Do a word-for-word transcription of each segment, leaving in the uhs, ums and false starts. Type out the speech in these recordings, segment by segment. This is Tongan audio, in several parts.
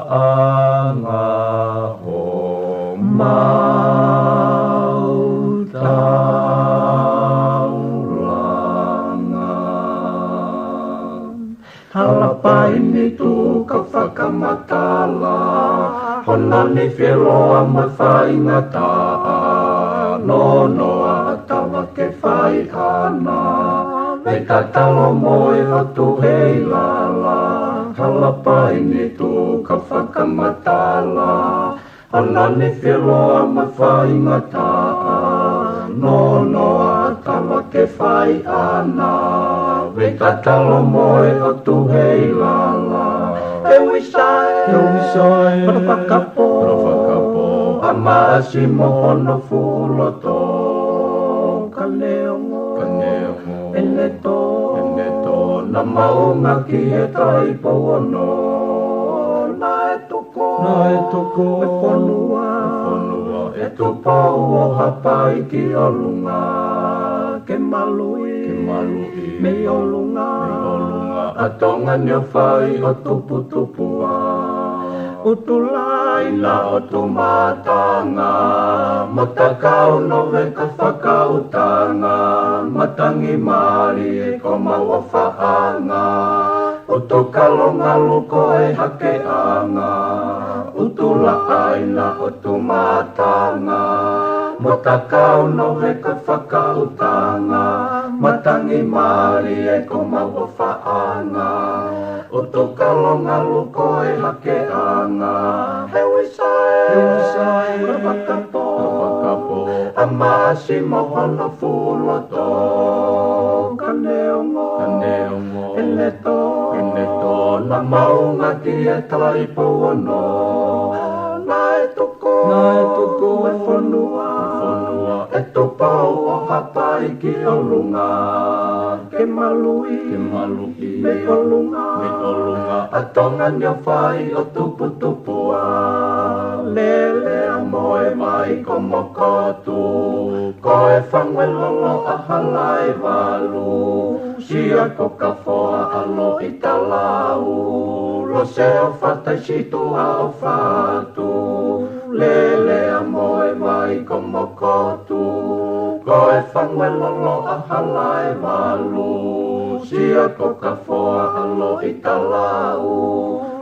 ʻAnga homau taulanga. Hala paini tuka fakamatala, hono nifi ʻiloa mo e faingataʻa, nonoa ʻatavake fai ʻana, mei tatalo mo e ʻOtu Heilala. Hala paini tuka fakamatala, hono nifi ʻiloa mo e faingataʻa, nonoa ʻatavake fai ʻana, mei tatalo mo e ʻOtu Heilala. ʻE Uisae, ʻe Uisae, Kolo Fakapō, Kolo Fakapō, ʻa Maʻasi mo hono fuʻu loto, Kaneongo, Kaneongo, ʻEnetō, ʻEnetō, naʻa mau ngāueʻaki he Taʻahine Pouono, naʻe tuku, naʻe tuku e fonua, e fonua ʻe Tupou ʻo Haʻapai ki ʻolunga, ke maluʻi, ke maluʻi, mei ʻolunga, mei ʻolunga, ʻa Tonga ni ʻo fai ʻo tuputupuʻa. ʻUtulāina ʻo Tumatanga, mo Takau Noveka Fakautanga, matangi mālie ko mau ʻofaʻanga, ʻUtukalo Ngalu ko e hakeʻanga, ʻUtulāina ʻo Tumatanga, mo Takau Noveka Fakautanga, matangi mālie ko mau ʻofaʻanga, ʻUtukalo Ngalu ko e hakeʻanga. ʻE Uisae, ʻe Uisae, Kolo Fakapō, Kolo Fakapō, ʻa Maʻasi mo hono fuʻu loto, Kaneongo, Kaneongo, ʻEnetō, ʻEnetō, naʻa mau ngāueʻaki he Taʻahine Pouono, naʻe tuku, naʻe tuku e fonua, e fonua ʻe Tupou ʻo Haʻapai ki ʻolunga, ke maluʻi, ke maluʻi, mei ʻolunga, mei ʻolunga, ʻa Tonga ni ʻo fai ʻo tuputupuʻa. Lele ʻa Moevai ko Mokotu, ko e Fanguelolo ʻa Halaevalu, Sia ko Kafoa ʻa Loʻitalau, Lose ʻo Fatai Situ ʻa ʻOfatu, Lele ʻa Moevai ko Mokotu, ko e Fanguelolo ʻa Halaevalu, Sia ko Kafoa ʻa Loʻitalau,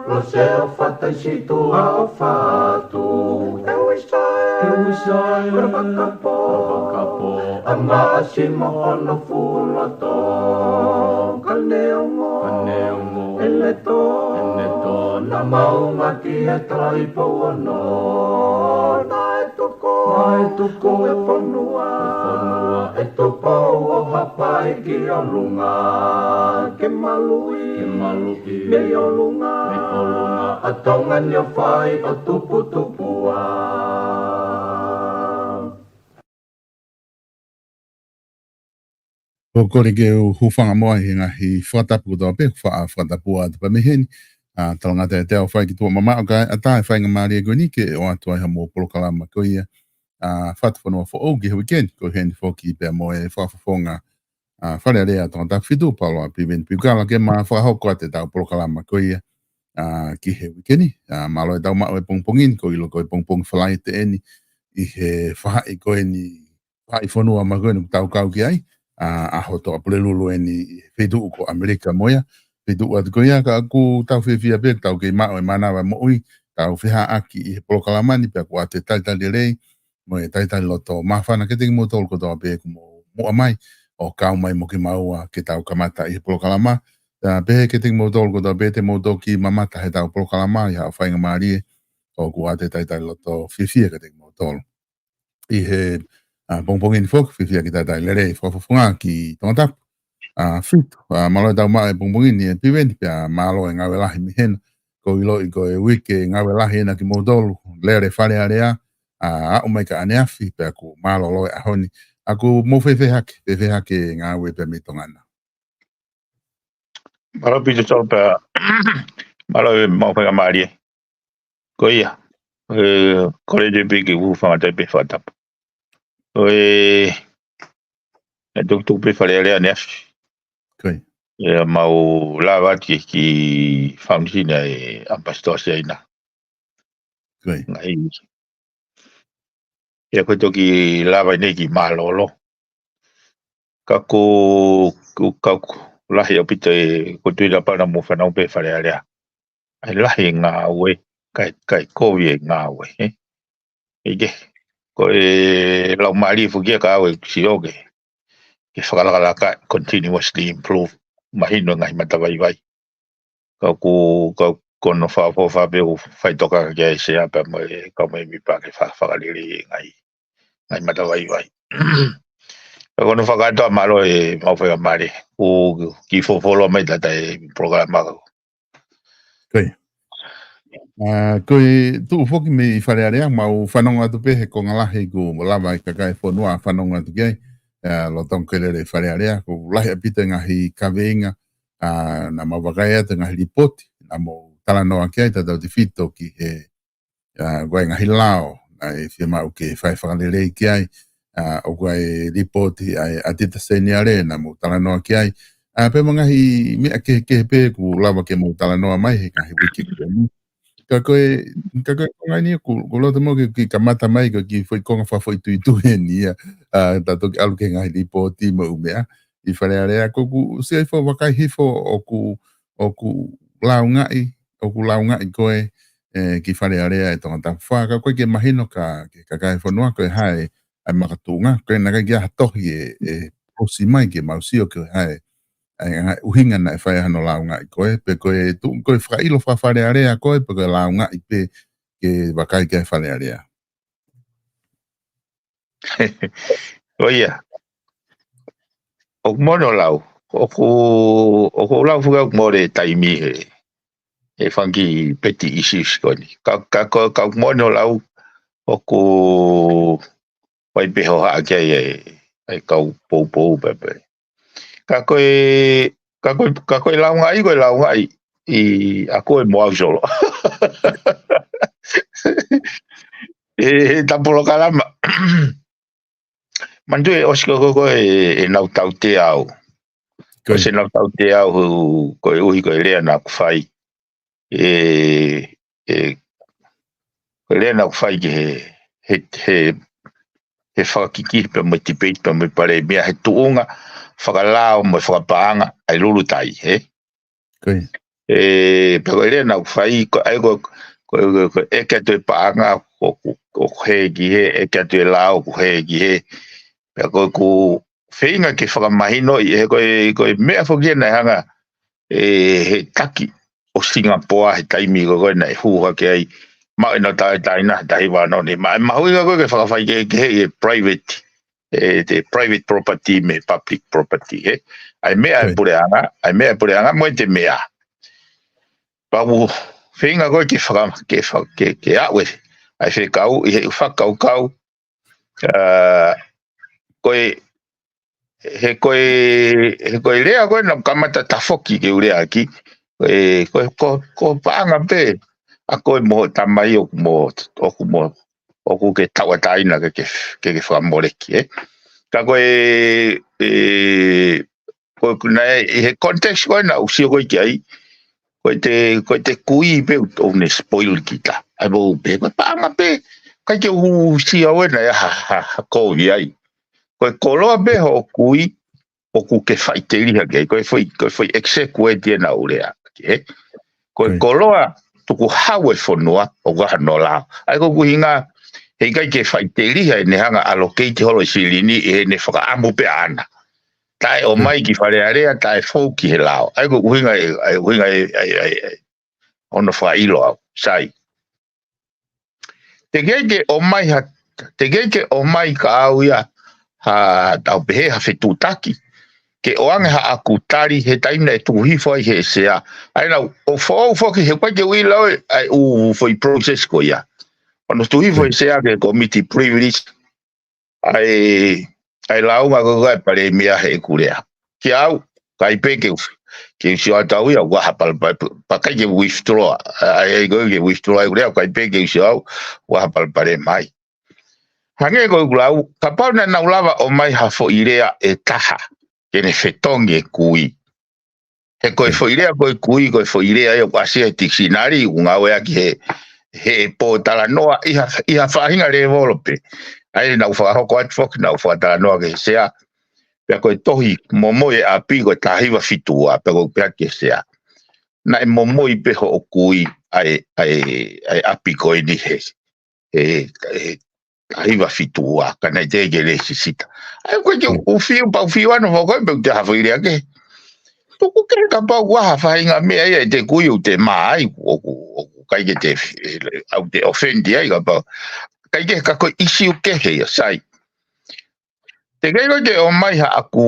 Lose ʻo Fatai Situ ʻa ʻOfatu. ʻE Uisae, ʻe Uisae, Kolo Fakapō, Kolo Fakapō, ʻa Maʻasi mo hono fuʻu loto, Kaneongo, Kaneongo, ʻEnetō, ʻEnetō, naʻa mau ngāueʻaki he Taʻahine Pouono, naʻe tuku, naʻe tuku e fonua, e fonua ʻe Tupou ʻo Haʻapai ki ʻolunga, ke maluʻi, ke maluʻi, mei ʻolunga, mei ʻolunga, ʻa Tonga ni ʻo fai ʻo tuputupuʻa. Ko e kole ke u hūfanga mo au he ngaahi fakatapu kotoa pē, faʻa fakatapu atu pē mei heni. ʻA, talangata e te au fai ki tuʻa mamaʻo kae ʻatā e faingamālie ko eni ke ʻoatu ai haʻamou polokalama ko ia, ʻa, Fatu Fonua Foʻou ki he uike ni, ko e heni foki pea mo e fakafofonga, ʻa, Fale Alea Tongatapu Fitu, Paula Piveni Piukala, ke ma fakahoko atu ʻetau polokalama ko ia, ʻa, ki he uike ni. ʻA, mālō e tau maʻu e pongipongi ni, ko e ʻilo ko e pongipongi Falaite eni, ʻi he faʻahi ko eni, faʻahi fonua mai ko eni ʻoku tau kau ki ai, ʻa, ʻa Hoto ʻa Pulelulu eni ʻi he feituʻu ko ʻAmelika mo ia, feituʻu atu ko ia ka ʻoku tau fiefia pē, tau kei maʻu e mānava e moʻui, tau fehaʻaki ʻi he polokalama ni pea ʻoku ʻoatu e talitali lelei, mo e talitali loto māfana kiate kimoutolu kotoa pē kuo mou muʻa mai, ʻo kau mai mo kimaua ke tau kamata ʻi he polokalama, ʻa, pehē kiate kimoutolu kotoa pē te mou toki mamata he tau polokalama ʻi haʻo faingamālie, ʻoku ʻoatu e talitali loto fiefia kiate kimoutolu. ʻI he, ʻa, pongipongi ni foki, fiefia ke talitali lelei fakafofonga ki Tongatapu, ʻa, Fitu, ʻa, mālō e tau maʻu e pongipongi ni e Piveni, pea mālō e ngāue lahi mei hena, ko e ʻiloʻi ko e uike ngāue lahi ena kimoutolu, lele Fale Alea, ʻa, aʻu mai ki ʻaneafi, pea ʻoku mālōlō e ʻaho ni, ʻa, ʻoku mou fēfē hake, fēfē hake ngāue pea mei Tonga na. Mālō Pita Tolu pea, mālō e mau faingamālie. Ko ia, ʻe, kole atu pē ke u hūfanga atu pē he fakatapu. ʻOi, ʻe tukutuku pē Fale Alea ʻaneafi. Ko ia. ʻE mau lava atu ki he fāmili ʻa e ʻApasitolo Siaina. Ko ia. Ngaahi ia ko e toki lava ʻeni ki mālōlō. Ka ko, ko, ka ko lahi ʻaupito e, ko e tui lapa na mo fanau pē Fale Alea. ʻAi lahi e ngāue, kae, kae kovi e ngāue, ē. ʻIke, ko e lau mali fukia ka au e sio ke, ke fakalakalaka, continuously improve, mahino ngaahi matavaivai. Ka ʻoku, ka ʻoku ou fakaʻofoʻofa pē ʻoku faitoka ki ai e Sea pea mo e, ka mo e mipa ke fa-, fakalele e ngaahi, ngaahi matavaivai. Ka ʻoku ou fakaʻatā mālō e mau fai mali. ʻOku kiʻi folofola mai tata e polokalama ka. Ko ia. ʻA, ko e tuʻu foki mei Fale Alea, mau fanongo atu pē he konga lahi kuo lava e kakai e fonua ʻo fanongo atu ki ai. ʻA, lolotonga ko e lele ʻi Fale Alea, ʻoku lahi ʻaupito e ngaahi kaveinga, ʻa, naʻa mau vakai atu e ngaahi lipooti, naʻa mau talanoa ki ai, tautautefito ki he, ʻa, ko e ngaahi lao, naʻe fiemaʻu ke fai fakalelei ki ai, ʻa, ʻoku ʻi ai e lipooti ʻa e ʻAtita Seniale, naʻa mau talanoa ki ai. ʻA, pea mo e ngaahi meʻa kehekehe pē kuo lava ke mau talanoa mai he ngaahi uike kuo ʻosi. Ka ko e, ka ko e konga ʻeni ʻoku, ʻoku ou loto mo ke, ke kamata mai ko e kiʻi foʻi konga fakafoʻituitui ʻeni ia, ʻa, ta toki ʻalu ki he ngaahi lipooti mo e ʻū meʻa ʻi Fale Alea. Ko ʻeku sio hifo, vakai hifo ʻoku, ʻoku lāungaʻi, ʻoku lāungaʻi ko ē, ē, ki Fale Alea e Tongatapu Fā, ka ʻoku ʻikai ke mahino kia, ki he kakai e fonua ko e hā e, ʻa e makatuʻunga, ko e naʻe ʻikai ke ʻi ai ha tohi ʻe, ʻe ʻosi mai ke mau sio ko e hā e, ʻa e, ʻa e ʻuhinga naʻe fai ai hano lāungaʻi ko ē, pe ko e tuʻu, ko e fakaʻilo faka-Fale Alea ko ē, pe ko e lāungaʻi pē ke vakai ki ai Fale Alea. ʻO ia. ʻOku mono lau. ʻOku, ʻoku ou lau fuka ʻoku mole taimi he, he fanga kiʻi petty issues ko eni. Ka, ka, ka, ka ʻoku mono lau ʻoku ʻi ai pē hohaʻa ki ai e, e kau poupou pē pē. Ka ko e, ka ko e, ka ko e lāungaʻi, ko e lāungaʻi ʻi a koe mo au solo. E, he ta polokalama. Manatu e ʻosi ko, ko, ko e, ʻenau tautea au. Ko e ʻosi ʻenau tautea au, koeʻuhi ko e lea naʻa ku fai. E, e, ko e lea naʻa ku fai ki he, he, he, he fakakikite pea mo e debate pea mo e Palēmia he tuʻunga fakalao mo e fakapaʻanga ʻa e Lulutai, ē? Ko ia. E, pea ko e lea naʻa ku fai, ko, ʻa ia ko, ko, ko, ko e ʻeke atu e paʻanga, ʻoku, ʻoku hē ki hē, ʻeke atu e lao, ʻoku hē ki hē. Pea ko ʻeku feinga ke fakamahinoʻi, he ko e, ko e meʻa foki ia naʻe hanga, ē, he taki ʻo Singapoa he taimi ko ē naʻe hū hake ai, maʻu ʻenau tauʻatāina, tahi vā nō ni. Ma, mahuʻinga ko ē ke fakafaikehekeheʻi e private, e, te private property mo e public property, ē. ʻA e meʻa ʻa e puleʻanga, ʻa e meʻa ʻa e puleʻanga mo e te meʻa. Pea ʻoku feinga ko ē ke faka-, ke fa-, ke, ke aʻu e, ʻa e fekau, ʻi he fakakaukau, ʻa, ko e, he ko e, he ko e lea ko ē naʻa ku kamata tafoki ke u lea ki, ko e, ko e, ko, ko e paʻanga pē, ʻa koe mo hoʻo tamai ʻoku mo, ʻoku mo, ʻoku ke tauʻatāina ke, ke, ke, ke fakamoleki, ē. Ka ko e, e, ko e kuna e, ʻi he context ko ē naʻa ku sio ko ē ki ai, ko e te, ko e te kui pē ʻoku ne spoil kita. ʻAi mo pē, ko e paʻanga pē, ʻikai ke u sio au ena ia ha, ha, ha kovi ai. Ko e koloa pē hoʻo kui, ʻoku ke faʻiteliha ki ai, ko e foʻi, ko e foʻi executive ena ʻoku lea ki ai. Ko e koloa tukuhau e fonua, ʻoku ʻi ai hano lao. ʻA ia ko ʻeku ʻuhinga, heʻikai ke faʻiteliha ʻene hanga ʻo allocate holo e silini ʻi heʻene fakaʻamu pē ʻaʻana. Taʻe ʻomai ki Fale Alea, taʻe fou ki he lao. ʻA ia ko ʻeku ʻuhinga ē, ʻa ia ʻuhinga ē, ʻa ia, ʻa ia, ʻa ia. Hono fakaʻilo au, sai. Teʻeki ai ke ʻomai ha, teʻeki ai ke ʻomai kia au ia ha, tau pehē ha fetuʻutaki. Ke ʻoange haʻaku tali he taimi naʻe tuku hifo ai he sea. ʻA ia naʻa ku foʻou foki he ʻikai ke u ʻilo au ʻa e ʻū foʻi process ko ia. Hono tuku hifo he sea ki he committee privilege. ʻA e, ʻa e lāunga ko ē ʻa e Palēmia heʻeku lea. Kia au, ʻikai pē ke u, ke u sio atu au ia, ʻoku ʻi ai ha palopalema, pea ʻikai ke u withdraw. ʻA ia ko ē ke withdraw ʻeku lea, ʻikai pē ke u sio au, ʻoku ʻi ai ha palopalema ai. Hangē ko ʻeku lau, kapau naʻa nau lava ʻomai ha foʻi lea ʻe taha, ke ne fetongi e kui. He ko e foʻi lea ko e kui, ko e foʻi lea ia ʻoku ʻasi he tikisinali, ʻoku ngāueʻaki he, he pōtalanoa ʻi ha, ʻi ha faʻahinga lēvolo pē. ʻA ia naʻa ku fakahoko atu foki, naʻa ku fakatalanoa ki he sea. Pea ko e tohi Momoi e ʻApi ko e taha hiva fitu ua, pea ko u pehē ki he sea, naʻe momoi pē hoʻo kui ʻa e, ʻa e, ʻa e ʻapi ko eni he, he, he taha hiva fitu ua, ka naʻe teʻeki ke lēsisita. ʻA ia ko e ke u fiu, pau fiu ano fokoi pe u te hafo i lea ke. Tuku ke kapau ʻoku ʻi ai ha faʻahinga meʻa ia ʻe te kui ʻoku te mā ai, ʻoku, ʻoku ʻikai ke te fi-, ʻoku te offend ai kapau. ʻIkai ke, ka ko e ʻisiū kehe ia, sai. Teʻeki ke ʻomai haʻaku,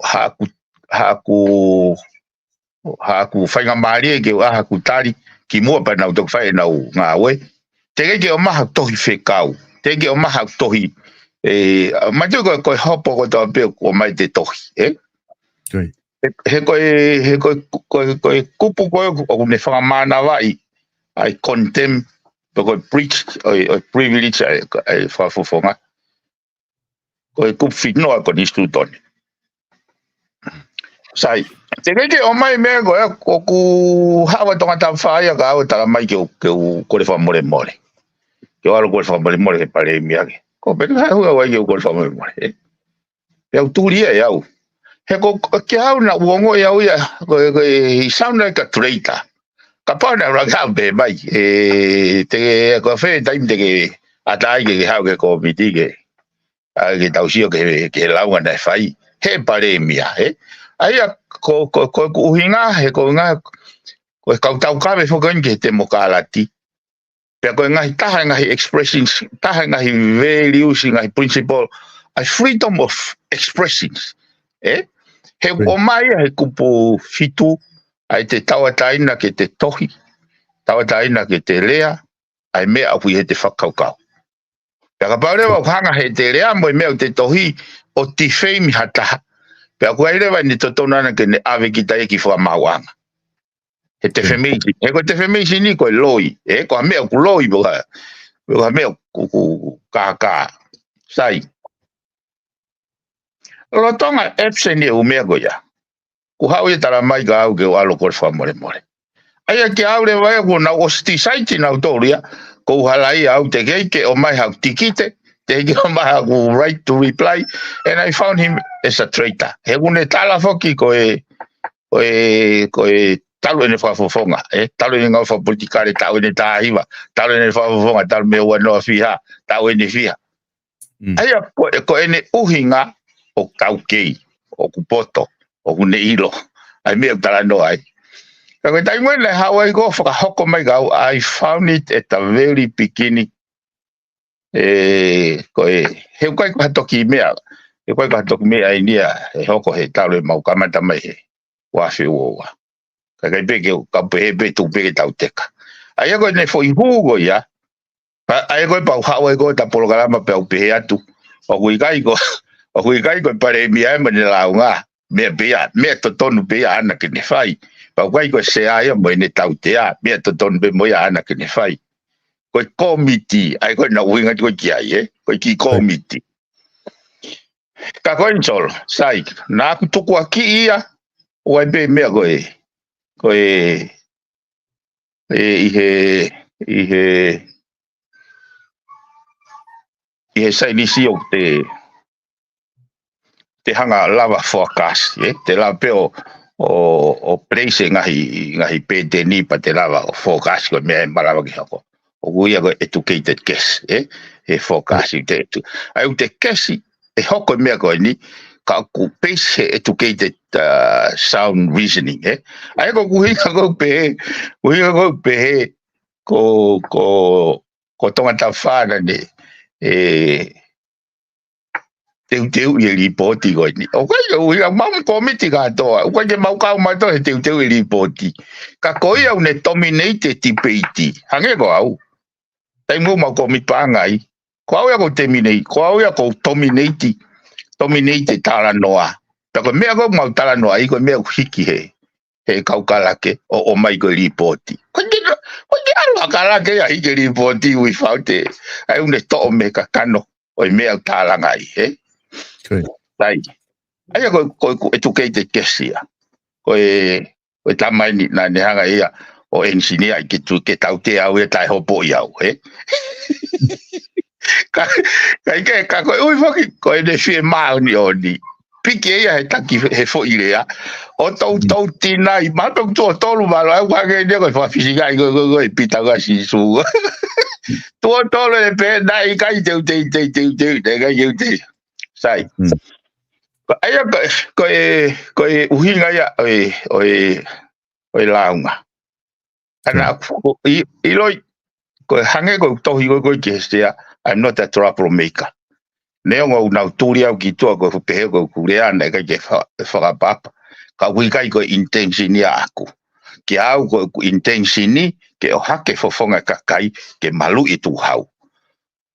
haʻaku, haʻaku, haʻaku faingamālie ke u ʻai haʻaku tali kimuʻa pea nau toki fai ʻenau ngāue. Teʻeki ke ʻomai haʻaku tohi fekau. Teʻeki ke ʻomai haʻaku tohi, ē, mātuʻaki ko e, ko e hopo kotoa pē ʻoku ʻomai ʻe te tohi, ē? He, he ko e, he ko e, ko e, ko e kupu ko ē ʻoku ne fakamānavaʻi ʻa e contempt, pe ko e breach ʻo e, ʻo e privilege ʻa e, ʻa e fakafofonga. Ko e kupu fitu noa ʻo e konisitūtone. Sai, teʻeki ke ʻomai meʻa ko ē, ʻoku haʻu ʻa Tongatapu Fā ia ka u tala mai ke u, ke u kole fakamolemole. Ke u ʻalu kole fakamolemole ki he palēmia ke. Ko pē ka hu au ai ke u kole fakamolemole, ē? Pea u tuli ia ʻe au. He ko, ko, ke au naʻa ku ongoʻi au ia, ko, ko, he sound like a traitor. Kapau naʻe ʻuluaki haʻu pē mai, ē, te ke, ko e fē taimi te ke ʻatā ai ke, ke haʻu ki he kōmiti ke, ʻa ke tau sio ki he, ki he lāunga naʻe fai he palēmia, ē? ʻA ia ko, ko, ko ʻeku ʻuhinga, he ko e ʻuhinga, ko e kau taukave foki eni ki he temokalati. Pea ko e ngaahi taha, ngaahi expressions, taha, ngaahi values, ngaahi principle, ʻa e freedom of expressions, ē? He ʻomai ia he kupu fitu, ʻa e te tauʻatāina ke te tohi, tauʻatāina ke te lea, ʻa e meʻa ʻoku ʻi heʻete fakakaukau. Pea kapau leva ʻoku hanga heʻete lea mo e meʻa ʻoku te tohi ʻo defame ha taha, pea ʻoku ʻi ai leva ʻene totonu ʻana ke ne ʻave kita ia ki fakamaauʻanga. He defamation, he ko e defamation ni ko e loi, ē, ko ha meʻa ʻoku loi, ko ha, ko ha meʻa ʻoku, ʻoku kākā. Sai. Lolotonga absent ʻeku meʻa ko ia, kuo haʻu ia ʻo tala mai kia au ke u ʻalu kole fakamolemole. ʻA ia kia au leva ia kuo nau ʻosi decide nautolu ia, ko u halaia au, teʻeki ke ʻomai haʻaku tikite, teʻeki ke ʻomai haʻaku right to reply, and I found him as a traitor. He ʻoku ne tala foki ko e, ko e, ko e talu ʻene fakafofonga, ē, talu ʻene ngāue fakapolitikale, taʻu ʻene taha hiva, talu ʻene fakafofonga, talu mei he ua noa fiha, taʻu ʻene fiha. Mm. ʻA ia ko, ko ʻene ʻuhinga ʻoku taukei, ʻoku poto, ʻoku ne ʻilo ʻa e meʻa ʻoku talanoa ai. Ka ko e taimi naʻe haʻu ai ko ē ʻo fakahoko mai kia au, I found it at the very beginning. Ē, ko e, he ʻoku ʻikai ko ha toki meʻa, he ʻoku ʻikai ko ha toki meʻa ʻeni ia ʻe hoko he talu ʻemau kamata mai he ua afe ua ua. Ka ʻikai pē ke u, ka pehē pē tuku pē ke tau teka. ʻA ia ko ʻene foʻi hū ko ia, ʻa, ʻa ia ko e pau haʻu ai ko ē ʻeta polokalama pea u pehē atu, ʻoku ʻikai ko, ʻoku ʻikai ko e palēmia ia mo ʻene lāunga, meʻa pē ia, meʻa totonu pē ia ʻaʻana ke ne fai. Pea ʻoku ʻikai ko e sea ia mo ʻene tautea, meʻa totonu pē mo ia ʻaʻana ke ne fai. Ko e kōmiti, ʻa ia ko ʻena ʻuhinga ko ē ki ai, ē? Ko e kiʻi kōmiti. Ka ko eni Solo, sai, naʻa ku tukuakiʻi ia, ʻoku ʻi ai pē meʻa ko e, ko e, ē, ʻi he, ʻi he, ʻi he Saienisi ʻoku te, te hanga lava forecast, ē? Te lava pē ʻo, ʻo, ʻo place e ngaahi, ngaahi pēteni pea te lava ʻo forecast ko e meʻa ʻe malava ke hoko. ʻOku ui ia ko e educated guess, ē? He forecast ʻi te etu. ʻA ia ʻoku te guess ʻe hoko e meʻa ko eni, ka ʻoku base he educated, uh, sound reasoning, ē? ʻA ia ko ʻeku ʻuhinga ko ē ʻoku pehē, ʻuhinga ko ē ʻoku pehē, ko, ko, ko Tongatapu Fā naʻa ne, ē, teuteuʻi e lipooti ko eni. ʻOku ʻikai ke ʻuhinga, mau kōmiti kātoa, ʻoku ʻikai ke mau kau mautolu he teuteuʻi e lipooti. Ka ko ia ʻoku ne dominate e tipeiti. Hangē ko au. Taimi ʻoku mau kōmiti paʻanga ai. Ko au ia ʻoku dominate, ko au ia ʻoku dominate, dominate e talanoa. Pea ko e meʻa ʻoku mau talanoa ai, ko e meʻa ʻoku hiki he, he kau kalake ʻo, ʻomai ko e lipooti. Ko e ke, ko e ke ʻalu ʻa kalake ia hiki e lipooti without e, ʻa ia ʻoku ne toʻo mei he kakano ʻo e meʻa ʻoku tālanga ai, ē? Sai. ʻA ia ko, ko, ko e educated guess ia. Ko e, ko e tama eni naʻa ne hanga ia ʻo ʻo ʻenisinia ʻi ke tu, ke tautea au ʻe taʻehopoʻi au, ē? Ka, ka ʻi ke, ka ko e ui foki, ko ʻene fiemāʻoniʻoni. Piki ia he taki, he foʻi lea. ʻO toutou tinai, ma toki tuʻo tolu mālō, au hake ʻene ko e fakafisingaʻi ko, ko, ko e pita ka Sīsū. Tuʻo tolu e pē, naʻe ʻikai te u tei, tei, tei, tei, naʻe ʻikai te u tei. Sai. Mm. Ko, ʻa ia ko, ko e, ko e ʻuhinga ia, ʻo e, ʻo e, ʻo e lāunga. Ana, mm, ko, ʻi, ʻiloi, ko e hangē ko e tohi ko, ko e ke sea, I'm not a troublemaker. Neongo ʻoku nau tuli au ki tuʻa ko e pehē ko e kulea naʻe ʻikai ke fa-, fakapapa. Ka ʻoku ʻikai ko e intention ia ʻaʻaku. Kia au ko e intention ke ʻohake fofonga e kakai ke maluʻi e tuʻu hau.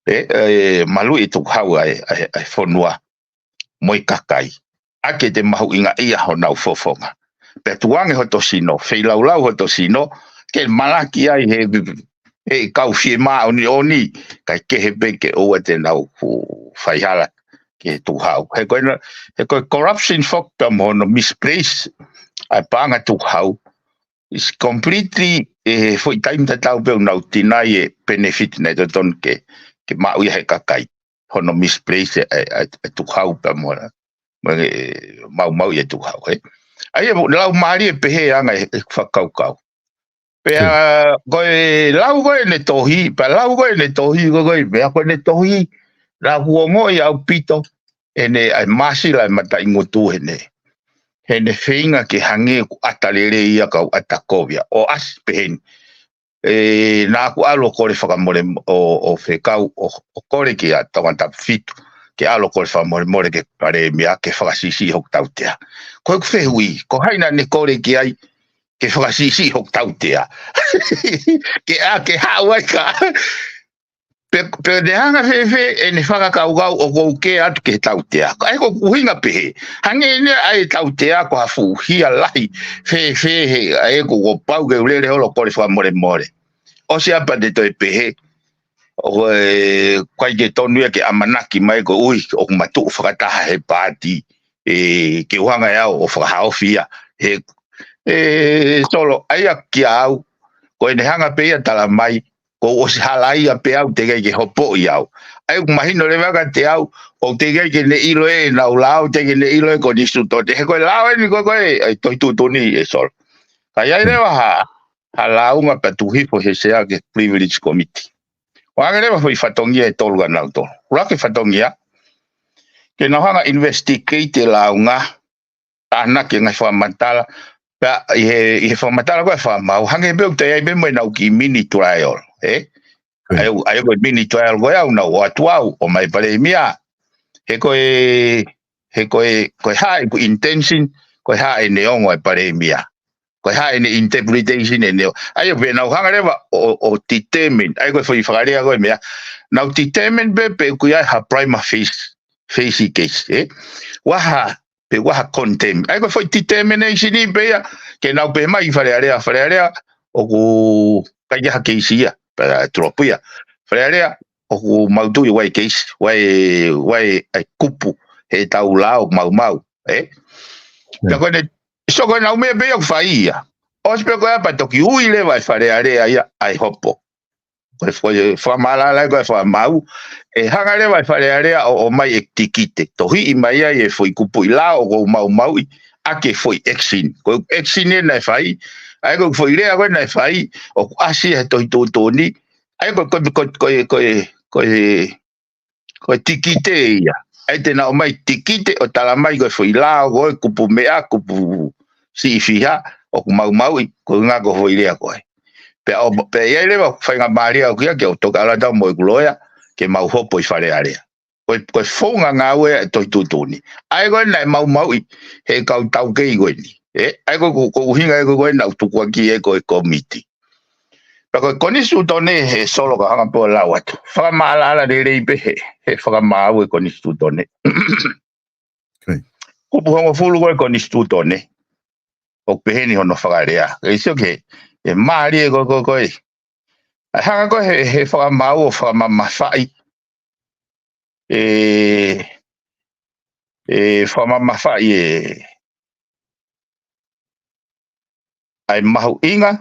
ʻE, ʻe, maluʻi e tuʻu hau ʻa e, ʻa e, ʻa e fonua mo e kakai. ʻA ke te mahuʻingaʻia honau fofonga. Pea tukuange hoto sino, feilaulau hoto sino, ke malaki ai he, he kau fiemāʻoniʻoni, kae kehe pē ke ʻoua te nau fu-, faihala ki he tuʻu hau. He ko e na-, he ko e corruption foki pea mo hono misplace ʻa e paʻanga tuʻu hau. Is completely, ʻe he foʻi taimi tatau pē ʻoku nau tinai e benefit naʻe totonu ke, ke maʻu ia he kakai. Hono misplace e, e, e, e tuʻu hau pea mo, mo e, maumauʻi e tuʻu hau, ē. ʻA ia, lau mālie pehē anga e, e fakakaukau. Pea, ko e lau ko ē ʻene tohi, pea lau ko ē ʻene tohi, ko, ko e, pea ko ʻene tohi, naʻa ku ongoʻi ʻaupito, ʻene, ʻa e māsila e mataʻingutu heʻene, heʻene feinga ke hangē ʻoku ʻata lelei ia ka ʻoku ʻata kovi ia, ʻo ʻasi peheni. ʻE, naʻa ku ʻalu ʻo kole fakamole, ʻo, ʻo fekau, ʻo, ʻo kole kia Tongatapu fitu, ke ʻalu ʻo kole fakamolemole ki he palēmia, ke fakasiʻisiʻi hoku tautea. Ko ʻeku fehuʻi, ko hai naʻa ne kole ki ai, ke fakasiʻisiʻi hoku tautea. Ke ʻa, ke haʻu ai ka. Pe, pe ne hanga fēfē ʻene fakakaukau ʻoku ou kē atu ki he tautea. Ka ʻe ko ʻeku ʻuhinga pehē. Hangē ʻeni ʻa e tautea ko ha fuʻu hia lahi fēfē he ʻa ʻeku ʻoku pau ke u lele holo ʻo kole fakamolemole. ʻOsi ʻa pea te toe pehē. ʻOku ʻikai ke tonu ia ke ʻamanaki mai ko e ui ʻoku ma tuʻu fakataha he paati. ʻE, ke u hanga ʻe au ʻo fakahaofi ia. He, ʻe, Solo, ʻa ia kia au, ko ʻene hanga pē ia ʻo tala mai, kuo u ʻosi halaia pē au teʻeki ai ke hopoʻi au. ʻA ia ʻoku mahino leva kiate au, ʻoku teʻeki ai ke ne ʻilo ʻe naʻa ku lau, teʻeki ke ne ʻilo ʻe konisitūtone. He ko e lao ʻeni ko, ko e, ʻa e tohi tuʻutuʻuni ʻe Solo. Ka ʻi ai leva ha, ha lāunga pea tuku hifo he sea ki he Privilege Committee. ʻO ʻoange leva foʻi fatongia ʻe tolu kia nautolu. ʻUluaki fatongia, ke nau hanga ʻo investigate e lāunga, tānaki e ngaahi fakamatala, pea ʻi he, ʻi he fakamatala ko e fakamaau, hangē pē ʻoku toe ʻi ai pē mo ʻenau kiʻi mini trial, ē? ʻA ia, ʻa ia ko e mini trial ko ia ʻoku nau ʻoatu au, ʻomai palēmia. He ko e, he ko e, ko e hā ʻeku intention, ko e hā ʻene ongo e palēmia. Ko e hā ʻene interpretation ʻene o. ʻA ia pē nau hanga leva ʻo, ʻo determine, ʻa ia ko e foʻi fakalea ko e meʻa. Nau determine pē, pe ʻoku ʻi ai ha prima facie, facie case, ē? Waha, pe waha contempt. ʻA ia ko e foʻi determination ʻi pē ia, ke nau pehē mai ki Fale Alea, Fale Alea, ʻoku ʻikai ke ʻi ai ha keisi ia, pea drop ia. Fale Alea, ʻoku mau tui ʻoku ʻi ai e keisi, ʻoku ʻi ai, ʻoku ʻi ai e kupu, heʻetau lao ʻoku maumau, ē? Pea ko ʻene, so ko ʻenau meʻa pē ia ʻoku fai ia. ʻOsi pē ko ia pea toki ui leva ʻe Fale Alea ia, ʻa e hopo. Ko e, ko e fakamaʻalaʻala ko e fakamaau, ʻe hanga leva ʻe Fale Alea ʻo, ʻomai e tikite. Tohiʻi mai ai e foʻi kupuʻi lao ʻoku ou maumauʻi, ʻaki e foʻi action. Ko e action ʻeni naʻe fai, ʻa ia ko e foʻi lea ko ē naʻe fai, ʻoku ʻasi he tohi tuʻutuʻuni, ʻa ia ko e, ko e, ko e, ko e, ko e, ko e tikite ia. ʻA ia te na ʻomai tikite ʻo tala mai ko e foʻi lao ko e kupu meʻa, kupu siʻi fiha, ʻoku maumauʻi, ko e ngaahi ko e foʻi lea ko ē. Pea ʻo, pea ʻi ai leva faingamālie ʻaʻaku ia ke u toki ʻalu atu au mo ʻeku loea, ke mau hopo ʻi Fale Alea. Ko e, ko e founga ngāue e tohi tuʻutuʻuni. ʻA ia ko ē naʻe maumauʻi, he kau taukei ko eni. Ē, ʻa ia ko e, ko, ko e ʻuhinga ē ko ē naʻa ku tukuakiʻi ē ko e komiti. Pea ko e konisitūtone he Solo ka hanga pē ʻo lau atu. Fakamaʻalaʻala lelei pē he, he fakamaau e konisitūtone. Kupu hongofulu ko e konisitūtone. ʻOku peheni hono fakalea. ʻE sio ki he, ʻe mālie ko, ko, ko e. ʻA e hanga ko ē he, he fakamaau ʻo fakamamafaʻi. ʻE, ʻe fakamamafaʻi e, ʻa e mahuʻinga,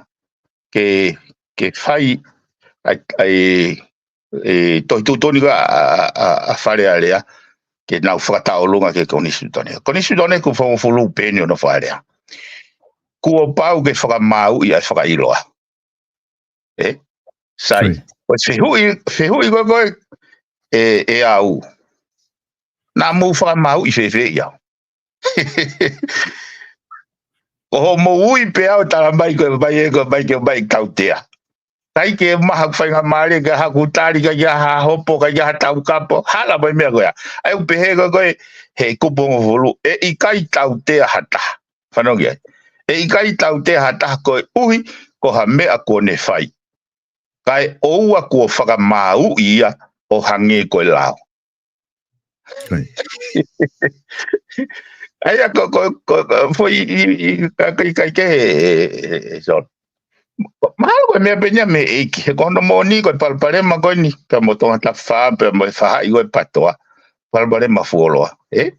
ke, ke fai ʻa e, ʻa e, e tohi tuʻutuʻuni ko ē ʻa, ʻa, ʻa Fale Alea ke nau fakataʻolunga ki he konisitūtone. Konisitūtone kuo fongofulu pē eni hono fakalea. Kuo pau ke fakamāuʻi ʻa e fakaʻiloa. Ē? Sai. Ko e fehuʻi, fehuʻi ko ē ko ē ʻe, ʻe au. Naʻa mou fakamāuʻi fēfē ia? Ko hoʻomou ui pē au tala mai ko e mai ē, ko e mai ke mai tautea. ʻIkai ke maha faingamālie, ʻikai haʻaku tali, ʻikai ke ha hopo, ʻikai ke ha taukapo, hala mai meʻa ko ia. ʻA ia ʻoku pehē ko ē ko ē he kupu hongofulu, ʻe ʻikai tautea ha taha. Fanongo ki ai. ʻE ʻikai tautea ha taha koeʻuhi ko ha meʻa kuo ne fai. Kae ʻoua kuo fakamāuʻi ia ʻo hangē ko e lao. ʻA ia ko, ko, ko, ko, foʻi, i, i, ka, ka, ka, ke he, e, e, e, so. Mahalo ko e meʻa pē eni ia mei he ʻEiki, he ko hono moʻoni ko e palopalema ko eni, pea mo Tongatapu fā, pea mo e faʻahi ko e PATOA, palopalema fuoloa, ē?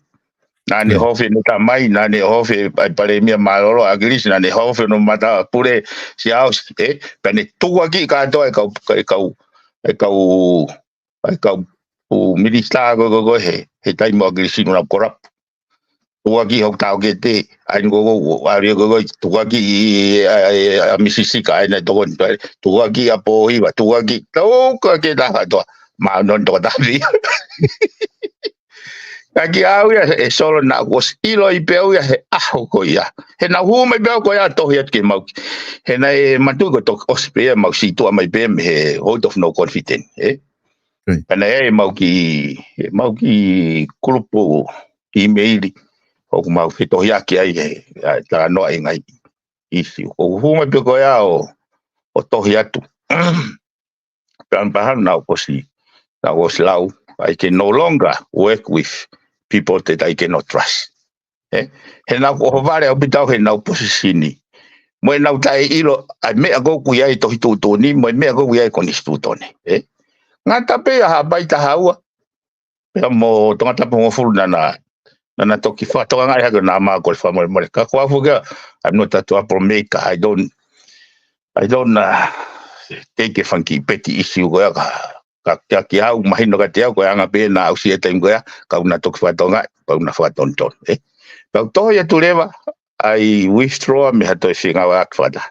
Naʻa ne hoofe hono tamai, naʻa ne hoofe ʻa e palēmia mālōlō ʻa ʻAkilisi, naʻa ne hoofe hono matāpule Siaosi, ē? Pea ne tukuakiʻi kātoa e kau, e kau, e kau, e kau, ʻū minisitā ko ē, ko ē, ko ē he, he taimi ʻo ʻAkilisi naʻa nau kolapu. Tukuakiʻi hoku taʻokete, ʻa eni ko ē, ko ē, ʻa eni ko ē, ko ē, tukuakiʻi ʻa, ʻa, ʻa Misisika, ʻa eni naʻe tokoni, tukuakiʻi ʻa Pōhiva, tukuakiʻi, tukuakiʻi taha kātoa, ma non toko tavi. Ka kiate au ia ʻe Solo naʻa ku ʻosi ʻiloʻi pē au ia he ʻaho ko ia. He naʻa ku hū mai pē au ko ia tohi atu ke mau ki. He naʻe matuʻi ko e toki ʻosi pē ia mau sītuʻa mai pē mei he vote of no confidence, ē? Right. Ka naʻe ʻi ai ʻemau kiʻi, ʻemau kiʻi kulupu ʻīmeili. ʻOku mau fetohiʻaki ai he, ʻa, talanoa e ngaahi ʻīsiu. ʻOku hū mai pē ko ia ʻo, ʻo tohi atu. Pea mahalo naʻa ku ʻosi, naʻa ku ʻosi lau, I can no longer work with people that I cannot trust. Ē? He naʻa ku ʻohovale ʻaupito au heʻenau posisini. Mo ʻenau taʻeʻilo ʻa e meʻa ko ē ʻoku ʻi ai e tohi tuʻutuʻuni, mo e meʻa ko ē ʻoku ʻi ai e konisitūtone. Ē? Ngata pē ia Haʻapai taha ua. Pea mo Tongatapu hongofulu naʻa na, naʻa na toki fakatokangaʻi hake naʻa mau kole fakamolemole. Ka ko au foki ia, I'm not a troublemaker. I don't, I don't, uh, take a funky petty issue ko ia ka, ka, ka kiate au, mahino kiate au, ko e anga pē naʻa aʻusia e taimi ko ia, kau na toki fakatokangaʻi, kau na fakatonutonu, ē. Pea u tohi atu leva, I withdraw mei ha toe fengāueʻaki fakataha.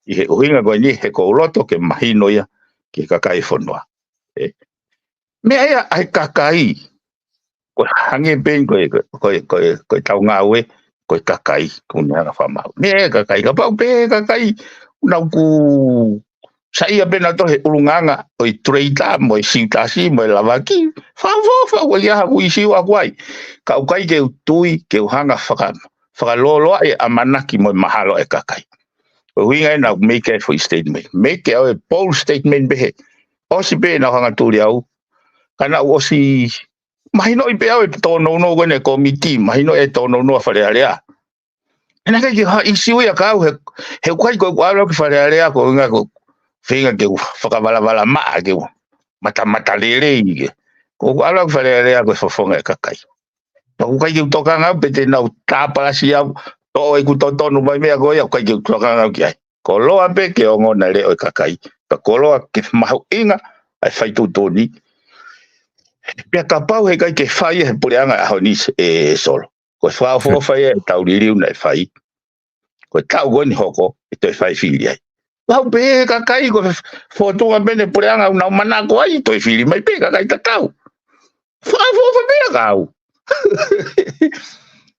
ʻI he ʻuhinga ko eni, he ʻoku ou loto ke mahino ia ki he kakai e fonua. Ē. Meʻa ia ʻa e kakai. Ko e hangē pē ko e, ko e, ko e, ko e tau ngāue, ko e kakai, ko e anga fakamaau. Meʻa ia e kakai, kapau pē kakai, naʻa ku saiʻia pē naʻa tō he ʻulungaanga, ʻo e tuleita, mo e siutasi, mo e lavaki, fakaʻofoʻofa, ʻoku ʻikai ha ʻū ʻīsiu ʻaʻaku ai. Ka ʻoku ʻikai ke u tui, ke u hanga faka-, fakalōloaʻi e ʻamanaki mo e mahalo e kakai. Ko e ʻuhinga ia naʻa ku make e foʻi statement. Make ʻa e bold statement pē he. ʻOsi pē naʻa ku hanga tuli au. Ka naʻa ku ʻosi mahinoʻi pē au e tōnounou ko eni e kōmiti, mahinoʻi e tōnounou ʻa Fale Alea. He naʻe ʻikai ke ha ʻīsiu ia kiate au he, he ʻoku ʻikai ko ʻeku ʻalu au ki Fale Alea ko e ʻuhinga ko e feinga ke u fakavalavala maʻa ke u matamata lelei ke. Ko ʻeku ʻalu au ki Fale Alea ko e fofonga e kakai. Pea ʻoku ʻikai ke u tokanga au pe te nau tāpalasi au, toʻo ʻeku totonu mai meʻa ko ia, ʻoku ʻikai ke u tokanga au ki ai. Koloa pē ke ongona e leʻo e kakai. Pea koloa ke mahuʻinga ʻa e fai tuʻutuʻuni. Pea kapau he ʻikai ke fai he puleʻanga ʻaho ni ē Solo. Ko e fakaʻofoʻofa ia e tau liliu naʻe fai. Ko e taʻu ko eni hoko, ʻe toe fai fili ai. Pau pē kakai ko e fōtunga pē eni puleʻanga ʻoku nau manako ai, toe fili mai pē kakai tatau. Fakaʻofoʻofa pē ia kiate au.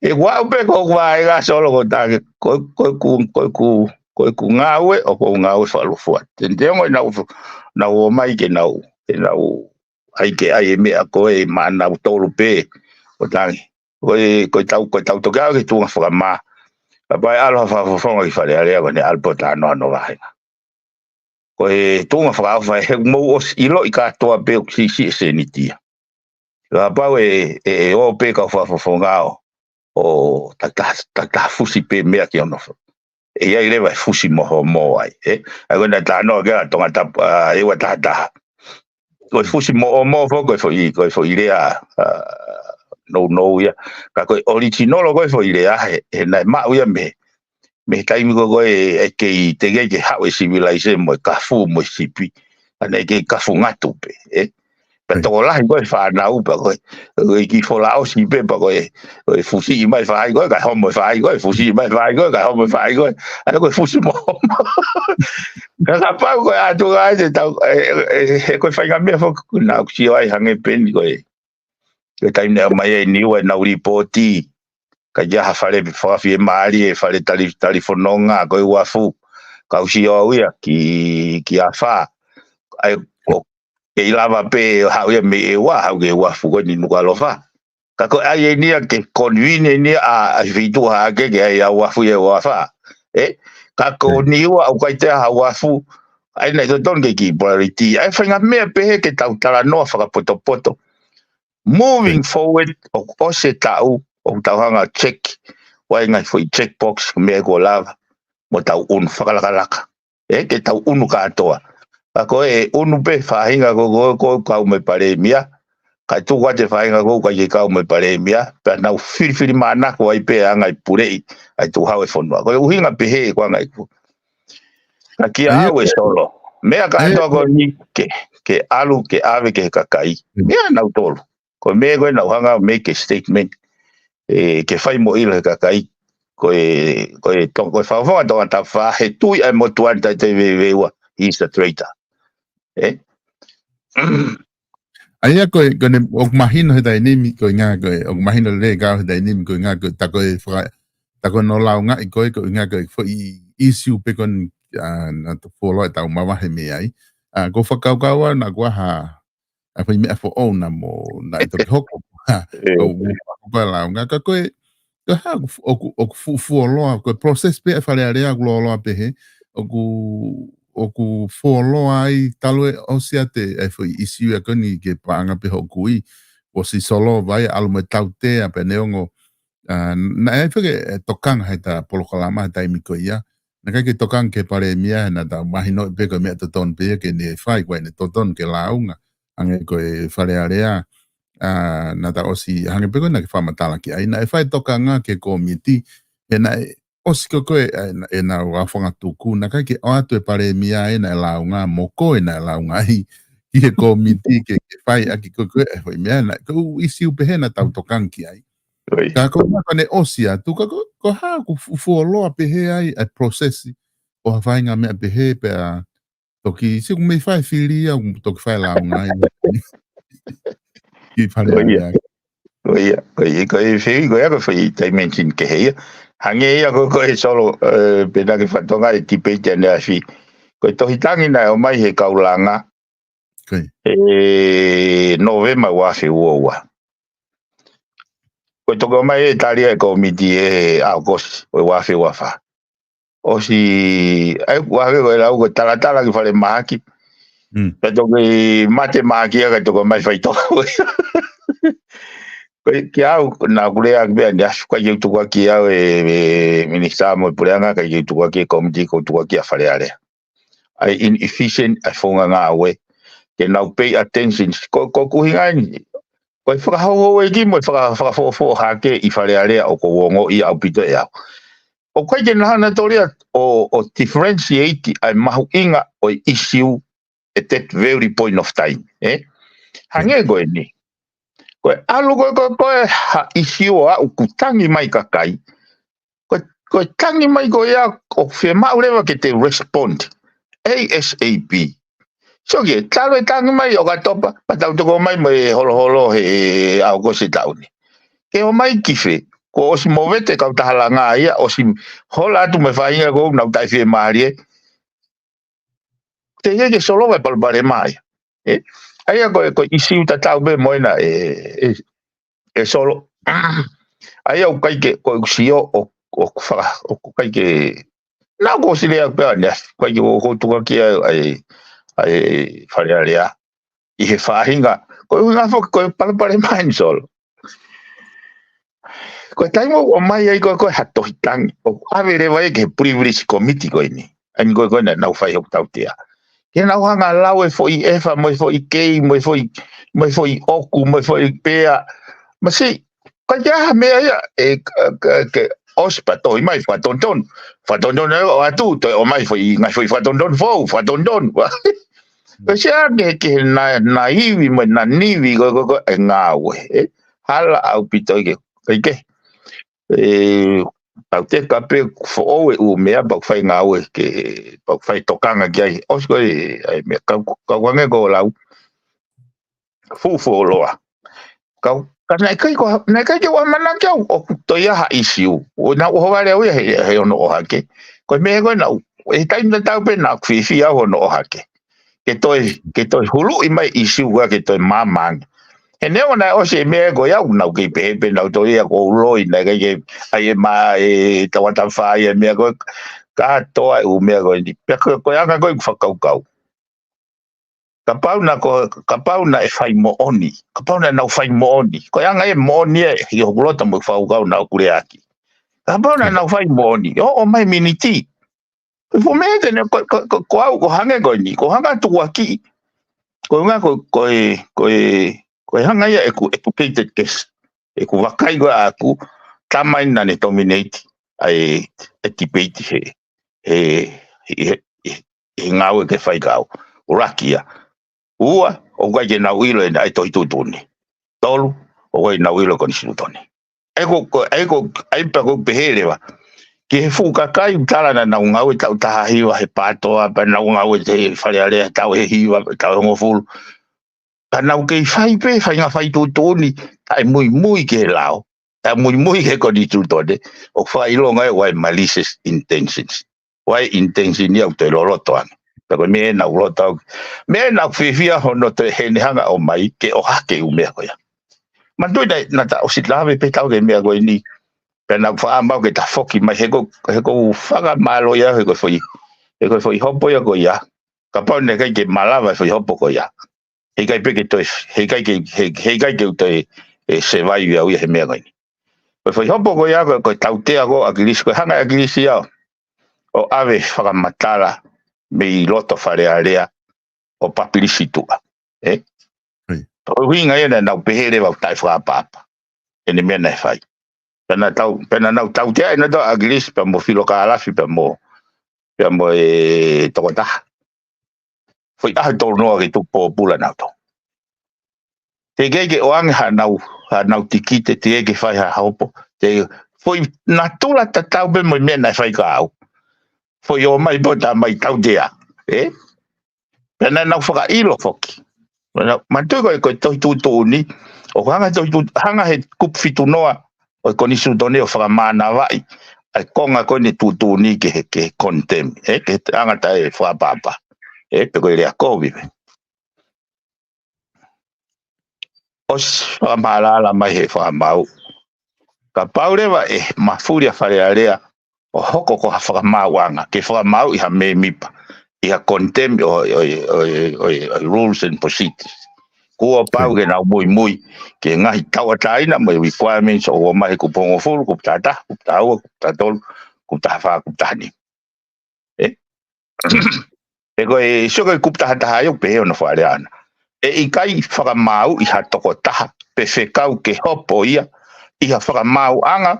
ʻE kuaʻu pē ko ʻeku vaʻinga Solo ko e tangi, ko, ko ʻeku, ko ʻeku, ko ʻeku ngāue, ʻoku ou ngāue fakalūkufua. Te, te ongo ʻenau, nau ō mai ke nau, ke nau ʻai ke ʻai e meʻa ko ē maʻanautolu pē, ko e tangi. Ko e, ko e tau, ko e tau toki aʻu ki he tuʻunga fakamā. Kapau ʻe ʻalu ha fakafofonga ki Fale Alea, ko ʻene ʻalu pē ʻo talanoa hono vahenga. Ko e tuʻunga fakaʻofa he ʻoku mou ʻosi ʻiloʻi kātoa pē ʻoku siʻisiʻi e sēniti ia. Kapau ʻe, ʻe, ʻe ō pē kau fakafofonga ʻo, ʻo takitaha, takitaha fusi pē meʻa ki hono fo. ʻE ʻi ai leva e fusi moʻomoʻo ai, ē? ʻA ia ko ʻena talanoa ki ai ʻa Tongatapu, ʻa, ʻEua taha taha. Ko e fusi moʻomoʻo foki, ko e foʻi, ko e foʻi lea, ʻa, nounou ia. Ka ko e ʻolitinolo ko e foʻi lea, he, he naʻe maʻu ia mei he, Mei he taimi ko ē ʻe kei teʻeki ke haʻu e sivilaise mo e kafu mo e sipi. Ka naʻe kei kafu ngatu pē, ē. Pea tokolahi ko e fānau pea ko e, ʻe kei fola ʻosi pē pea ko e, ko e fusiʻi mai faʻahi ko ē, kae homo e faʻahi ko ē, fusiʻi mai faʻahi ko ē, kae homo e faʻahi ko ē. ʻA ia ko e fusi mo homo. Ka kapau ko e ʻatu ai te tau, ʻe, ʻe, he ko e faʻahinga meʻa foki naʻa ku sio ai hangē pē ni ko e. Ko e taimi naʻe ʻomai ai ʻe Niua ʻenau lipooti. Ka ʻi ai ha fale fakafiemālie, fale tali, talifononga, ko e uafu. Kau sio au ia ki, ki ʻAfā. ʻA ia ʻoku kei lava pē haʻu ia mei ʻEua, haʻu ki he uafu ko eni Nukuʻalofa. Ka ko e ʻai eni ia ke convenient ia ʻa, ʻa e feituʻu hake ke ʻai ʻa e uafu ia ʻi ʻAfā. Ē? Ka ko Niua ʻoku ʻikai toe ʻi ai ha uafu. ʻA ia naʻe totonu ke kiʻi priority. ʻA ia faʻahinga meʻa pehē ke tau talanoa fakapotopoto. Moving forward, ʻoku ʻosi e taʻu, ʻoku tau hanga check, ʻoku ʻi ai e ngaahi foʻi checkbox, meʻa kuo lava, mo tau ʻunu fakalakalaka. Ē, ke tau ʻunu kātoa. Ka ko e ʻunu pē faʻahinga ko, ko, ko kau mo e palēmia, kae tuku atu e faʻahinga ko ē ʻoku ʻikai ke kau mo e palēmia, pea nau filifilimānako ai pē ʻa e anga e puleʻi, ʻa e tuʻu hau e fonua. Ko e ʻuhinga pehē ko e anga ʻeku. Ka kia au e Solo. Meʻa kātoa ko eni ke, ke ʻalu, ke ʻave ki he kakai. Meʻa nautolu. Ko e meʻa ko ē naʻa ku hanga make a statement. ʻE, ke fai mo ʻilo he kakai. Ko e, ko e tong-, ko e fakafofonga Tongatapu Fā, he tui ʻa e motuʻa ni taʻe te veve ua, he's a traitor. Ē? ʻA ia ko e, ko ʻene, ʻoku mahino he taimi ni, ko e ʻuhinga ko e, ʻoku mahino lelei kau he taimi ni, ko e ʻuhinga ko e, tā ko e faka-, tā ko hono lāungaʻi ko e, ko e ʻuhinga ko e foʻi issue pē ko eni, ʻa, naʻa tau fuoloa ʻetau mavahe mei ai. ʻA, ko e fakakaukau au naʻa ku ʻai ha, ʻa e foʻi meʻa foʻou naʻa mo, naʻe toki hoko. ʻA, ʻoku, ʻoku pā lāunga, ka ko e, ko e hā ʻoku, ʻoku, ʻoku fu-, fuoloa, ko e process pē ʻa e Fale Alea ʻoku lōloa pehē, ʻoku, ʻoku fuoloa ai talu e ʻosi atu e foʻi issue ia ko eni ki he paʻanga pē hoʻo kui, ʻosi Solo vai ʻalu mo e tautea pea neongo, ʻa, naʻe ʻi ai foki e tokanga he ʻeta polokalama he taimi ko ia, naʻe ʻikai ke tokanga ki he palēmia, naʻa tau mahinoʻi pē ko e meʻa totonu pē ia ke ne fai, ko ʻene totonu ke lāunga, hangē ko e Fale Alea, ʻa, naʻa tau ʻosi, hangē pē ko ē naʻa ke fakamatala ki ai, naʻe fai tokanga ki he kōmiti, he naʻe ʻosi ko ē, ʻa, ʻenau aofangatuku, naʻe ʻikai ke ʻoatu e palēmia ʻe naʻe lāunga, mo ko ē naʻe lāunga ai, ki he kōmiti ke, ke fai ʻaki ko ē, ko e foʻi meʻa, naʻe, ko e ʻū issue pehē naʻa tau tokanga ki ai. Ka ko e meʻa ko ʻene ʻosi atu, ka ko, ko e hā ʻoku fu-, fuoloa pehē ai, ʻa e process, ʻo ha faʻahinga meʻa pehē pea, toki, sio ʻoku mei fai fili ia, ʻoku toki fai lāunga ai. Ki Fale Alea. Ko ia, ko ia, ko e fili, ko ia ko e foʻi dimension kehe ia. Hangē ia ko, ko e Solo, ē, pē naʻa ke fakatonga e tipeiti ʻaneafi. Ko e tohi tangi naʻe ʻomai he kau langa. Ko ia. ʻE Nōvema ua afe ua ua. Ko e toki ʻomai e tali ʻa e kōmiti ʻe ʻAokosi, ʻo e ua afe ua fā. ʻOsi, ʻa ia, ua afe ko e lau ko e talatala ki falemahaki. Pea toki mate mahaki ia kae toki ʻomai faitoʻo. Ko e, kia au, naʻa ku lea ki ai pē ʻaneafi, ʻikai ke u tukuakiʻi au ʻe, ʻe minisitā mo e puleʻanga, ʻikai ke u tukuakiʻi e kōmiti, ʻoku ou tukuakiʻi ʻa Fale Alea. ʻA e inefficient, ʻa e founga ngāue. Ke nau pay attention. Ko, ko e ʻuhinga eni. Ko e fakahouhouʻeiki mo e faka-, fakafoʻofoʻo hake ʻi Fale Alea ʻoku ou ongoʻi ʻaupito ʻe au. ʻOku ʻikai ke nau hanga ʻo tali ʻo, ʻo differentiate ʻa e mahuʻinga ʻo e issue at that very point of time, ē? Hangē ko eni. Ko e ʻalu ko e, ko e, ko e ha issue ʻo aʻu ʻoku tangi mai kakai. Ko e, ko e tangi mai ko ia ʻoku fiemaʻu leva ke te respond. ASAP. Sio ki ai, talu e tangi mai ʻo ka topa, pea tau toki ō mai mo e holoholo he ʻAokosi taʻu ni. Ke ō mai ki fē, kuo ʻosi movete e kautaha langa ia, ʻosi hola atu mo e faʻahinga ko ē ʻoku nau taʻefiemālie. Teʻeki ke solova e palopalema ia. Ē? ʻA ia ko e, ko e issue tatau pē mo ena ē, ē, ē Solo. ʻA ia ʻoku ʻikai ke, ko e sio ʻo, ʻoku faka-, ʻoku ʻikai ke, naʻa ku ʻosi lea pē ʻaneafi, ʻikai ke ʻoku ou tukuakiʻi ʻa e, ʻa e Fale Alea. ʻI he faʻahinga, ko e ʻuhinga foki ko e palopalema eni Solo. Ko e taimi ʻoku ʻomai ai ko ē, ko e ha tohi tangi, ʻoku ʻave leva ia ki he privilege committee ko eni. ʻA eni ko ē, ko ē naʻa nau fai hoku tautea. Ke nau hanga ʻo lau e foʻi efa, mo e foʻi kei, mo e foʻi, mo e foʻi ʻoku, mo e foʻi pea. Masiʻi, ʻikai ke ʻi ai ha meʻa ia, ē, ka, ka, ke ʻosi pea tohi mai, fakatonutonu. Fakatonutonu ʻo atu, toe ʻomai foʻi, ngaahi foʻi fakatonutonu foʻou, fakatonutonu. Ko e sea ke, ke na, na ivi mo na nivi, ko, ko, ko, e ngāue, ē. Hala ʻaupito ʻi ke, ʻi ke. E, tau teka pē foʻou e ʻū meʻa, pau fai ngāue ke, pau fai tokanga ki ai. ʻOsi ko e, ai meʻa, kau, kau ange ko lau. Fuʻu fuoloa. Kau, ka naʻe ʻikai ko, naʻe ʻikai ke u ʻamanaki au, ʻoku toe ʻi ai ha ʻisiū. ʻO naʻu ʻohovale au ia he, he hono ʻohake. Ko e meʻa ko ē naʻu, he taimi tatau pē naʻu fiefia au hono ʻohake. Ke toe, ke toe huluʻi mai ʻisiū ko ē ke toe māmā ange. He neongo naʻe ʻosi e meʻa ko ia ʻoku nau kei pehē pē naʻu toe ia ko u loi naʻe ʻikai ke, ʻai e mā e tauʻatāina fai e meʻa ko ē, kātoa e ʻū meʻa ko eni. Pea ko, ko e anga ko ē ʻeku fakakaukau. Kapau naʻe ko, kapau naʻe fai moʻoni. Kapau naʻa nau fai moʻoni. Ko e anga e moʻoni ē, ʻi hoku loto mo e fakakaukau naʻa ku lea ki ai. Kapau naʻa nau fai moʻoni. ʻO, ʻomai miniti. Ko e fuʻu meʻa te ne, ko, ko, ko, ko au, ko hangē ko eni. Ko hanga tukuakiʻi. Ko e ʻuhinga ko, ko e, ko e, ko e hanga ia ʻeku, ʻeku educated guess. ʻEku vakai ko ē ʻaʻaku, tamai naʻa ne dominate ʻa e, e debate he, he, he, he, he ngāue ke fai ka au. ʻUluaki ia. Ua, ʻoku ʻikai ke nau ʻilo e, ʻa e tohi tuʻutuʻuni. Tolu, ʻoku ʻikai ke nau ʻilo e konisitūtone. ʻA ia ko, ko, ʻa ia ko, ʻa ia pea ko u pehē leva. Ki he fuʻu kakai ʻoku tala naʻa nau ngāue taʻu taha hiva he PATOA, pea nau ngāue he Fale Alea taʻu ʻe hiva, taʻu ʻe hongofulu. Ka nau kei fai pē, faʻahinga fai tuʻutuʻuni, taʻe muimui ki he lao, taʻe muimui ki he konisitūtone, ʻoku fakaʻilonga ʻe au e malicious intentions. ʻA e intention ia ʻoku toe loloto ange. Pea ko e meʻa naʻu loto au. Meʻa naʻu fiefia hono toe heni hanga ʻo ʻomai ke ʻohake e ʻū meʻa ko ia. Manatuʻi naʻa, naʻa ta ʻosi lave pē ʻetau ke meʻa ko eni. Pea naʻu faʻa mau ke ta foki mai he ko, he ko u fakamālō ia, he ko e foʻi, he ko e foʻi hopo ia ko ia. Kapau naʻe ʻikai ke malava e foʻi hopo ko ia. He ʻikai pē ke toe, he ʻikai ke, he, he ʻikai ke u toe, e, survive au ia he meʻa ko eni. Ko e foʻi hopo ko ia, ko, ko e tautea ko ē ʻa ʻAkilisi, ko e hanga ʻe ʻAkilisi ia ʻo ʻave fakamatala mei loto Fale Alea ʻo pabilisituʻa. Ē? Ko e ʻuhinga ia naʻa nau pehē leva ʻoku taʻefakaʻapaʻapa ʻene meʻa naʻe fai. Pea naʻa tau, pea naʻa nau tautea ʻe nautolu ʻa ʻAkilisi pea mo Filokalafi pea mo, pea mo e tokotaha. Foʻi ʻaho ʻe tolu noa ke tuku pōpula nautolu. Teʻeki ke ʻoange haʻanau, haʻanau tikite, teʻeki ke fai ha hopo. Te foʻi natula tatau pē mo e meʻa naʻe fai kia au. Foʻi ō mai pō tā mai tautea. Ē? Pea naʻa nau fakaʻilo foki. Manatuʻi ko e, ko e tohi tuʻutuʻuni, ʻoku hanga tohi tuʻu, hanga he kupu fitu noa ʻo e konisitūtone ʻo fakamānavaʻi ʻa e konga ko eni tuʻutuʻuni ke he, ke he contempt, ē, ke he anga taʻefakaʻapaʻapa. Ē, pe ko e lea kovi pē. ʻOsi fakamālala mai he fakamaau. Kapau leva ʻe mafuli ʻa Fale Alea ʻo hoko ko ha fakamaauʻanga, ke fakamaauʻi ha mēmipa, ʻi ha contempt ʻo, ʻo, ʻo, ʻo, ʻo rules and procedures. Kuo pau ke nau muimui, ki he ngaahi tauʻatāina mo e requirements ʻoku ʻomai he kupu hongofulu, kupu taha taha, kupu taha ua, kupu taha tolu, kupu taha fā, kupu taha nima. Ē? He ko e, sio ko e kupu taha taha ia ʻoku pehē hono fakalea ʻana. ʻE ʻikai fakamaauʻi ha tokotaha, pe fekau ke hopo ia, ʻi ha fakamaauʻanga,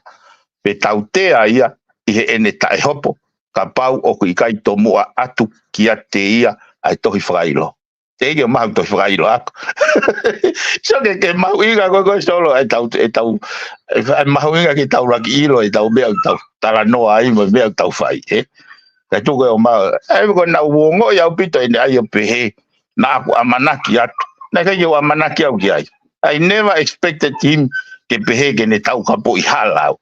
pe tautea ia, ʻi heʻene taʻehopo, kapau ʻoku ʻikai tomuʻa ʻatu kiate ia ʻa e tohi fakaʻilo. Teʻeki ke mahu tohi fakaʻilo ako. Sio ke, ke mahuʻinga ko e, ko e solo ʻetau, ʻetau, ʻe mahuʻinga ke tau laki ʻilo ʻetau meʻa ʻoku tau talanoa ai mo e meʻa ʻoku tau fai, ē? Ka tuku e ʻomai, ē, ko e naʻu ongoʻi ʻaupito ʻene ʻai ʻo pehē, naʻa ku ʻamanaki atu. Naʻe ʻikai ke u ʻamanaki au ki ai. I never expected him ke pehē ke ne taukapoʻi hala au.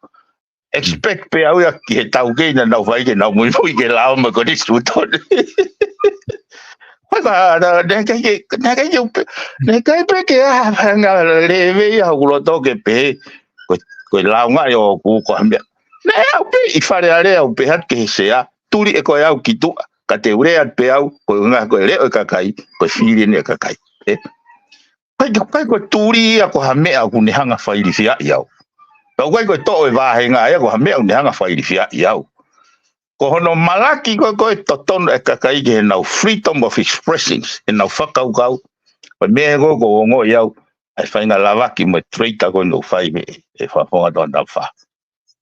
Expect pē au ia ki he taukei naʻa nau fai ke nau muimui ki he lao mo e konisitūtone. Haka, naʻe ʻikai ke, naʻe ʻikai ke, naʻe ʻikai pē ke ʻi ai ha faʻahinga lēvea ʻi hoku loto ke pehē, ko, ko e lao ngaahi ʻoku ko ha meʻa. Naʻe ʻi ai pē ʻi Fale Alea ʻo pehē atu ki he sea, tuli ʻe koe au ki tuʻa, ka te u lea pē au, ko e ngaahi ko e leʻo ʻo e kakai, ko e filini ʻo e kakai. Ē? ʻIkai, ʻikai ko e tuli ia ko ha meʻa ʻoku ne hanga fakailifiaʻi au. Pea ʻikai ko e toʻo e vāhenga ia ko ha meʻa ʻoku ne hanga fakailifiaʻi au. Ko hono malaki ko e, ko e totonu e kakai ki heʻenau freedom of expressions, ʻenau fakakaukau. Ko e meʻa ko ē ʻoku ongoʻi au, ʻa e faʻahinga lavaki mo e traitor ko ē naʻe fai he, he Fakafofonga Toko Taha Fā.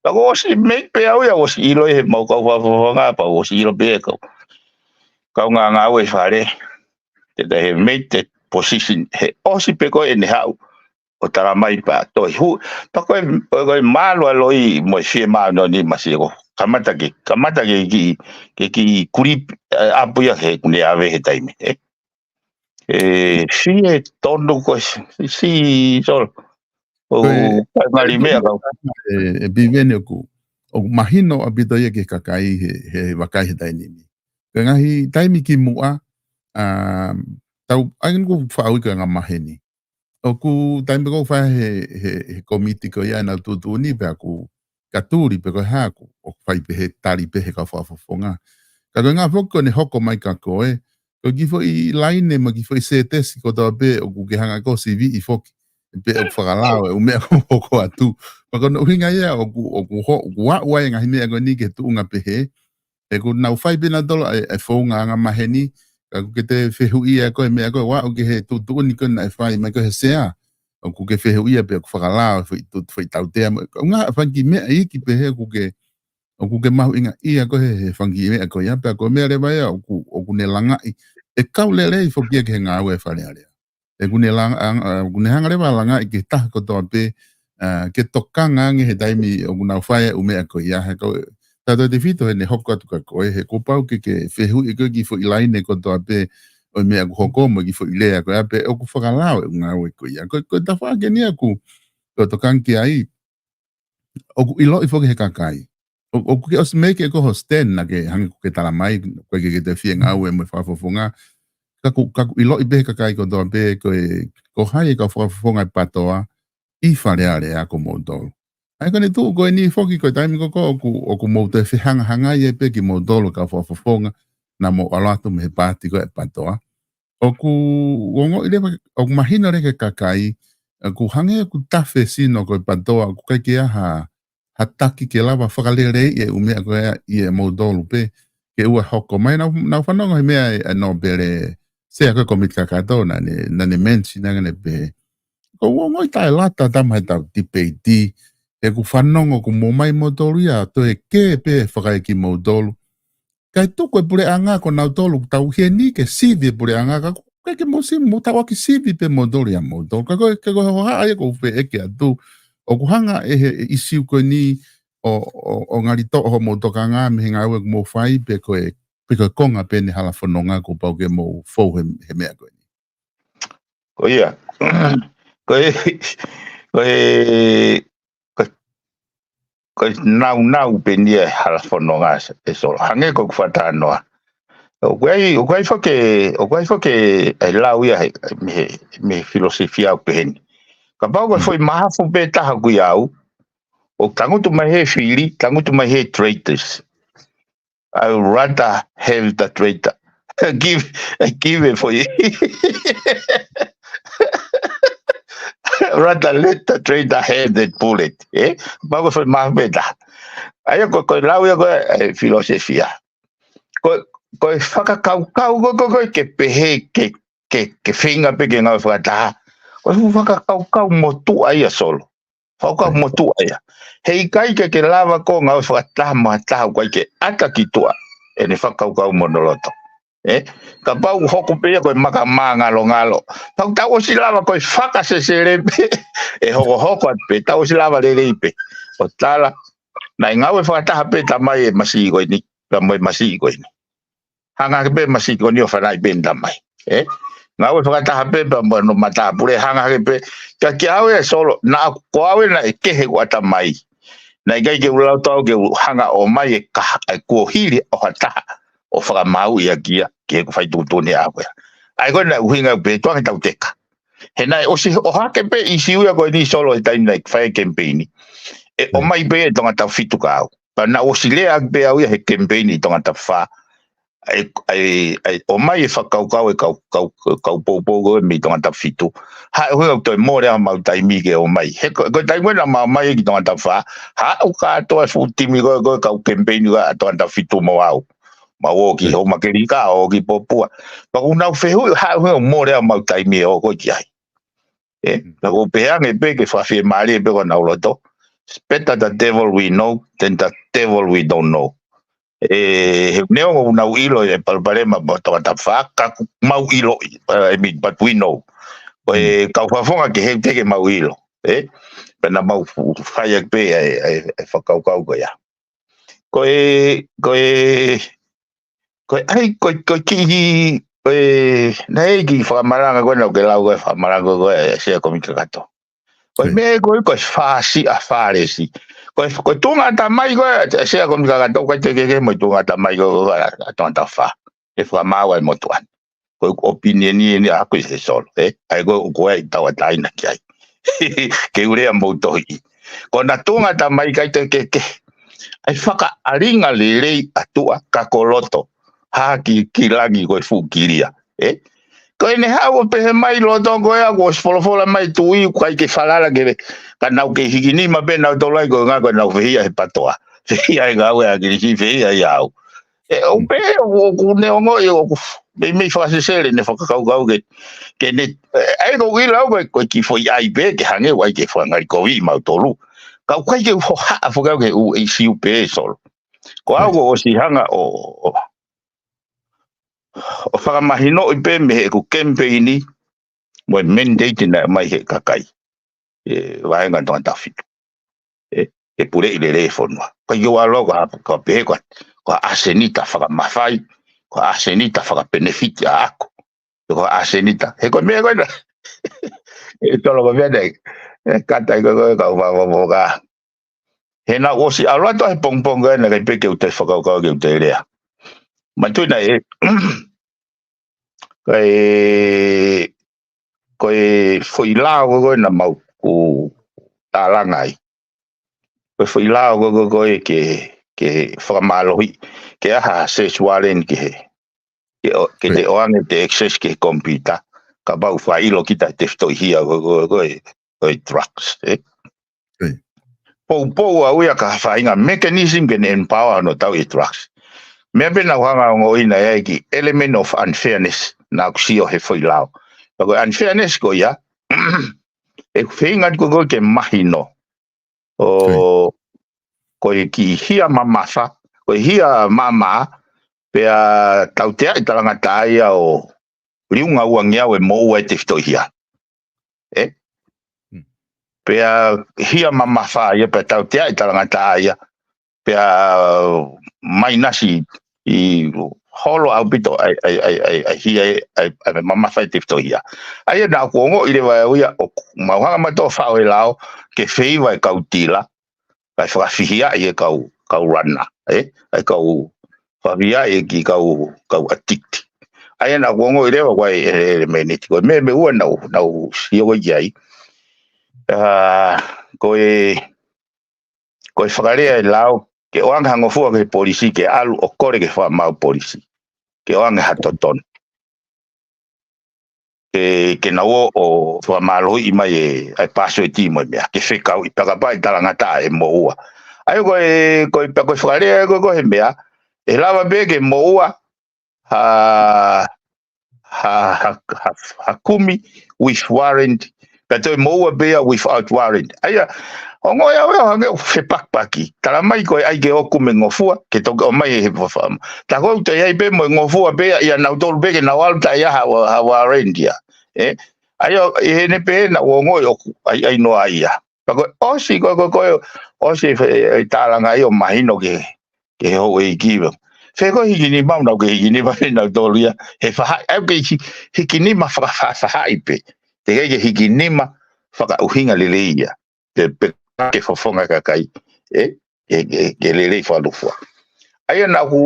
Pea ʻoku ʻosi mei pē au ia, ʻosi ʻilo ʻe he mau kau fakafofonga, pea ʻosi ʻilo pē ʻe he kau, kau ngāngāue fale. Te te he mei te position, he ʻosi pē ko ʻene haʻu ʻo tala mai pea toe hū. Pea ko e, ko e mālualoi mo e fiemānoni masi ko. Kamata ke, kamata ke ki, ke ki kulip, eh, ʻapu ia he kune ave he taimi, eh. E, fie tonu ko si, si, Solo. ʻO, Ko e, kae ngali meʻa kau. e, e Piveni ʻoku, ʻoku mahino ʻaupito ia ki he kakai he, he vakai he taimi ni. Ko e ngaahi taimi ki muʻa, a, tau, ʻai ko faʻa ui ko e ngaahi maheni. ʻOku taimi ko ʻoku fai he, he, he komiti ko ia ʻenau tuʻutuʻuni pea ʻoku katuli pe ko e hā ʻoku, ʻoku fai pē he tali pē he kau fakafofonga. Ka ko e ngaahi foki ko ʻene hoko mai ka ko e, ko e kiʻi foʻi laine mo e kiʻi foʻi sētesi kotoa pē ʻoku ke hanga ko siviʻi foki. Pe ʻoku fakalao e ʻū meʻa ko hoko atu. Pea ko hono ʻuhinga ia ʻoku, ʻoku ho-, ʻoku aʻu ai e ngaahi meʻa ko eni ki he tuʻunga pehē. He ʻoku nau fai pē nautolu e, e founga anga maheni, ka ʻoku ke toe fehuʻia koe meʻa ko ē ʻoku aʻu ki he tuʻutuʻuni ko ē naʻe fai mai ko ē he sea. ʻOku ke fehuʻia pe ʻoku fakalao e foʻi tu-, foʻi tautea mo. ʻUhinga fanga kiʻi meʻa iiki pehē ʻoku ke, ʻoku ke mahuʻingaʻia ko ē he, he fanga kiʻi meʻa ko ia, pea ko e meʻa leva ia ʻoku, ʻoku ne langaʻi. ʻE kau lelei foki ia ki he ngāue Fale Alea. ʻOku ne langa-, ang-, a, ʻoku ne hanga leva ʻo langaʻi ki he taha kotoa pē, a, ke tokanga ange he taimi ʻoku nau fai e ʻū meʻa ko ia, he ko e, tautefito heʻene hoko atu ka ko e, he kuo pau ke, ke fehuʻi ko e kiʻi foʻi laine kotoa pē, ʻo e meʻa ʻoku hoko mo e kiʻi foʻi lea ko ia pe ʻoku fakalao e ʻū ngāue ko ia. Ko, ko e tafaʻaki eni ʻoku, ko e tokanga ki ai, ʻoku ʻiloʻi foki he kakai. ʻO, ʻoku ke ʻosi make e ko ho stand naʻa ke hangē ko e ke tala mai, ko e ke ke te fie ngāue mo e fakafofonga. Ka ʻoku, ka ʻoku ʻiloʻi pē he kakai kotoa pē, ko e, ko hai e kau fakafofonga e PATOA, ʻi Fale Alea ko moutolu. ʻA ia ko ʻene tuʻu ko eni foki ko e taimi ko ē ʻoku, ʻoku mou toe fehangahangai ai pē kimoutolu kau fakafofonga, naʻa mou ʻalu atu mei he paati ko ē PATOA. ʻOku ongoʻi leva, ʻoku mahino leva ki he kakai, ʻoku hangē ʻoku tafe sino ko e PATOA, ʻoku ʻikai ke ʻi ai ha, ha taki ke lava fakaleleiʻi e ʻū meʻa ko ia ʻia moutolu pē, ke ʻoua hoko mai nau, nau fanongo he meʻa ʻa e nōpele, sea ko e komiti kakato, naʻa ne, naʻa ne mention ange ne pē. Ko ʻeku ongoʻi taʻelata tama he tau tipeiti, he ʻoku fanongo ʻoku mou ʻomai moutolu ia, toe kē pē fakaʻeiki moutolu. Kae tuku e puleʻanga ko nautolu, tau heni ke sivi e puleʻanga, ka ʻoku ʻikai ke mou sivi, mou tauʻaki sivi pē moutolu ia moutolu. Ka ko e, ka ko e hohaʻa ia ʻoku ou feʻeke atu. ʻOku hanga ʻe he, e ʻisiū ko eni ʻo, ʻo, ʻo ngali toʻo hoʻomou tokanga mei he ngāue ʻoku mou fai pe ko e, pe ko e konga pē ʻene hala fononga kuo pau ke mou fou he, he meʻa ko eni. Ko ia. Ko e, ko e, ko e, ko e naunau pē eni e hala fononga ē Solo. Hangē ko ʻeku fakatalanoa. ʻOku ʻi ai, ʻoku ʻi ai foki, ʻoku ʻi ai foki e lau ia he, mei he, mei he filosofia ʻoku peheni. Kapau ko e foʻi mahafu pē taha ʻoku ʻi ai, ʻoku tangutu mai he fili, tangutu mai he traitors. I would rather have the traitor. Give, give it for you. Rather let the traitor have that bullet. Eh? Pau ko e foʻi mahafu pē taha. ʻA ia ko, ko e lau ia ko e, e filosofia. Ko, ko e fakakaukau ko, ko, ko e ke pehē ke, ke, ke feinga pē ke ngāue fakataha. Ko e fakakaukau motuʻa ia Solo. Fakakaukau motuʻa ia. He ʻikai ke ke lava ko e ngāue fakataha mo ha taha ʻoku ʻikai ke ʻata ki tuʻa ʻene fakakaukau mo hono loto. Eh? Kapau ʻoku hoko pē ia ko e maka māngalongalo. Pau tau ʻosi lava ko e fakasesele pē, ʻe hokohoko atu pē, tau ʻosi lava lelei pē. ʻO tala, naʻe ngāue fakataha pē tamai e masiʻi ko eni, ka mo e masiʻi ko eni. Hanga hake pē masiʻi ko eni ʻo fanaʻi pē ʻene tamai. Eh? Ngāue fakataha pē pea mo hono matāpule hanga hake pē. Ka kiate au ē Solo, naʻa ko au ē naʻe kehe ʻeku ʻatamai. Naʻe ʻikai ke u lau tau ke u hanga ʻo ʻomai e kaha, e kuohili ʻo ha taha ʻo fakamāuʻi ʻaki ia, ke u fai tuʻutuʻuni ʻaʻaku ia. ʻA ia ko e naʻe ʻuhinga pē tuʻa ke tau teka. He naʻe ʻosi ʻohake pē ʻisiū ia ko eni Solo he taimi naʻe fai e kemipeini. ʻE ʻomai pē e Tongatapu fitu kia au. Pea naʻe ʻosi lea ʻaki pē au ia he kemipeini ʻi Tongatapu fā. ʻE, ʻe, ʻe ʻomai e fakakaukau e kau, kau, kau poupou ko ē mei Tongatapu fitu. Haʻu ʻo toe mole ʻa homau taimi ke ō mai. He ko, ko e taimi ko ē naʻa mau ō mai ki Tongatapu fā, haʻu kātoa e fuʻu timi ko ē, ko e kau kemipeini ko ē ʻa Tongatapu fitu mo au. Mau ō ki Houmakelika, ō ki Popua. Pea ʻoku nau fehuʻi, haʻu ʻo mole ʻa homau taimi ʻo ō ko ē ki ai. Eh, ka ʻoku ou pehē ange pē ke fakafiemālie pē ko honau loto. It's better the devil we know than the devil we don't know. E, he neongo ʻoku nau ʻilo e palopalema mo Tongatapu fā, ka ʻoku mau ʻiloʻi, uh, I mean, but we know. Ko e kau fakafofonga kehe ʻoku teʻeki ke mau ʻilo, ē? Pea naʻa mau fu-, fai ʻaki pē e, e, e fakakaukau ko ia. Ko e, ko e, ko e, ʻai, ko e, ko e kiʻi, ko e, naʻe ʻi ai e kiʻi fakamalanga ko ē naʻa ke lau ko ē, fakamalanga ko ē, Sea Komiki Kakato. Ko e meʻa ko ē ko e fāsiʻa fālesi. Ko e, ko e tuʻunga ʻatamai ko ē, Sea Komiki Kakato, ʻoku ʻikai te ke ke mo e tuʻunga ʻatamai ko ē, ko ē, ʻa Tongatapu fā. ʻE fakamaau ai motuʻa ni. Ko e opinion ʻeni ʻaʻaku ʻi he solo, ē? ʻAi ko ē ʻoku ʻi ai e tauʻatāina ki ai. Ke u lea mo tohi. Ko ʻena tuʻunga ʻatamai ʻikai te ke ke. ʻAi fakaʻalinga lelei ʻa tuʻa ka ko loto. Hā ki, ki langi ko e fuʻu kilia, ē? Ko ʻene haʻu ʻo pehē mai loto ko ē ʻoku ʻosi folofola mai tuʻi ʻoku ʻikai ke falala ke le. Ka nau kei hiki nima pē nautolu ai ko e ngā ko ē nau fehiʻa he patoa. Fehiʻa he ngāue ʻa ʻAkilisi, fehiʻa ʻia au. ʻE, ʻoku pehē, ʻoku, ʻoku ne ongoʻi, ʻoku meimei fakasesele ʻene fakakaukau ke, ke ne, ʻe, ʻai ko ʻilo au ko e, ko e kiʻi foʻi ʻai pē, ke hangē ʻoku ʻikai ke fakangalikoviʻi mautolu. Ka ʻoku ʻikai ke u hohaʻa foki au ke u ʻe siu pē solo. Ko au ko ʻosi hanga ʻo, ʻo, ʻo fakamahinoʻi pē mei heʻeku kemipeini, mo e mandate naʻe mai he kakai. ʻE, vaenga Tongatapu fitu. ʻE, ke puleʻi lelei e fonua. Ko e ʻikai ke u ʻalu au ko ha, ko ha pehē ko ha, ko ha ʻasenita fakamafai, ko ha ʻasenita fakapenefiti ʻaʻaku. Ko ha ʻasenita. He ko e meʻa ko ena. ʻE tolo ko e meʻa nei. ʻE, kātaki ko e, ko e, kau fakafofonga. He naʻa ku ʻosi ʻalu atu he pongipongi ko ena, ʻikai pē ke u toe fakakaukau ke u toe lea. Manatuʻi naʻe, ko e, ko e foʻi lao ko ē naʻa mau ʻoku tālanga ai. Ko e foʻi lao ko ē, ko ē ke, ke fakamālohi, ke ʻai ha search warrant ke he, ke ʻo, ke te ʻoange ʻete access ki he computer, kapau ʻoku faʻa ʻilo kita he tefitoʻi hia ko ē, ko ē, ko ē, ko e drugs, ē? Poupou au ia ki ha faʻahinga mechanism ke ne empower hono tauʻi e drugs. Meʻa pē naʻa ku hanga ʻo ongoʻi naʻe ʻi ai e kiʻi element of unfairness naʻa ku sio he foʻi lao. Ka ko e unfairness ko ia, ʻeku feinga ko ē ke mahino. ʻO, ko e kiʻi hia mamafa, ko e hia maʻamaʻa, pea tauteaʻi talangataʻa ia ʻo liunga uangeau e moʻua e tefitoʻi hia. ʻE? Pea hia mamafa ia, pea tauteaʻi talangataʻa ia, pea mainasi ʻi holo ʻaupito ai, ai, ai, ai, ai, hia, ai, ai, ai, mamafa e tefitoʻi hia. ʻA ia naʻa ku ongoʻi leva au ia, ʻoku mau hanga mautolu ʻo faʻo e lao, ke feiva e kau tila, kae fakafihiaʻi e kau, kau lana, ē? ʻAi kau fakafihiaʻi e kiʻi kau, kau atikiti. ʻA ia naʻa ku ongoʻi leva ko e, e, e meniti. Ko e meʻa, meʻa ua naʻa ku, naʻa ku sio ko ē ki ai. ʻA, ko e, ko e fakalea e lao, ke ʻoange ha ngofua ki he polisi, ke ʻalu ʻo kole ke fakamaau polisi. Ke ʻoange ha totonu. Ke, ke nau ō ʻo fakamālohiʻi mai e, ʻa e password mo e meʻa, ke fekauʻi pea kapau ʻe talangataʻa e moʻua. ʻA ia ko e, ko e, pea ko e fakalea ko ē ko e meʻa, ʻe lava pē ke moʻua ha, ha, ha, ha, ha kumi with warrant, pea toe moʻua pē ia without warrant. ʻA ia, ongoʻi au ia ʻo hangē ʻoku fepakipaki. Tala mai ko e ʻai ke ō ʻo kumi e ngofua, ke toki ʻomai ʻe he fafam. Tā ko ē ʻoku toe ʻi ai pē mo e ngofua pē ia, ʻia nautolu pē ke nau ʻalu taʻe ʻi ai ha, ha warrant ia. Ē? ʻA ia, ʻi heʻene pehē naʻa ku ongoʻi ʻoku ʻaiʻai noa ia. Pea ko e ʻosi, ko e, ko e, ko e ʻosi e fe-, e tālanga ia ʻo mahino ke, ke he houʻeiki. Fē ko e hiki nima, nau kei hiki nima pē nautolu ia. He fahaʻi, ʻai ke hi-, hiki nima faka-, fa-, fahaʻi pē. Teʻeki ke hiki nima fakaʻuhinga lelei ia. Pe, pe ke fofonga kakai. Ē, ke, ke, ke lelei fakalūkufua. ʻA ia naʻa ku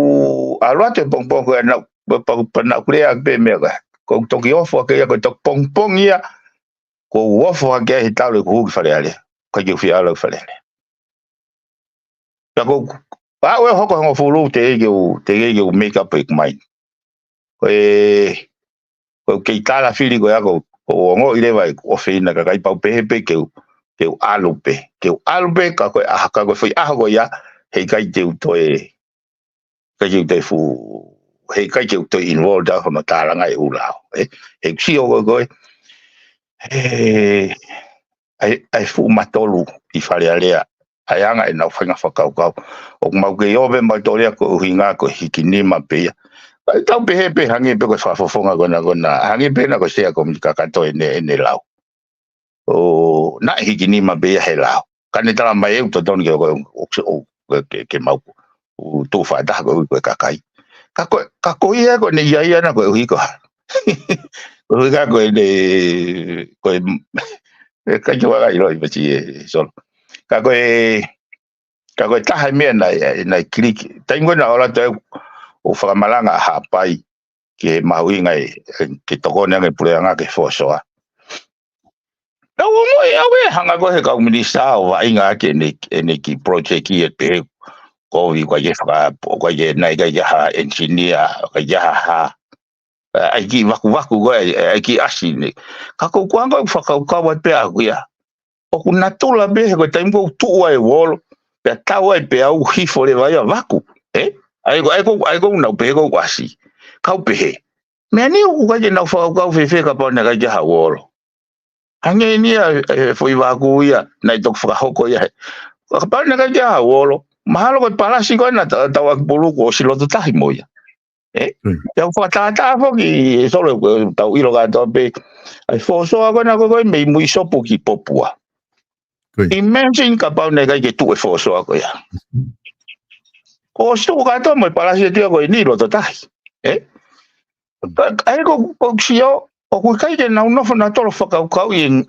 ʻalu atu he pongipongi ko ē naʻa, pa, pa, pa naʻa ku lea pē meʻa ko ē. Ko e toki ofo ake ia, ko e toki pongipongi ia, ko u ofo ake ai he talu ʻeku hū ki Fale Alea. ʻIkai ke u fie ʻalu ki Fale Alea. Pea ko u, pea ʻoku hoko hongofulu teʻeki ke u, teʻeki ke u make up ʻeku mind. Ko e, ko e kei tala fili ko ia ko, ko u ongoʻi leva ʻeku ʻofeina kakai pau pehē pē ke u, ke u ʻalu pē. Ke u ʻalu pē ka ko e ʻaho, ka ko e foʻi ʻaho ko ia, heʻikai te u toe, ʻikai te u toe fuʻu, heʻikai te u toe involved ʻa hono tālanga e ʻū lao, ē? He ʻoku sio ko ē ko ē, he, ʻai, ʻai fuʻu matolu ʻi Fale Alea, ʻa e anga ʻenau faʻahinga fakakaukau. ʻOku mau kei ʻomi ʻe mau tō lea ko e ʻuhinga ko e hiki nima pē ia. Kae tau pehē pē hangē pē ko e fakafofonga ko ena ko ena, hangē pē ena ko e sea ko e mita kakato ʻene, ʻene lau. ʻO, naʻe hiki nima pē ia he lao. Ka ne tala mai ʻe au totonu ke, ke, ke, ke, ke mau ʻū tuʻu fakataha ko e ui ko e kakai. Ka ko, ka ko ia ko ʻene ʻiaʻia na koeʻuhi ko ha. Koeʻuhi ka ko ʻene, ko e, e kai ke waka ʻilo i pati e solo. Ka ko e, ka ko e taha e meʻa naʻe, naʻe kiliki. Taimi ko ē naʻe ʻalu atu ʻo fakamalanga ʻa Haʻapai ki he mahuʻinga e, e, ke tokoni ange puleʻanga ke fosoa. Tau o mo e au e hanga ko ē he kau minisitā ʻo vaʻinga ʻaki ʻene, ʻene kiʻi project ʻi he pehē kovi ʻoku ʻikai ke faka, ʻoku ʻikai ke nai ʻikai ke ha engineer, ʻikai ke ha ha. ʻAi kiʻi vakuvaku ko ē, ʻai kiʻi ʻasi ne. Ka ko ʻeku anga ʻeku fakakaukau ai pē ʻaʻaku ia. ʻOku natula pē he ko e taimi ko ē ʻoku tuʻu ai e uolo. Pea tau ai pea u hifo leva ia vaku. ʻE? ʻAi ko, ʻai ko, ʻai ko nau pehē ko ʻoku ʻasi. Kau pehē. Meʻa ni ʻoku ʻikai ke nau fakakaukau fēfē kapau naʻe ʻikai ke ha uolo. Hangē ni ia, e, foʻi vaku ia, naʻe toki fakahoko ia he. Kapau naʻe ʻikai ke ha uolo. Mahalo ko e palasi ko ē naʻa ta-, tau ʻaki pulu kuo ʻosi loto tahi mo ia. ʻE? Ia ʻoku fakatātā foki, e solo, ko e tau ʻilo kātoa pē. ʻAi fosoa ko ena ko ē ko e mei Muisopu ki Popua. Imagine kapau naʻe ʻikai ke tuʻu e fosoa ko ia. Ko ʻosi tuʻu kātoa mo e palasi ʻe tia ko eni loto tahi. ʻE? Ka, ka, ʻe ko, ko sio, ʻoku ʻikai ke nau nofo nautolu fakakaukau ʻi he,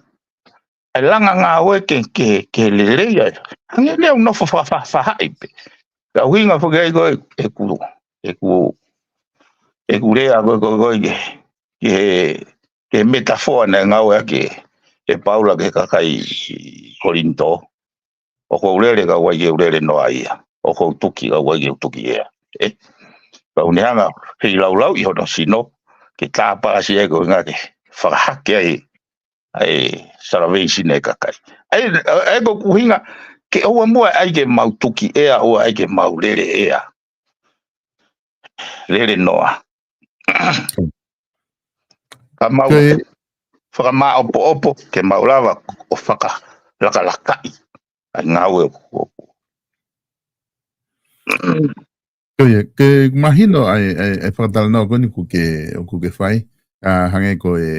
e langa ngāue ke, ke, ke lelei ai. Hangē ne au nofo fa, fa, fahaʻi pē. Ka ʻuhinga foki ai ko e, ʻeku, ʻeku, ʻeku lea ko, ko, ko, ke, ke he, ke he metafoa naʻe ngāueʻaki ʻe Paula ki he kakai Kolinitō. ʻOku ou lele ka ʻoku ʻikai ke u lele noa ia. ʻOku ou tuki ka ʻoku ʻikai ke u tuki ia. ʻE? Ka ʻoku ne hanga feilaulau ʻi hono sino, ke tāpalasi ai ko e ʻuhinga ke fakahake ai, ʻai salvation e kakai. ʻAi, ʻai ko ʻeku ʻuhinga, ke ʻoua muʻa ʻai ke mau tuki ʻea, ʻoua ʻai ke mau lele ʻea. Lele noa. Ka mau fakamāʻopoʻopo ke mau lava ʻo fakalakalakaʻi ʻa e ngāue ʻoku. Ko ia, ke mahino ʻa e, ʻa e, ʻa e fakatalanoa ko eni ʻoku ke, ʻoku ke fai, ʻa hangē ko e,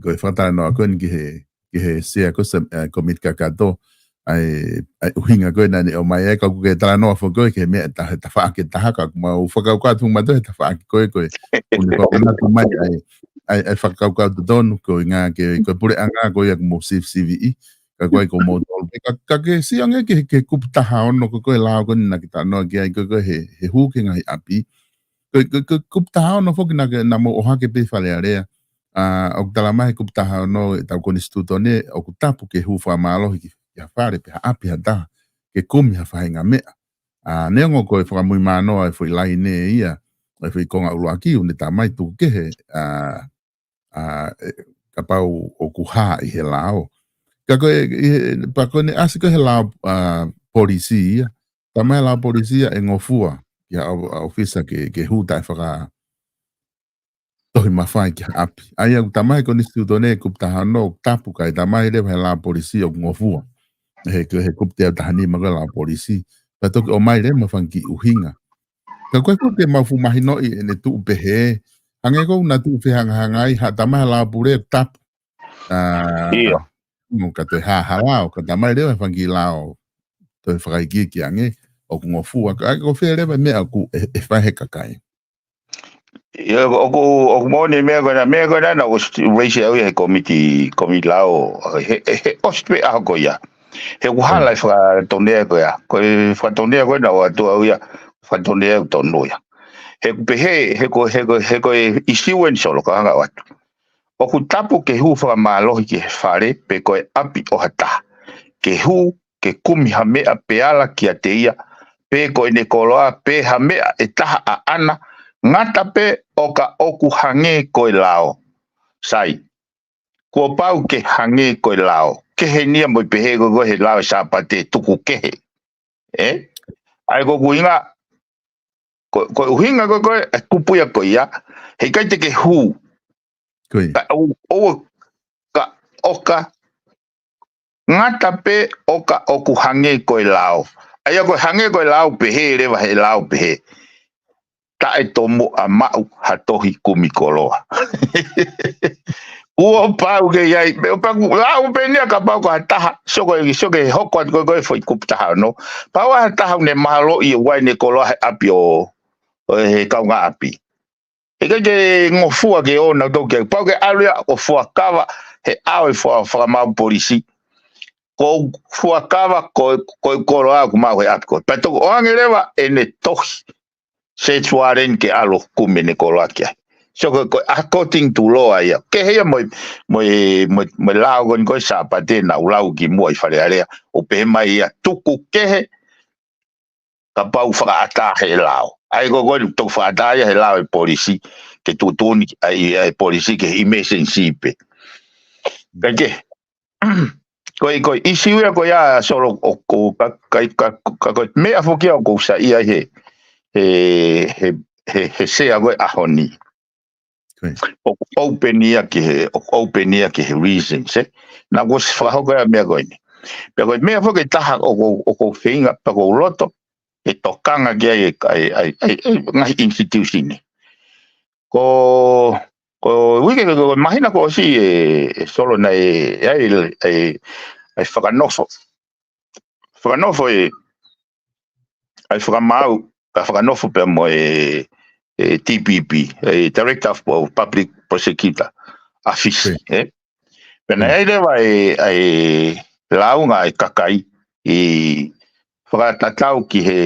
ko e fakatalanoa ko eni ki he, ki he sea ko e sa-, ʻa e komiti kakato, ʻa e, ʻa e ʻuhinga ko ē naʻa ne ʻomai ai, ka ʻoku ke talanoa foki ko ē ki he meʻa ʻe taha, tafaʻaki ʻe taha, ka ʻoku mau fakakaukau atu mautolu he tafaʻaki ko ē, ko e, ʻoku ne fakamanatu mai ʻa e, ʻa e, ʻa e fakakaukau totonu, ko e ʻuhinga ke, ko e puleʻanga ko ia ʻoku mou sivisiviʻi, ka ko e ko moutolu. Ka, ka ke sio ange ki he, ki he kupu taha ono ko e, ko e lao ko eni naʻa ke talanoa ki ai ko e, ko e he, he hū ki he ngaahi ʻapi. Ko e, ko e, ko e kupu taha ono foki naʻa ke, naʻa mou ʻohake pē Fale Alea. ʻA, ʻoku tala mai he kupu taha ono ʻetau konisitūtone, ʻoku tapu ke hū fakamālohi ki, ki ha fale pe ha ʻapi ha taha, ke kumi ha faʻahinga meʻa. ʻA, neongo ko e fakamuimui mānoa e foʻi laine ia, e foʻi konga ʻuluaki, ʻoku ne tala mai tuku kehe, ʻa, ʻa, ʻe, kapau ʻoku hā ʻi he lao. Ka ko e, ʻi he, pea ko ʻene ʻasi ko ē he lao, ʻa, polisi ia. Tala mai lao polisi ia ʻe ngofua ki ha ʻo-, ʻa, ʻōfisa ke, ke hū taʻe faka-, tohi mafai ki ha ʻapi. ʻA ia ʻoku tala mai he konisitūtone kupu taha ono ʻoku tapu kae tala mai leva he lao polisi ʻoku ngofua. He ko e, he kupu teau taha nima ko e lao polisi. Pea toki ʻomai leva mo e fanga kiʻi ʻuhinga. Ka ko e kupu ke mau fuʻu mahinoʻi ʻene tuʻu pehē. Hangē ko ʻena tuʻu fehangahangai, ha tala mai ha lao pule ʻoku tapu. ʻA, ʻIo. Mo ka toe hā ha lao, ka tala mai leva he fanga kiʻi lao toe fakaikiiki ange, ʻoku ngofua. Ka ko fē leva e meʻa ʻoku ʻe, ʻe fai he kakai. ʻIo, ʻoku, ʻoku moʻoni e meʻa ko ena, meʻa ko ena naʻa ku raise au ia he komiti, komiti lao, he, he, he ʻosi pē ʻaho ko ia. He ʻoku hala e fakatonea ko ia. Ko e fakatonea ko ena ʻoatu au ia, fakatonea ʻoku tonu ia. He ʻoku pehē, he ko, he ko, he ko e ʻisiū eni Solo ka hanga ʻoatu. ʻOku tapu ke hū fakamālohi ki he fale pe ko e ʻapi ʻo ha taha. Ke hū, ke kumi ha meʻa pe ala kiate ia, pe ko ʻene koloa, pe ha meʻa ʻe taha ʻaʻana, ngata pē ʻo ka ʻoku hangē ko e lao. Sai, kuo pau ke hangē ko e lao. Kehe eni ia mo e pehē ko ē ko e he lao e Sāpate tuku kehe. ʻE? ʻA ia ko ʻeku ʻuhinga, ko, ko e ʻuhinga ko ē ko e, e kupu ia ko ia, he ʻikai te ke hū. Ko ia. Ka ʻo, ʻo, ka ʻoka, ngata pē ʻo ka ʻoku hangē ko e lao. ʻA ia ko e hangē ko e lao pehē leva he lao pehē. Taʻetomuʻa maʻu ha tohi kumi koloa. Kuo pau ke ʻi ai, pe, pe, lau pē ʻeni ia kapau ko ha taha, sio ko e, sio ki he hoko atu ko e, ko e foʻi kupu taha ono. Pau ha taha ʻoku ne mahalo ʻi ai ʻene koloa he ʻapi ʻo, ʻo he kaungāʻapi. He ʻikai ke ngofua ke ʻoua naʻa tau ke, pau ke ʻalu ia ʻo fuakava he ʻao e fua-, fakamaau polisi. Ko e fuakava ko e, ko e koloa ʻoku maʻu he ʻapi ko ē. Pea toki ʻoange leva ʻene tohi search warrant ke ʻalu ʻo kumi ʻene koloa ki ai. So ko e, ko e according to law ia. Kehe ia mo e, mo e, mo e, mo e lao ko eni ko e Sāpate naʻa ku lau kimuʻa ʻi Fale Alea. ʻO pehē mai ia tuku kehe kapau fakaʻatā he lao. ʻA ia ko e, ko e toki fakaʻatā ia he lao e polisi. Ke tuʻutuʻuni, ʻa e, ʻa e polisi ke emergency pē. Kae kehe. Ko e, ko e ʻisiū ia ko ia Solo ʻoku, ka, ka, ka, ka, ko e meʻa foki ia ʻoku ou saiʻia he, he, he, he, he sea ko e ʻaho ni. Ko e. ʻOku open ia ki he, ʻoku open ia ki he reasons, ē. Naʻa ku ʻosi fakahoko ia meʻa ko eni. Pea ko e meʻa foki ʻe taha ʻoku, ʻoku ou feinga, pea ʻoku ou loto, he tokanga ki ai e, ai, ai, ai, ai, ngaahi institution ni. Ko, ko uike, ko, ko māhina kuo ʻosi ē, ē Solo naʻe, ʻe ai, ʻe, ʻe fakanofo. Fakanofo e, ʻa e fakamaau, ka fakanofo pea mo e, e D P P, e Director of Public Prosecutor, ʻa Fisi, ē? Pea naʻe ʻi ai leva e, e lāunga e kakai ʻi fakatatau ki he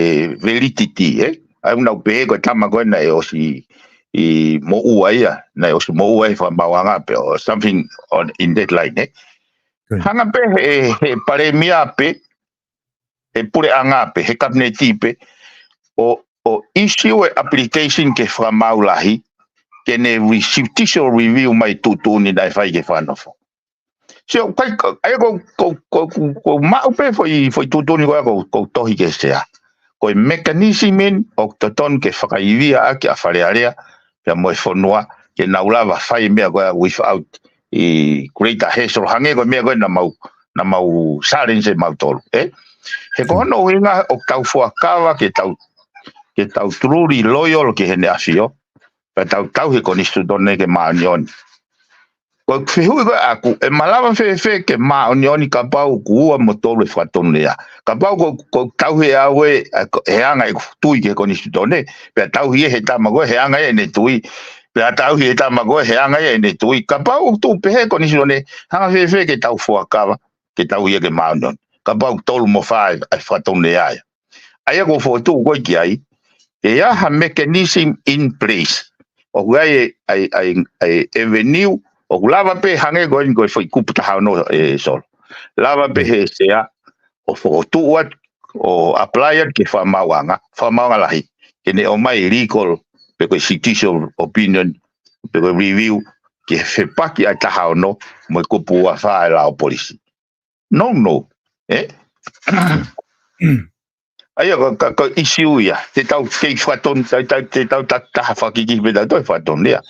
validity, ē? ʻA ia ʻoku nau pehē ko e tama ko ē naʻe ʻosi ʻi moʻua ia, naʻe ʻosi moʻua e fakamaauʻanga pe or something on, in that line, ē? Hanga pē he, he palēmia pē, he puleʻanga pē, he kapineti pē, ʻo, ʻo issue e application ki he fakamaau lahi, ke ne re-, judicial review mai tuʻutuʻuni naʻe fai ki he fakanofo. So, kai, ʻa ia ko, ko, ko, ko, ko maʻu pē foʻi, foʻi tuʻutuʻuni ko ia ko, ko tohi ki he sea. Ko e mechanism eni ʻoku totonu ke fakaivia ʻaki ʻa Fale Alea, pea mo e fonua, ke nau lava fai meʻa ko ia without e greater hassle. Hangē ko e meʻa ko ia naʻa mau, naʻa mau challenge ʻe mautolu, ē? He ko hono ʻuhinga ʻoku tau fuakava ke tau, ke tau truly loyal ki heʻene ʻAfio, pea tau tauhi e konisitūtone ke māʻoniʻoni. Ko e fehuʻi ko ē ʻaʻaku, ʻe malava fēfē ke māʻoniʻoni kapau ʻoku ua mo tolu e fakatonuhia. Kapau ko, ko e tauhi ʻe au ē, ʻa, ko, he anga ʻeku tui ki he konisitūtone, pea tauhi ʻe he tama ko ē, he anga ʻene tui, pea tauhi ʻe he tama ko ē, he anga ʻene tui. Kapau ʻoku tuʻu pehē e konisitūtone, hanga fēfē ke tau fuakava, ke tauhi ia ke māʻoniʻoni. Kapau ʻoku tolu mo fā e, e fakatonuhia ia. ʻA ia ko e fokotuʻu ko ē ki ai, ʻe ʻi ai ha mechanism in place. ʻOku ʻi ai e, ʻa e, ʻa e, ʻa e avenue, ʻoku lava pē hangē ko eni ko e foʻi kupu taha ono ē Solo. Lava pē he sea, ʻo fokotuʻu atu, ʻo apply atu ki he fakamaauʻanga, fakamaauʻanga lahi. Ke ne ʻomai legal, pe ko e judicial opinion, pe ko e review, ki he fepaki ʻa e taha ono, mo e kupu ua fā e lao polisi. No, no. Ē? ʻA ia, ka, ka, ka issue ia. Te tau kei fakatonu, tau, tau, te tau ta-, taha fakiki, pe tau toe fakatonu ia.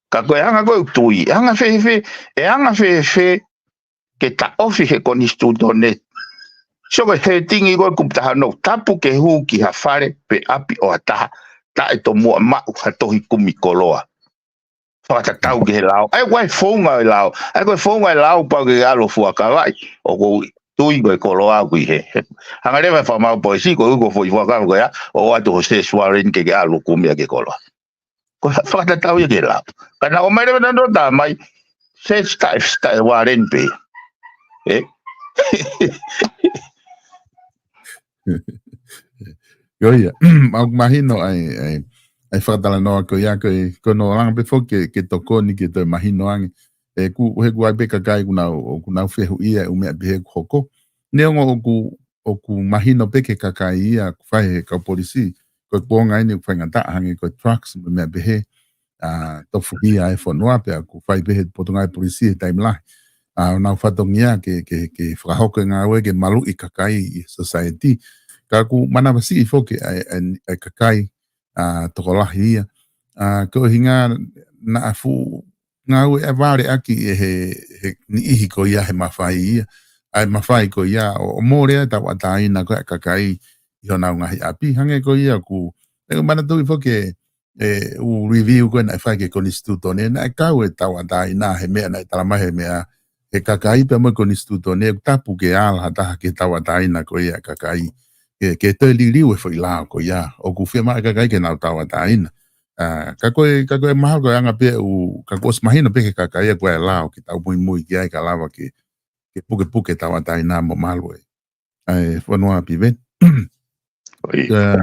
Ka ko e anga ko ē ʻoku tui, ʻe anga fēfē, ʻe anga fēfē ke taʻofi he konisitūtone. So ko e heading ko ē kupu taha ono, tapu ke hū ki ha fale pe ʻapi ʻo ha taha, taʻetomuʻa maʻu ha tohi kumi koloa. Fakatatau ki he lao. ʻA ia ko e founga e lao. ʻA ia ko e founga e lao pau ke ʻalu ʻo fuakavaʻi. ʻOku ou tui ko e koloa ʻoku ʻi hē. He, hanga leva e fakamaau polisi, ko e ʻuhi ko e foʻi fuakava ko ia, ʻo ʻoatu ho search warrant ke ke ʻalu ʻo kumi ʻaki e koloa. Ko e fakatatau ia ki he lao. Ka naʻa ʻomai leva naʻa nau tā mai, search taʻe, taʻe warrant pē. Ē? Ko ia, ʻoku mahino ai, ai, ai fakatalanoa ko ia, ko e, ko hono langa pē foki ke, ke tokoni ke toe mahino ange. ʻE ku, he ʻoku ʻi ai pē kakai ʻoku nau, ʻoku nau fehuʻia e ʻū meʻa pehē ʻoku hoko. Neongo ʻoku, ʻoku mahino pē ki he kakai ia, ʻoku fai he kau polisi, ko e kuonga eni ʻoku faingataʻa hangē ko e drugs, mo e meʻa pehē, ʻa, tofuhia e fonua pea ʻoku fai pē he potungāue polisi he taimi lahi. ʻA, ʻo nau fatongia ke, ke, ke fakahoko e ngāue ke maluʻi kakai ʻi he society. Ka ʻoku manavasiʻi foki ʻa e, ʻa e, ʻa e kakai, ʻa, tokolahi ia. ʻA, ko e ʻuhinga naʻa fuʻu ngāue ʻa e vale ʻaki ʻe he, he niʻihi ko ia he mafai ia. ʻa e mafai ko ia ʻo, ʻo mole ʻa e tauʻatāina ko ia ʻa e kakai ʻi honau ngaahi ʻapi. Hangē ko ia ʻoku, ʻe manatuʻi foki ʻe, ʻū review ko ē naʻe fai ki he konisitūtone, naʻe kau e tauʻatāina he meʻa naʻe talamai he meʻa he kakai pea mo e konisitūtone, ʻoku tapu ke ala ha taha ke tauʻatāina ko ia ʻa e kakai, ke, ke toe liliu e foʻi lao ko ia. ʻOku fiemaʻu e kakai ke nau tauʻatāina. ʻA, ka ko e, ka ko e mahalo ko e anga pē ʻoku, ka kuo ʻosi mahino pē ki he kakai ʻa ko e lao ke tau muimui ki ai ka lava ke, ke pukepuke tauʻatāina mo malu e ʻa e fonua Piveni. ʻOi. Ka,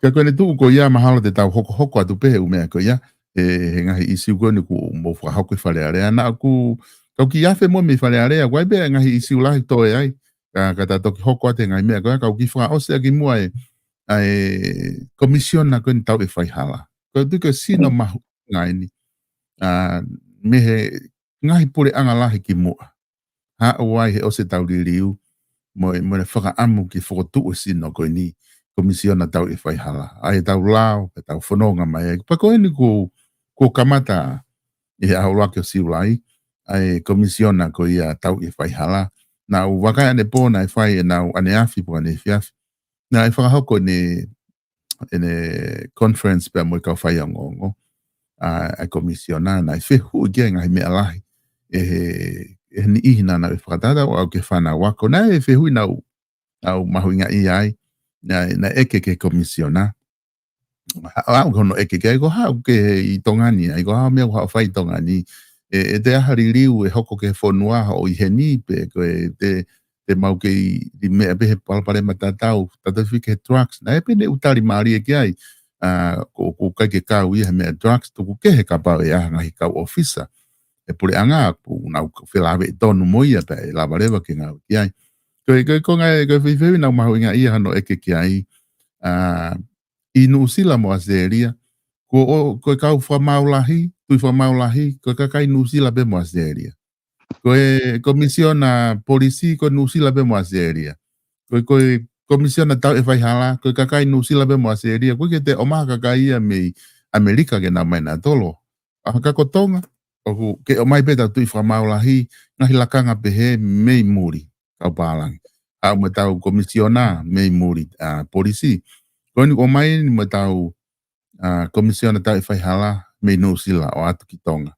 ka ko ʻene tuʻu ko ia mahalo te tau hokohoko atu pē he ʻū meʻa ko ia, he, he ngaahi ʻīsiu ko eni kuo mou fakahoko ʻi Fale Alea. Naʻa ku, kau kiʻi afe mo mei Fale Alea, ʻoku ʻi ai pē ngaahi ʻīsiu lahi toe ai, ka, ka ta toki hoko atu he ngaahi meʻa ko ia, kau kiʻi fakaʻosi ʻaki muʻa e, ʻa e komisiona ko eni tauʻi e faihala. Ko e tuʻu ko e sino mahuʻinga eni, ʻa, mei he ngaahi puleʻanga lahi kimuʻa. Haʻu ai he ʻosi ʻetau liliu, mo e, mo e fakaʻamu ke fokotuʻu e sino ko eni, komisiona tauʻi e faihala. ʻA ia ʻetau lao, pea tau fononga mai ai. Pea ko eni kuo, kuo kamata ʻi he ʻaho ʻuluaki ʻo Siulai, ʻa e komisiona ko ia tauʻi e faihala. Naʻa ku vakai ʻanepō naʻe fai ʻenau ʻaneafi pe ko ʻaneefiafi. Naʻe fakahoko ʻene, ʻene conference pea mo e kau faiongoongo, ʻa, ʻa e komisiona, naʻe fehuʻi ki ai e ngaahi meʻa lahi ʻe he, ʻe he niʻihi naʻa nau fakatatau ʻo aʻu ki he fānau ako. Naʻe fehuʻi naʻa ku, naʻa ku mahuʻingaʻia ai, naʻe, naʻe ʻeke ki he komisiona. Haʻu ki hono ʻeke ki ai, ko e hā ʻoku ke ʻi Tonga ni ai, ko e hā e meʻa ʻoku haʻu ʻo fai ʻi Tonga ni. ʻE, ʻe toe ʻi ai ha liliu ʻe hoko ki he fonua ʻo ʻi heni pe, ko e te, te mau kei ʻi he meʻa pē he palopalema tatau, tatau foki ki he drugs. Naʻe pehē ʻene ʻū tali mālie ki ai, ʻa, ko, ʻoku ʻikai ke kau ia he meʻa drugs, tuku kehe kapau ʻe ʻi ai ha ngaahi kau ʻōfisa he puleʻanga, ʻoku nau felāveʻi tonu mo ia pea ʻe lava leva ke ngāue ki ai. Ko e, ko e, ko e ngaahi, ko e fehuʻi naʻa ku mahuʻingaʻia hono ʻeke ki ai, ʻa, ʻi Nuʻusila mo ʻAositelēlia, ko, ʻo, ko e kau fakamaau lahi, tui fakamaau lahi, ko e kakai Nuʻusila pē mo ʻAositelēlia. Ko e komisiona polisi, ko Nuʻusila pē mo ʻAositelēlia. Ko e, ko e komisiona tauʻi e faihala, ko e kakai Nuʻusila pē mo ʻAositelēlia. ʻOku ʻikai ke toe ʻomai ha kakai ia mei ʻAmelika ke nau ō mai nautolu. ʻA, ka ko Tonga, ʻoku ke ʻomai pē ʻetau tui fakamaau lahi, ngaahi lakanga pehē mei muli, kau pālangi. Haʻu mo ʻetau komisiona mei muli, ʻa, polisi. Ko eni ʻoku ʻomai ni mo ʻetau, ʻa, komisiona tauʻi e faihala mei Nuʻusila ʻo ʻoatu ki Tonga.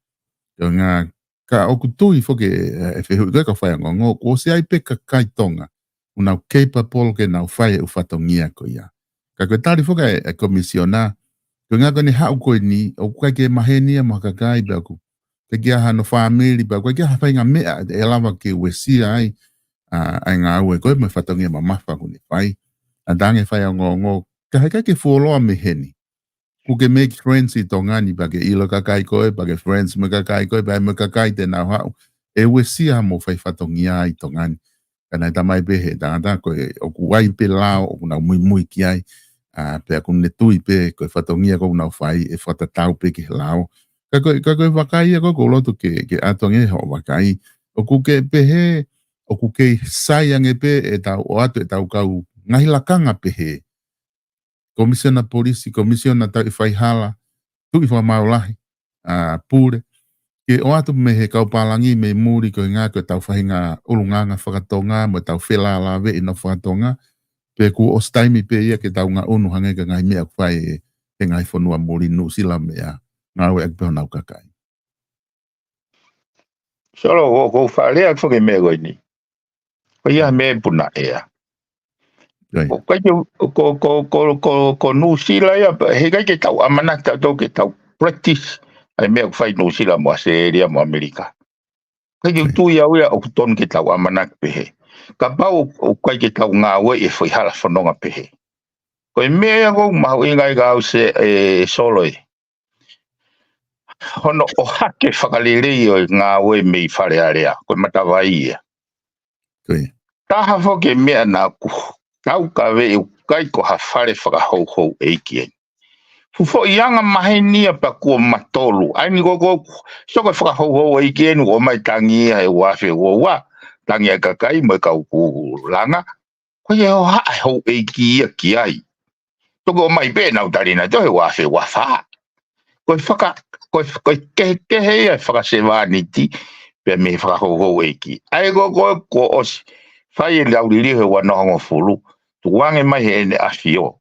Ko e ʻuhinga, ka ʻoku tui foki ʻe, ʻe fehuʻi ko ē kau faiongoongo, kuo ʻosi ʻi ai pē kakai Tonga ʻoku nau capable ke nau fai e ʻū fatongia ko ia. Ka ko e tali foki ʻa e, ʻa e komisiona, ko e ʻuhinga ko ʻene haʻu ko eni, ʻoku ʻikai ke maheni ia mo ha kakai pea ʻoku ʻikai ke ʻi ai hano fāmili pea ʻoku ʻikai ke ʻi ai ha faʻahinga meʻa ʻe lava ke uesia ai, ʻa, ʻa e ngāue ko ē mo e fatongia mamafa ʻoku ne fai. ʻA, talaange ʻe he faiongoongo, ka heʻikai ke fuoloa mei heni, ʻoku ke make friends ʻi Tonga ni, pea ke ʻilo e kakai ko ē, pea ke friends mo e kakai ko ē, pea mo e kakai te nau haʻu ʻe uesia mo fai fatongia ʻi Tonga ni. Ka naʻe talamai pē ʻe he tangata ko ē ʻoku ʻi ai pē lao ʻoku nau muimui ki ai, ʻa, pea ʻoku ne tui pē ko e fatongia ko ē ʻoku nau fai ʻe fakatatau pē ki he lao. Ka ko e, ka ko e vakai ia ko ē ʻoku ou loto ke, ke ʻoatu ange hoʻo vakai. ʻOku ke pehē, ʻoku kei sai ange pē ʻetau ʻoatu ʻetau kau ngaahi lakanga pehē, komisiona polisi, komisiona tauʻi e faihala, tui fakamaau lahi, ʻa, pule, ke ʻoatu mei he kau pālangi mei muli, ko e ʻuhinga ko ʻetau faʻahinga ʻulungaanga faka-Tonga, mo ʻetau felāveʻi nofo faka-Tonga, pe kuo ʻosi taimi pē ia ke tau ngaʻunu hangē ko e ngaahi meʻa ʻoku fai ʻe, ʻe he ngaahi fonua muli, Nuʻusila mo ia, ngāueʻaki pē honau kakai. Solo, ko, ko fale atu foki e meʻa ko eni. Ko ia meʻa puna ea. Right. Ko, ko, ko, ko, ko, ko, ko Nuʻusila ia, heʻikai ke tau ʻamanaki tautolu ke tau practice ʻa e meʻa ʻoku fai Nuʻusila mo ʻAositelēlia mo ʻAmelika. ʻIkai ke u tui au ia ʻoku tonu ke tau ʻamanaki pehē. Kapau ʻoku ʻikai ke tau ngāueʻi e foʻi hala fononga pehē. Ko e meʻa ia ʻoku mahuʻinga ai kia au se, ʻe, Solo ē. Hono ʻohake fakalelei ʻo e ngāue mei Fale Alea, ko e matavai ia. Ko ia. Taha foki e meʻa naʻa ku taukaveʻi ʻoku ʻikai ko ha fale fakahouhou ʻeiki eni. Fuʻu foʻi anga maheni ia pea kuo matolu. ʻA eni ko, ko, sio ko e fakahouhou ʻeiki eni, ʻomai tangi ia he ua afe ua ua, tangi ʻa e kakai mo e kau kūlanga. Ko ia ʻo haʻa e houʻeiki ia ki ai. Toki ʻomai pē ʻenau tali nautolu he ua afe ua fā. Ko e faka-, ko e, ko e kehekehe ia e fakasevāniti pea mei he fakahouhau ʻeiki. ʻA ia ko, ko, ko ʻosi fai e lau liliu he ua noa hongofulu, tuku ange mai heʻene ʻafio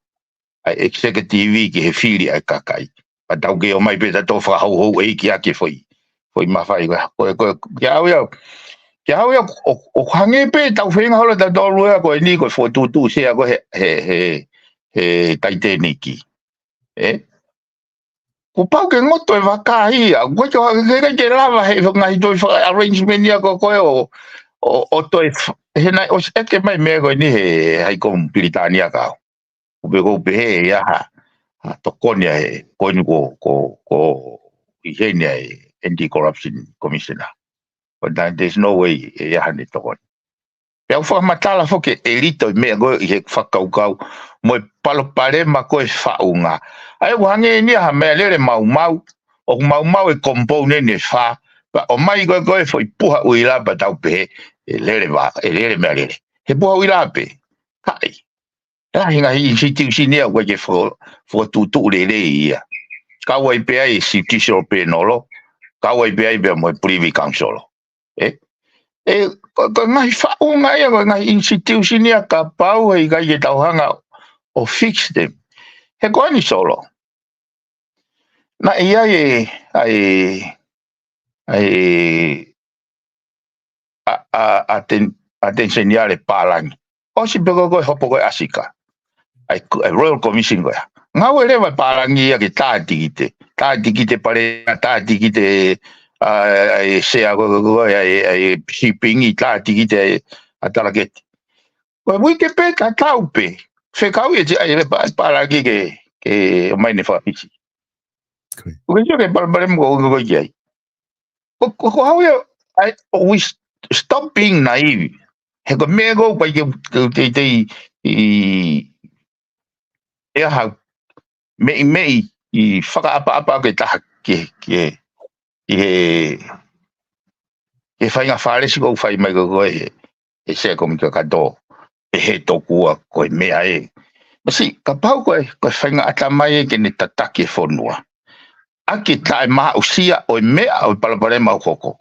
ʻa e executive ki he fili ʻa e kakai. Pea tau kei ō mai pē tautolu fakahouhau ʻeiki ʻaki e foʻi, foʻi mafai ko, ko, ko, kia au ia, kia au ia, ʻo, ʻo hangē pē tau feinga holo tautolu ia ko eni ko e fokotuʻutuʻu sea ko ē he, he, he, he Titanic. ʻE? Kuo pau ke ngoto e vaka ia, ʻoku ʻikai ke, ke, ke, ke lava he ngaahi toe faka-, arrangement ia ko, ko ē ʻo, ʻo, ʻo toe f-, he naʻe ʻosi ʻeke mai meʻa ko eni he High Comm Pilitānia kau. Kuo pē ʻoku pehē ia ha, ha tokoni ʻa e, ko eni ko, ko, ko ʻi heni ʻa e Anti-Corruption Commissioner. But that, there's no way ʻe ʻi ai haʻane tokoni. Pea u fakamatala foki e lito e meʻa ko ē ʻi he fakakaukau mo e palopalema ko e faʻunga. ʻA ia ʻoku hangē eni ia ha meʻalele maumau, ʻoku maumau e component ʻe fā, pea ʻomai ko ē ko e foʻi puha ʻuila pea tau pehē, ʻe lele vā, ʻe lele meʻalele. He puha ʻuila pē, kae. Lahi e ngaahi institution ia ʻoku ʻikai ke fo-, fokotuʻutuʻu lelei ia. Kau ai pē ʻa e judicial panel, kau ai pē ʻa e pea mo e Privy Council. ʻE, ʻe, ko, ko e ngaahi faʻunga ia, ko e ngaahi institution ia kapau heʻikai ke tau hanga ʻo fix them. He ko eni Solo. Naʻe ʻi ai e, ʻa e, ʻa e, ʻa, ʻa, ʻa ten-, ʻa Teniseni Ale pālangi. ʻOsi pē ko e, ko e hopo ko ē ʻa Sika. ʻA e, ʻa e Royal Commission ko ia. Ngāue leva e pālangi ia ke tā tikite. Tā tikite pale, tā tikite, ʻa, ʻa e sea ko, ko, ko, ʻa e, ʻa e shipping, tā tikite ʻa e, ʻa Talaketi. Ko e uike pē tatau pē. Fekau ia ʻe he, ʻa e, pā-, pālangi ke, ke ʻomai ʻene fakafisi. Ko ia. ʻOku ʻikai ke palopalema ko, ko, ko ia. Ko, ko, ko au ia, I, we s-, stop being naive. He ko e meʻa ko ē ʻoku ʻikai ke, ke, ke, ke, ʻi, ʻe aha, meimei ʻi fakaʻapaʻapa ke taha ke, ke, ʻi he, he faʻahinga fālesi ʻoku fai mai ko ē he, he sea ko mi kakato, ʻe he tokua ko e meʻa ē. Masi, kapau ko e, ko e faʻahinga ʻatamai ē ke ne tataki e fonua. ʻA e taʻemaʻusia ʻo e meʻa ʻo e palopalema ʻoku hoko.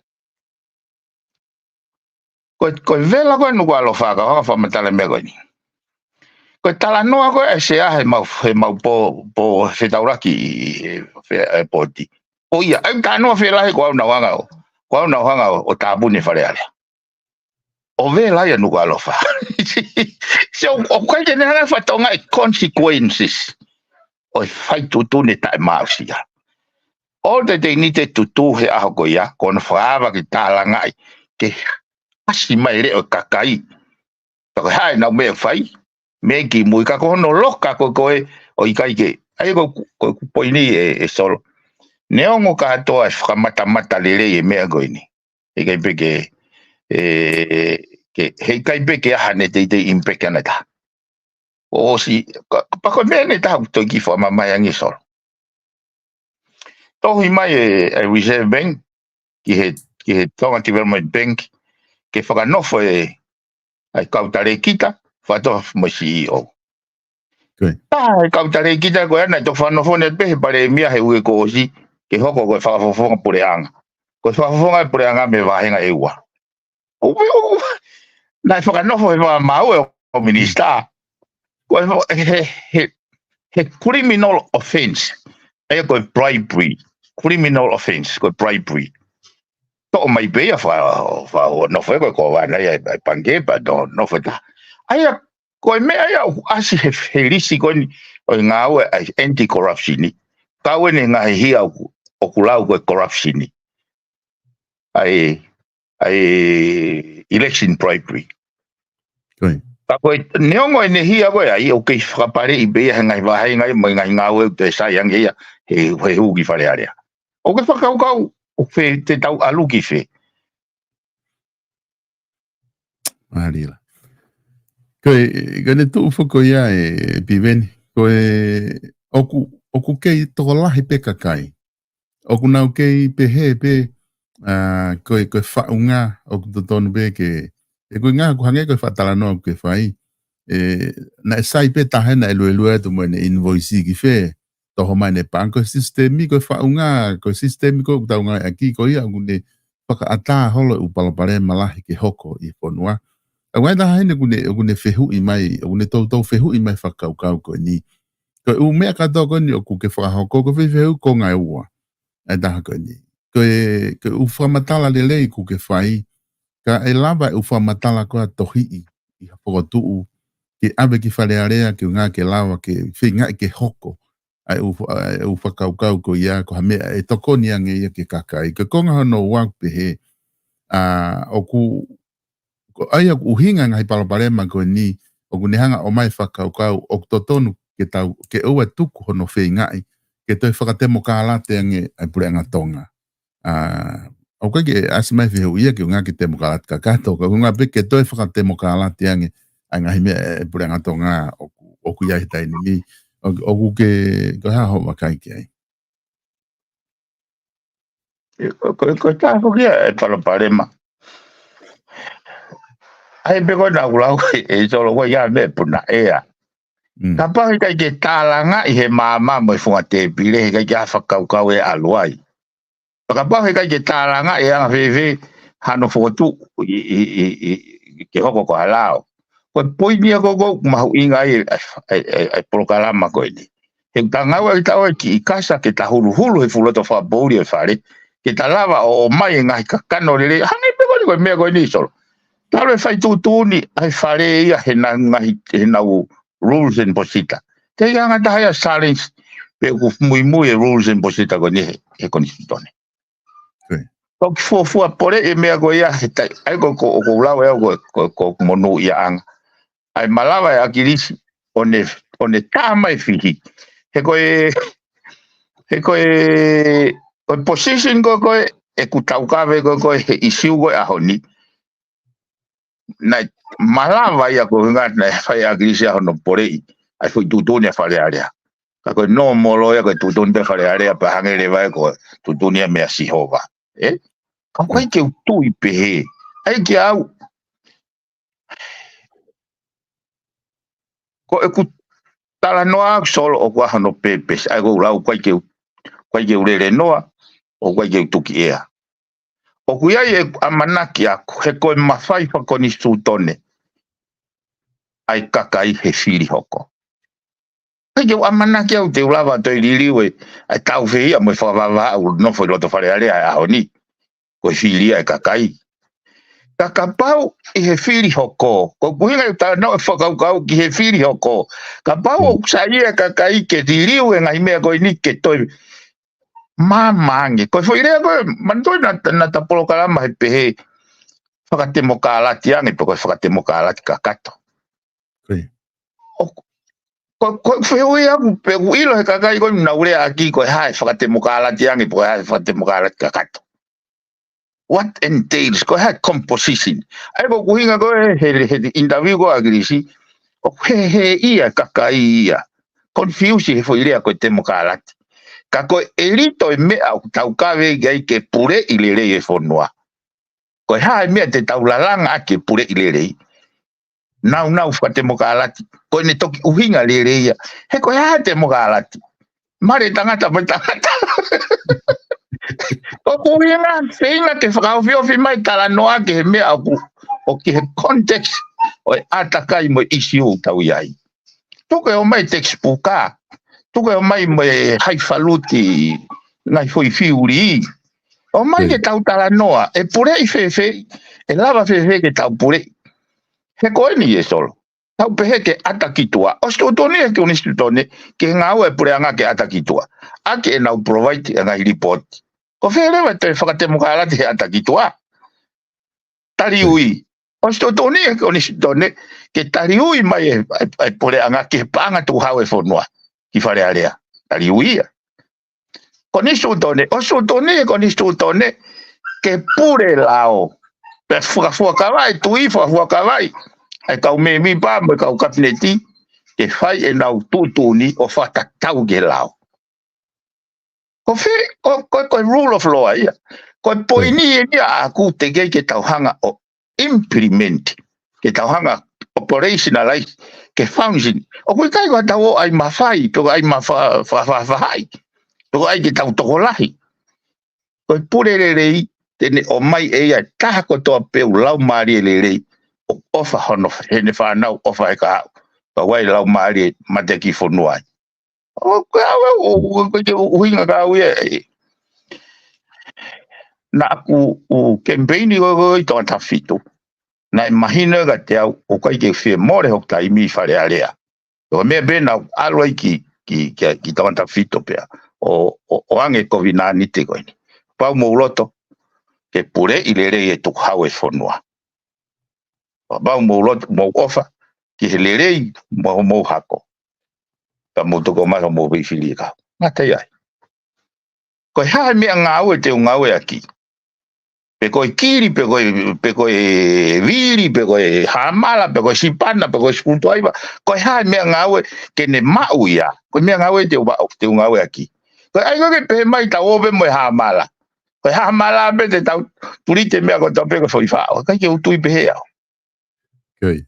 Ko e, ko e vela ko ē Nukuʻalofa ka hanga fakamatala meʻa ko eni. Ko e talanoa ko ē ʻa e sea he mau, he mau pō, pō fetaulaki ʻi he fe-, e poti. ʻO ia, ʻa e talanoa felahi ko au naʻa ku hanga ʻo, ko au naʻa ku hanga ʻo, ʻo tāpuni Fale Alea. ʻO vela ia Nukuʻalofa. So, ʻoku ʻikai ke ne hanga ʻo fakatokangaʻi e consequences ʻo e fai tuʻutuʻuni taʻemaʻusia. ʻOku teʻeki te tutu he ʻaho ko ia, ko hono fakaava ke tālangaʻi, ke ʻasi mai e leʻo ʻo e kakai. Pea ko e hā ʻenau meʻa ʻoku fai, meʻa ki mui ka ko hono loka ko ē ko ē ʻoku ʻikai ke. ʻA ia ko, ko, ko e poini ē, ē Solo. Neongo kātoa e fakamatamata lelei e meʻa ko eni. Heʻikai pē ke, ē, ke, heʻikai pē ke ʻi ai haʻane teitei impact ʻana ʻe taha. ʻOsi, ka, ka pako meʻa ʻe taha ʻoku toe kiʻi fakamamahi ange Solo. Tohi mai e, e Reserve Bank ki he, ki he Tonga Development Bank ke fakanofo e, ʻa e kau talēkita, fakataha mo e C E O. Ko ia. Taha e kau talēkita ko ē naʻe toki fakanofo ʻeni pē he palēmia he uike kuo ʻosi, ke hoko ko e fakafofonga puleʻanga. Ko e fakafofonga e puleʻanga mei he vāhenga ʻe ua. ʻO, ʻo, naʻe fakanofo he fakamaau ʻe he minisitā. Ko e, he, he, he criminal offense. ʻA ia ko e bribery. Criminal offense, ko e bribery. Toʻo mai pē ia fa, fa, nofo ē ko e kōvana ia ʻa e pangikē pea nofo ʻe taha. ʻA ia ko e meʻa ia ʻoku ʻasi he, he lisi ko eni ʻo e ngāue ʻa e anti-corruption. Kau ʻeni he ngaahi hia ʻoku, ʻoku lau ko e corruption. ʻA e, ʻa e election bribery. Ko ia. Ka ko e neongo ʻene hia ko ē ʻa ia ʻoku kei fakapaleʻi pē ia he ngaahi vāhenga ia mo e ngaahi ngāue ʻoku toe sai ange ia he, he hū ki Fale Alea. ʻOku ke fakakaukau ʻoku fē te tau ʻalu ki fē? Mālie lā. Ko e, ko ʻene tuʻu foki ia ē Piveni. Ko e, ʻoku, ʻoku kei tokolahi pē kakai ʻoku nau kei pehē pē, ʻa, ko e, ko e faʻunga ʻoku totonu pē ke, ʻe ko e ngaahi ʻoku hangē ko e fakatalanoa ʻoku ke fai. ʻE, naʻe sai pē taha naʻe luelue atu mo ʻene invoice ki fē, toho mai ʻene pāngi. Ko e sisitemi, ko e faʻunga, ko e sisitemi ko ē ʻoku tau ngāueʻaki ko ia ʻoku ne fakaʻatā holo e ʻū palopalema lahi ke hoko ʻi he fonua. ʻA ia ʻoku ʻi ai e taha heni ʻoku ne, ʻoku ne fehuʻi mai, ʻoku ne toutou fehuʻi mai e fakakaukau ko eni. Ko e ʻū meʻa kātoa ko eni ʻoku ke fakahoko, ko e fehuʻi ko e ngaahi ua. ʻA ia ʻi he taha ko eni. Ko e, ko e ʻū fakamatala lelei ʻoku ke fai, ka ʻe lava e ʻū fakamatala ko ia ʻo tohiʻi ʻi ha fokotuʻu, ke ʻave ki Fale Alea, ke ʻuhinga ke lava ke feingaʻi ke hoko ʻa e ʻū, ʻa e ʻū fakakaukau ko ia, ko ha meʻa ʻe tokoni ange ia ki he kakai. Ko e konga hono ua ʻoku pehē, ʻa, ʻoku, ko ia ʻoku ʻuhinga e ngaahi palopalema ko eni, ʻoku ne hanga ʻo ʻomai e fakakaukau ʻoku totonu ke tau, ke ʻoua ʻe tuku hono feingaʻi ke toe fakatemokalati ange ʻa e puleʻanga Tonga. ʻA, ʻoku ʻikai ke ʻasi mai e fehuʻi ia ke ʻuhinga ke temokalati kakato, ka ʻuhinga pē ke toe fakatemokalati ange ʻa e ngaahi meʻa ʻa e puleʻanga Tonga ʻoku, ʻoku ʻi ai he taimi ni. ʻOku, ʻoku ke, ko e hā hoʻo vakai ki ai? Ko, ko, ko e taha foki ia e palopalema. ʻA ia pē ko ena ʻoku lau ʻe, ʻe Solo ko ia meʻa puna ea. Mm. Kapau he ʻikai ke tālangaʻi he maama mo e funga tēpile, he ʻikai ke ʻi ai ha fakakaukau ʻe ʻalu ai. Pea kapau he ʻikai ke tālangaʻi e anga fēfē hano fokotuʻu ʻi, ʻi, ʻi, ʻi, ke hoko ko ha lao. Ko e poini ia ko ē ʻoku mahuʻinga ai e, e, e, e, e polokalama ko eni. He ʻoku ta ngāue ʻaki ʻetau kiʻi kasa ke ta huluhulu he fuʻu loto fakapoʻuli ʻo e Fale, ke ta lava ʻo, ʻomai e ngaahi kakano lelei. Hangē pē ko eni ko e meʻa ko eni Solo. Talu e fai tuʻutuʻuni ʻa e Fale ia heʻenau ngaahi, heʻenau rules and procedure. Teʻeki ke ʻi ai ha taha ia ʻe challenge pe ʻoku muimui e rules and procedure ko eni he, he konisitūtone. Ko e. Toki fuofua poleʻi e meʻa ko ia he tai, ʻa ia ko, ko, ko ʻeku lau ʻe au ko, ko, ko e monūʻiaʻanga. ʻA ia malava e ʻAkilisi ʻo ne, ʻo ne tā mai e fihi. He ko e, he ko e, ko e position ko ē, ko ē ʻeku taukave ko ē, ko ē he ʻīsiu ko ē ʻaho ni. Naʻe malava ia ko e ʻuhinga naʻe fai ʻe ʻAkilisi ʻa hono poleʻi ʻa e foʻi tuʻutuʻuni ʻa Fale Alea. Ka ko e normal ia ko e tuʻutuʻuni pē ʻa Fale Alea pea hangē leva ia ko e tuʻutuʻuni ia meia Sihova. Ē? Ka ʻoku ʻikai ke u tui pehē. ʻA ia kia au, ko ʻeku talanoa ʻaku Solo ʻoku ʻi ai hono purpose, ʻa ia ko ʻeku lau ʻoku ʻikai ke u, ʻikai ke u lele noa, ʻoku ʻikai ke u tuki ʻea. ʻOku ʻi ai ʻeku ʻamanaki ʻaku, he ko e mafai fakakonisitūtone ʻa e kakai he fili hoko. ʻIkai ke u ʻamanaki au te u lava ʻo toe liliu e, ʻa e tāufehiʻa mo e fakavavevave ʻoku nofo ʻi loto Fale Alea he ʻaho ni. Ko e fili ia ʻa e kakai. Ka kapau ʻi he fili hoko, ko ʻeku ʻuhinga ʻi heʻeku talanoa e fakakaukau ki he fili hoko. Kapau ʻoku saiʻia e kakai ke liliu e ngaahi meʻa ko eni ke toe maama ange. Ko e foʻi lea ko ē, manatuʻi naʻa, naʻa ta polokalama he pehē fakatemokalati ange, pe ko e fakatemokalati kakato. Ko ia. ʻO, ko, ko e fehuʻi ʻaku, pe ʻoku ʻilo he kakai ko ē naʻa nau lea ʻaki ko e hā e fakatemokalati ange, pe ko e hā e fakatemokalati kakato. What entails, ko e hā e composition. ʻA ia ko ʻeku ʻuhinga ko ē he, he, he interview ko ē ʻa ʻAkilisi, ʻoku heheʻi ʻa e kakai ia. Confuse he foʻi lea ko e temokalati. Ka ko e ʻelito e meʻa ʻoku taukave ki ai ke puleʻi lelei e fonua. Ko e hā e meʻa te tau lalanga ʻaki e puleʻi lelei. Nāunau fakatemokalati. Ko ʻene toki ʻuhinga lelei ia. He ko e hā e temokalati? Male tangata mo e tangata. ʻOku ʻuhinga, feinga ke fakaofiofi mai talanoa ki he meʻa ʻoku, ʻoku ʻi he context ʻo e ʻātakai mo e ʻīsiu ʻoku tau ʻi ai. Tuku ʻo ʻomai textbook ā. Tuku ʻo ʻomai mo e haifaluti ngaahi foʻi fiuli. ʻOmai ke tau talanoa, ʻe puleʻi fēfē, ʻe lava fēfē ke tau puleʻi. He ko eni ē Solo. Tau pehē ke ʻata ki tuʻa. ʻOsi tuʻutuʻuni ʻe he konisitūtone ke ngāue e puleʻanga ke ʻata ki tuʻa. ʻAki ʻenau provide e ngaahi report. Ko fē leva e toe fakatemokalati he ʻata ki tuʻa? Taliui. ʻOsi tuʻutuʻuni ʻe he konisitūtone ke taliui mai e, e, e puleʻanga ki he paʻanga tukuhau e fonua. Ki Fale Alea. Taliui ia. Konisitūtone, ʻosi tuʻutuʻuni ʻe he konisitūtone ke pule lao. Pea fakafuakavaʻi, tuʻi fakafuakavaʻi ʻa e kau mēmipa mo e kau kapineti ke fai ʻenau tuʻutuʻuni ʻo fakatatau ki he lao. Ko fē, ko, ko, ko e rule of law ia. Ko e poini eni ia ʻaku teʻeki ke tau hanga ʻo implement, ke tau hanga operationalize, ke function. ʻOku ʻikai ko ʻetau ō ʻai mafai, pe ko e ʻai mafa-, fa-, fa-, fahaʻi, pe ko e ʻai ke tau tokolahi. Ko e pule lelei, te ne ʻomai ʻe ia ʻa e taha kotoa pē ʻoku laumālie lelei, ʻoku ʻofa hono, heʻene fānau, ʻofa he kahaʻu. Pea ʻoku ʻi ai e laumālie mateakiʻifonua ai. ʻO ko au ʻoku, ʻoku, ʻoku, ʻoku ʻuhinga ka au ia ē. Naʻa ku, ʻoku kemipeini ko ē ʻi Tongatapu fitu. Naʻe mahino ʻe kiate au, ʻoku ʻikai ke fie mole hoku taimi ʻi Fale Alea. Ko e meʻa pē naʻa ku ʻalu ai ki, ki, ki, ki Tongatapu fitu pea ʻo, ʻo, ʻoange kovinānite ko eni. Pau mou loto ke puleʻi lelei e tukuhau e fonua. Pau mou loto, mou ʻofa ki he lelei mo, mou hako. Ka mou toko maso mou fifili e kau. Ngata ai. Ko e hā e meʻangāue te u ngāueʻaki? Pe ko e kili, pe ko e, pe ko e vili, pe ko e hāmala, pe ko e sipana, pe ko e sikutuaiva. Ko e hā e meʻangāue ke ne maʻu ia? Ko e meʻangāue te u maʻu, te u ngāueʻaki. Ko e ʻai ko ē ke pehē mai tau ō pē mo e hāmala. Ko e hāmala pē te tau tulite meʻa ko tau pē ko e foʻi faʻo. ʻIkai ke u tui pehē au. Ko ia.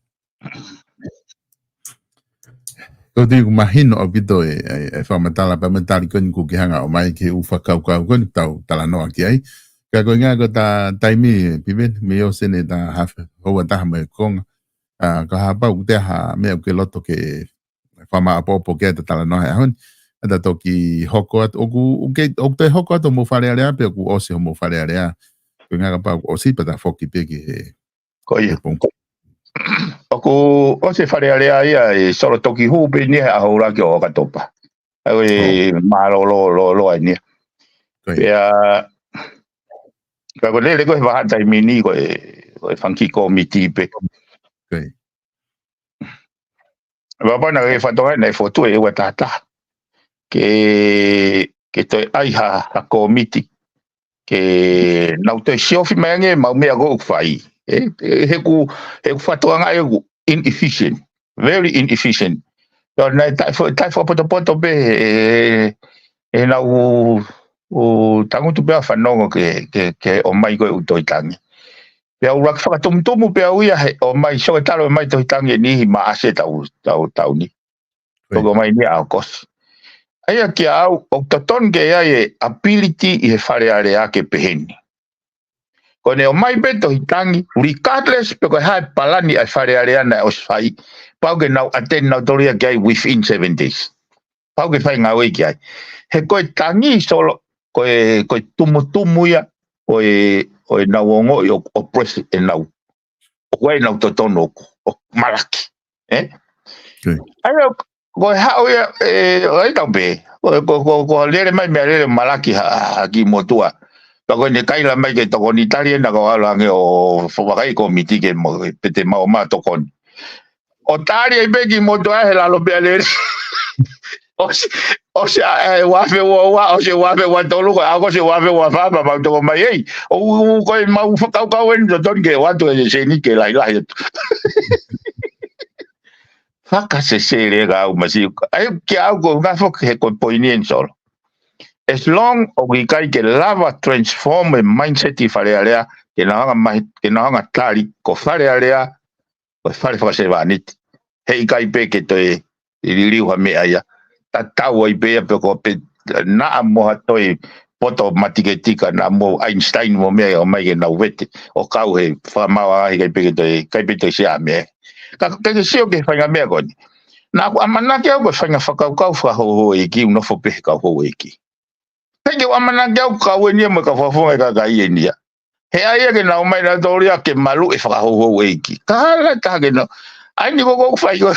Ko tui ʻoku mahino ʻaupito e, e, e fakamatala pea mo e tali ko eni ʻoku ke hanga ʻo ʻomai ki he ʻū fakakaukau ko eni ʻoku tau talanoa ki ai. Ka ko e ʻuhinga ko ʻeta taimi, Piveni, mei ʻosi eni ʻeta hafe, houa ʻe taha mo e konga. ʻA, ka kapau ʻoku toe ʻi ai ha meʻa ʻoku ke loto ke fakamāʻopoʻopo ki ai ʻeta talanoa he ʻaho ni. ʻA ta toki hoko atu, ʻoku, ʻoku ke, ʻoku toe hoko atu hoʻomou Fale Alea pe ʻoku ʻosi hoʻomou Fale Alea. Ko e ʻuhinga kapau ʻoku ʻosi pea ta foki pē ki he Ko ia. Pong. ʻOku ʻosi e Fale Alea ia ʻe Solo, toki hū pē eni he ʻaho ʻuluaki ʻo ʻOkatopa. ʻA ia ʻoku mālōlō, lō, lō ai eni. Ko ia. Pea, ka ko e lele ko ē he vahaʻa taimi ni ko e, ko e fanga kiʻi kōmiti pē. Ko ia. Pea pau naʻe fakatokangaʻi naʻe fokotuʻu e ua taha taha. Ke, ke toe ʻai ha, ha kōmiti. Ke nau toe siofi mai ange ʻemau meʻa ko ē ʻoku fai. ʻE, ʻe, he ʻoku, he ʻoku fakatokangaʻi ʻoku inefficient. Very inefficient. Pea naʻe taʻe fo-, taʻe fakapotopoto pē ʻe, ʻenau ʻū, ʻū tangutu pea fanongo ke, ke, ke ʻomai ko ē ʻū tohi tangi. Pea ʻuluaki fakatumutumu pē au ia he ʻomai Soketalo mai tohi tangi ʻe niʻihi Maʻasi ʻetau, tau, tau ni. Ko ia. Toki ʻomai eni ʻAokosi. ʻA ia kia au, ʻoku totonu ke ʻi ai e ability ʻi he Fale Alea ke pehē ni. Ko ʻene ʻomai pē tohi tangi, regardless pe ko e hā e palani ʻa e Fale Alea naʻe ʻosi fai, pau ke nau attend nautolu ia ki ai within seven days. Pau ke fai ngāue ki ai. He ko e tangi Solo, ko e, ko e tumutumu ia, ʻo e, ʻo ʻenau ongoʻi ʻoku oppress ʻenau. ʻOku ʻi ai ʻenau totonu ʻoku, ʻoku malaki. ʻE? Ko ia. ʻA ia, ko e haʻu ia, ʻe, ʻai tau pē. Ko, ko, ko, ko lele mai meʻalele malaki ha, ha kiʻi motuʻa. Pea ko ʻene kaila mai ke tokoni, tali ena ka u ʻalu ange ʻo fo-, vakai kōmiti ke mo, pe te mau ō mai ʻo tokoni. ʻO tali ai pē kiʻi motuʻa he lalo pea lele. ʻOsi, ʻosi ʻa, ʻe, ua afe ua ua, ʻosi ua afe ua tolu, ko e ʻAokosi ua afe ua fā, pea mau toko mai ei. ʻO, ʻo, ko ʻemau fakakaukau eni totonu ke ʻoatu e sēniti ke lahilahi atu. Fakasesele ka au masi. ʻA ia kia au ko e ʻuhinga foki he ko e poini eni Solo. As long ʻoku ʻikai ke lava transform e mindset ʻi Fale Alea, ke nau hanga mai, ke nau hanga tali ko Fale Alea, ko e fale fakasevāniti. Heʻikai pē ke toe liliu ha meʻa ia. Tatau ai pē ia pe ko pē naʻa mo ha toe poto matiketika, naʻa mo Einstein mo meʻa ia ʻomai ke nau vete. ʻO kau he fakamaau, heʻikai pē ke toe, ʻikai pē toe sea meʻa. Ka ke, ke sio ki he faʻahinga meʻa ko eni. Naʻa ku ʻamanaki au ko e faʻahinga fakakaukau fakahouhouʻeiki, ʻoku nofo pē he kau houʻeiki. Pea ke ʻamanaki au kau eni ia mo e kau fakafofonga e kakai eni ia. He ʻai ia ke nau ō mai nautolu ia ke maluʻi e fakahouhouʻeiki. Ka hala taha ke nau. ʻAi ni ko ʻoku fai ko.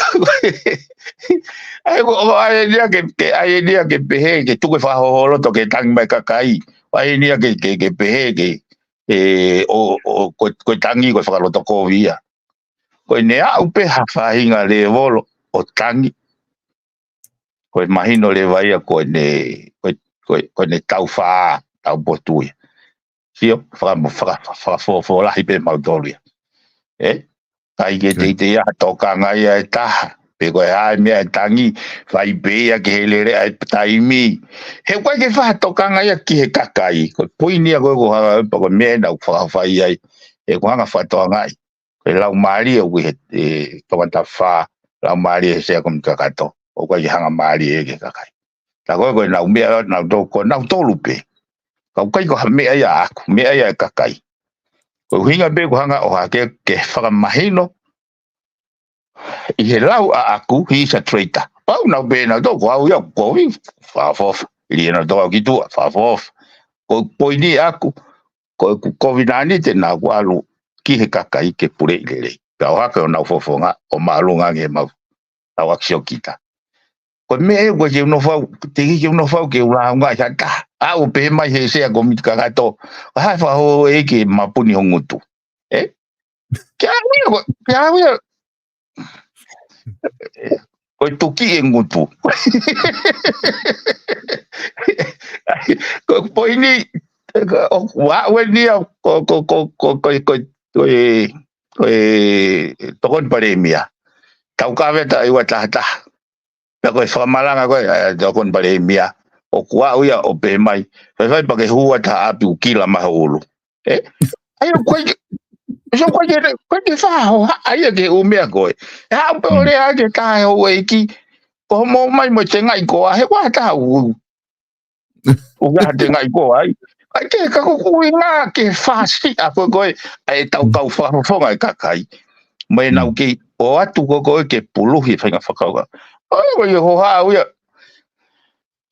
ʻAi ko, ʻai eni ia ke, ke, ʻai eni ia ke pehē, ke tuku e fakahouhou loto ke tangi mai e kakai. ʻAi eni ia ke, ke, ke pehē, ke, ʻe, ʻo, ʻo, ko, ko e tangi ko e fakalotokovi ia. Ko ʻene aʻu pē ha faʻahinga lēvolo ʻo tangi. Ko e mahino leva ia ko ʻene, ko e, ko e, ko ʻene taufā, taupotu ia. Sio, faka-, faka-, fakafōfō lahi pē mautolu ia. ʻE? ʻIkai ke teitei ia ha tokanga ia ʻe taha. Pe ko e hā e meʻa ʻe tangi, fai pē ia ke he lele ʻa e taimi. He ʻoku ʻikai ke fai ha tokanga ia ki he kakai. Ko e poini ia ko ē ʻoku hanga, pe ko e meʻa ena ʻoku fakafai ai. ʻE ʻoku hanga fakatokangaʻi. Ko e laumālie ʻoku ʻi he, ʻe, Tongatapu fā, laumālie he sea kumi kakato. ʻOku ʻikai ke hanga mālie ki he kakai. Tā ko ē ko ʻenau meʻa, nautolu, ko nautolu pē. Ka ʻoku ʻikai ko ha meʻa ia ʻaʻaku, meʻa ia ʻa e kakai. Ko e ʻuhinga pē ʻoku ou hanga ʻo hake ke fakamahino ʻi he lau ʻaʻaku, he's a traitor. Pau nau pehē nautolu, ko au ia ʻoku kovi, fakaʻofoʻofa. Lī nautolu ki tuʻa, fakaʻofoʻofa. Ko e poini ʻaʻaku, ko ʻeku kovinānite naʻá ku ʻalu ki he kakai ke puleʻi lelei. Pea ʻohake honau fofonga, ʻo māʻolunga ange ʻemau tau ʻakisiokita. Ko e meʻa ē, ʻoku ʻikai ke u nofo au, teʻeki ke u nofo au ke u lāunga ʻi ha taha. ʻA ʻoku pehē mai he sea ko miti kakato, ko hai fakahoʻo ē ke mapuni ho ngutu. Ē? Ke au ia, ko, ke au ia. Ko e tuki e ngutu. Ko e poini, ʻoku aʻu eni ia, ko, ko, ko, ko, ko, ko, ko e, ko e tokoni palēmia. Tau kaveta ʻi ua taha taha. Pea ko e fakamalanga ko ē, ʻa e tokoni palēmia. ʻOku aʻu ia ʻo pehē mai, faifai pea ke hū atu ha ʻapi ʻo kila mai ho ʻulu. Ē? ʻA ia ʻoku ʻikai ke, so ʻoku ʻikai ke, ʻoku ʻikai ke faʻa hohaʻa ia ki he ʻū meʻa ko ē. ʻE haʻu pē ʻo lea ki he taha houʻeiki, ko hoʻomo mai mo e tengaʻi koā, he ʻoku ʻi ai ha taha ʻoku, ʻoku ʻi ai ha tengaʻi koā ai. ʻIkai ke, ka ko e ʻuhinga ke fāsiʻa ko ē ko ē, ʻa e tau kau fakafofonga e kakai. Mo ʻenau kei ʻoatu ko ē ko ē ke puluhi e faʻahinga fakakaukau. ʻA ia ko e hohaʻa au ia.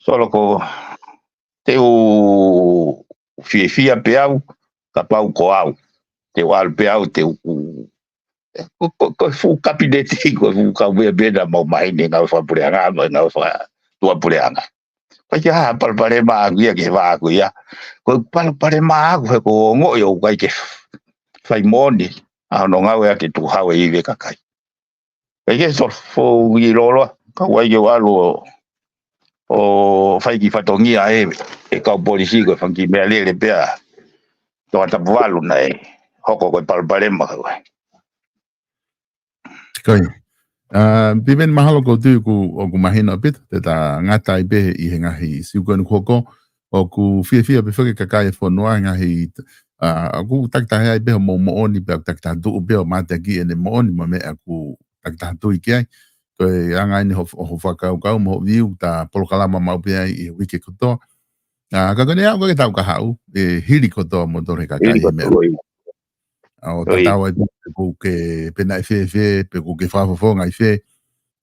Solo ko te u fiefia pē au, kapau ko au. Te u ʻalu pē au, te u, ko, ko, ko e fuʻu kapineti, ko e fuʻu kau meʻa pē naʻa mau maheni ngāue fakapuleʻanga, mo e ngāue fakatuʻapuleʻanga. ʻIkai ke ʻi ai ha palopalema ʻaʻaku ia ki he vā ʻaʻaku ia. Ko e palopalema ʻaʻaku he ʻoku ou ongoʻi ʻoku ʻikai ke fai moʻoni ʻa hono ngāue ʻaki e tukuhau e ivi e kakai. ʻIkai ke solo fou i loloa, ka ʻoku ʻikai ke u ʻalu ʻo, ʻo fai ki fatongia ē, e kau polisi ko e fanga kiʻi meʻalele pea Tongatapu valu naʻe hoko ko e palopalema ko ē. Ko ia. ʻA, Piveni, mahalo ʻoku ou tui ʻoku, ʻoku mahino ʻaupito, te ta ngata ai pē ʻi he ngaahi ʻīsiu ko eni kuo hoko, ʻoku fiefia pē foki e kakai e fonua he ngaahi, ʻa, ʻoku takitaha ai pē hoʻomou moʻoni pea ʻoku takitaha tuʻu pē ʻo mateakiʻi ʻene moʻoni mo e meʻa ʻoku takitaha tui ki ai. Ko e anga eni hoʻo, hoʻo fakakaukau mo hoʻo view, ta polokalama maʻu pē ai ʻi he uike kotoa. ʻA, ka ko eni aʻu ko ē ke tau kahaʻu, ʻe hili kotoa moutolu he kakai e meʻa. ʻA, ʻo tatau ai pē pe ʻoku ke, pe naʻe fēfē, pe ʻoku ke fakafofonga ʻi fē.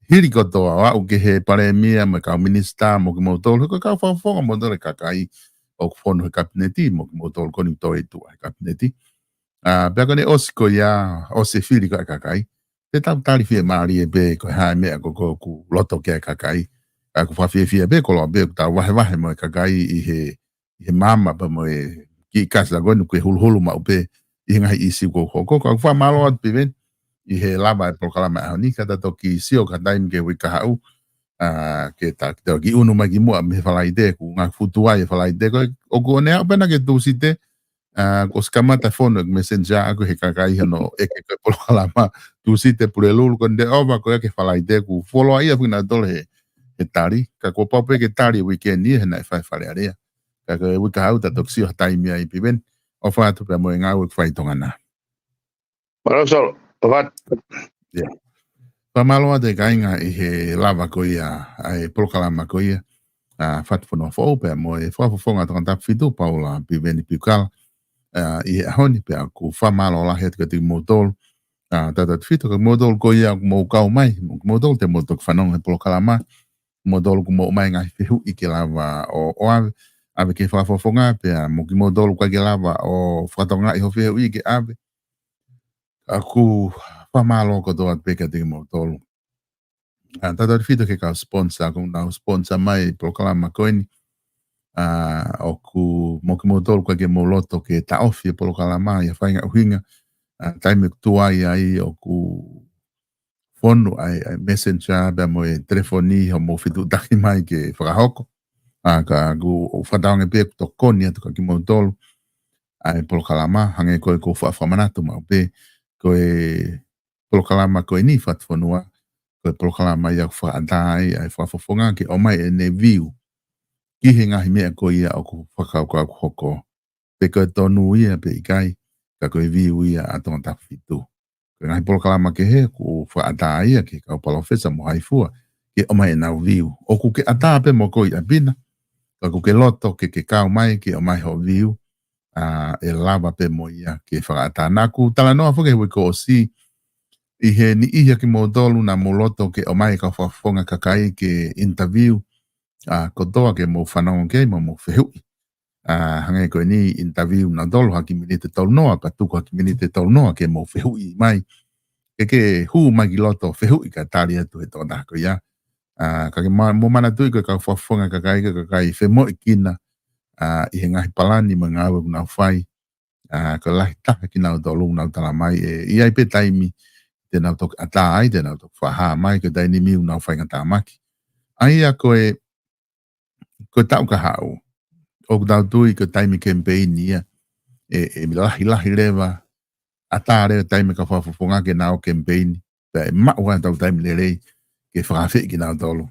Hili kotoa, ʻo aʻu ki he palēmia, mo e kau minisitā, mo kimoutolu, he ko e kau fakafofonga moutolu e kakai ʻoku fonu he kapineti, mo kimoutolu ko eni ʻoku toe ʻi tuʻa he kapineti. ʻA, pea ko eni ʻosi ko ia, ʻosi e fili ko ē e kakai. Te tau tali fiemālie pē ko e hā e meʻa ko ē ʻoku loto ki ai e kakai. ʻA, ʻoku fakafiefia pē, koloa pē, ʻoku tau vahevahe mo e kakai ʻi he, ʻi he maama pea mo e kiʻi kasi lagonu ke huluhulu maʻu pē ʻi he ngaahi ʻīsiu kuo hoko. Ka ʻoku fakamālō atu Piveni ʻi he lava e polokalama ʻaho ni, ka ta toki sio ki ha taimi ki he uike kahaʻu. ʻA, ke ta, ke ta kiʻi unu mai ki muʻa mei he Falaite, ʻoku ngaahi fuʻu tuai e Falaite, ko e, ʻoku ʻosi aʻu pē ena ki he Tūsite, ʻa, kuo ʻosi kamata fonu e messenger ʻaʻaku he kakai hono ʻeke ko e polokalama Tūsite Pulelulu, ko eni ʻova ko ia ki he Falaite, ʻoku fuoloa ia fina tole he, he tali, ka kuo pau pē ke tali e uike ni he naʻe fai Fale Alea. Ka ko e uike kahaʻu ta toki sio ha taimi ai Piveni, ʻofa atu pea mo e ngāue ʻoku fai ʻi Tonga na. Mālō Solo, ʻofa atu. ʻIo. Fakamālō atu e kāinga ʻi he lava ko ia, ʻa e polokalama ko ia, ʻa, Fatu Fonua Foʻou pea mo e fakafofonga Tongatapu fitu, Paula Piveni Piukala, ʻa, ʻi he ʻaho ni pea ʻoku fakamālō lahi atu kiate kimoutolu, ʻa, Tongatapu fitu, kiate kimoutolu ko ia ʻoku mou kau mai, mo kimoutolu te mou toki fanongo he polokalama, kimoutolu ʻoku mou ʻomai e ngaahi fehuʻi ke lava ʻo, ʻo ʻave, ʻave ki he fakafofonga pea mo kimoutolu ʻoku ʻikai ke lava ʻo fakatokangaʻi hoʻo fehuʻi ke ʻave. ʻOku fakamālō kotoa pē kiate kimoutolu. ʻA, Tongatapu fitu ki he kau sponsor, ʻoku nau sponsor mai e polokalama ko eni. ʻA, ʻoku mo kimoutolu ʻoku ʻikai ke mou loto ke taʻofi e polokalama ʻi ha faʻahinga ʻuhinga. ʻA, taimi ʻoku tuai ai ʻoku fonu ai, ʻa e messenger pea mo e telefoni hoʻomou fetuʻutaki mai ke fakahoko. ʻA, ka ʻoku ou fakatauange pē ʻoku tokoni atu kiate kimoutolu ʻa e polokalama, hangē ko e ʻoku ou faʻa fakamanatu maʻu pē, ko e polokalama ko eni Fatu Fonua, ko e polokalama ia ʻoku fakaʻatā ai ʻa e fakafofonga ke ʻomai ʻene view ki he ngaahi meʻa ko ia ʻoku fakakaukau ʻoku hoko. Pe ko e tonu ia pe ʻikai, ka ko e view ia ʻa Tongatapu fitu. Ko e ngaahi polokalama kehe ʻoku fakaʻatā ia ki he kau palōfesa mo haifua ke ʻomai ʻenau view. ʻOku ke ʻatā pē mo koe ʻi ʻapi na, Ka ʻoku ke loto ke ke kau mai, ke ʻomai hoʻo view, ʻa, ʻe lava pē mo ia ke fakaʻatā. Naʻa ku talanoa foki he uike kuo ʻosi, ʻi he niʻihi ʻa kimoutolu naʻa mou loto ke ʻomai e kau fakafofonga kakai ke interview, ʻa, kotoa ke mou fanongo ki ai mo mou fehuʻi. ʻA, hangē ko eni interview nautolu ha kiʻi miniti ʻe tolu noa, pea tuku ha kiʻi miniti ʻe tolu noa ke mou fehuʻi mai. Ke ke hū mai ki loto fehuʻi kae tali atu he tokotaha ko ia. ʻA, ka ke ma-, mou manatuʻi ko e kau fakafofonga kakai ko e kakai femoʻuekina, ʻa, ʻi he ngaahi palani mo e ngāue ʻoku nau fai. ʻA, ko e lahi taha kinautolu ʻoku nau tala mai ʻe ʻi ai pē taimi te nau toki ʻatā ai, te nau toki fakahā mai, ko e taimi ni ʻoku nau faingataʻa mai. ʻA ia ko e, ko e taʻu kahaʻu, ʻoku tau tui ko e taimi kemipeini ia, ʻe, ʻe lahilahi leva, ʻatā leva e taimi e kau fakafofonga ke nau kemipeini, pea ʻe maʻu ai ʻetau taimi lelei ke fakaafeʻi kinautolu,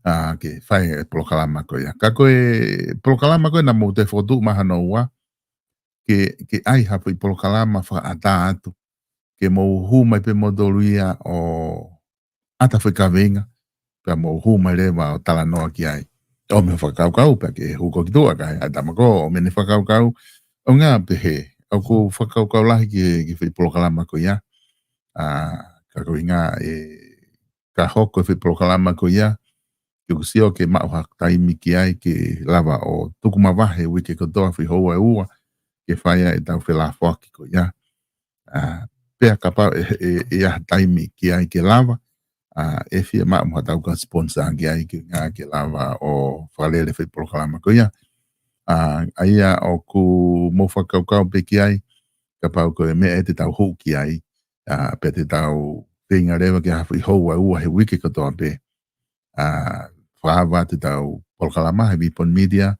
ʻa, ke fai e polokalama ko ia. Ka ko e polokalama ko ē naʻa mou toe fokotuʻu mai hono ua, ke, ke ʻai ha foʻi polokalama fakaʻatā atu. Ke mou hū mai pē moutolu ia ʻo ʻata foʻi kaveinga, pea mou hū mai leva ʻo talanoa ki ai. ʻOmi hoʻo fakakaukau, pea ke hū koe ki tuʻa, kae ʻai ʻa e tama ko ē ʻo ʻomai ʻene fakakaukau, ʻo ngā pehē, ʻoku ou fakakaukau lahi ki he, ki he foʻi polokalama ko ia. ʻA, ka ko e ʻuhinga ē, ka hoko e foʻi polokalama ko ia, ke u sio ke maʻu ha taimi ki ai ke lava ʻo tuku mavahe uike kotoa foʻi houa ʻe ua, ke fai ai ʻetau felāfoaki ko ia. ʻA, pea kapau ʻe, ʻe, ʻe ʻi ai ha taimi ki ai ke lava, ʻa, ʻe fiemaʻu mo haʻatau kau sponsor ki ai ke ngā ke lava ʻo fakalele foʻi polokalama ko ia. ʻA, ʻa ia ʻoku mou fakakaukau pē ki ai, kapau ko e meʻa ē te tau hū ki ai, ʻa, pea te tau feinga leva ke ʻai ha foʻi houa ʻe ua he uike kotoa pē. ʻA, fakaava atu ʻetau polokalama he Vipon Media,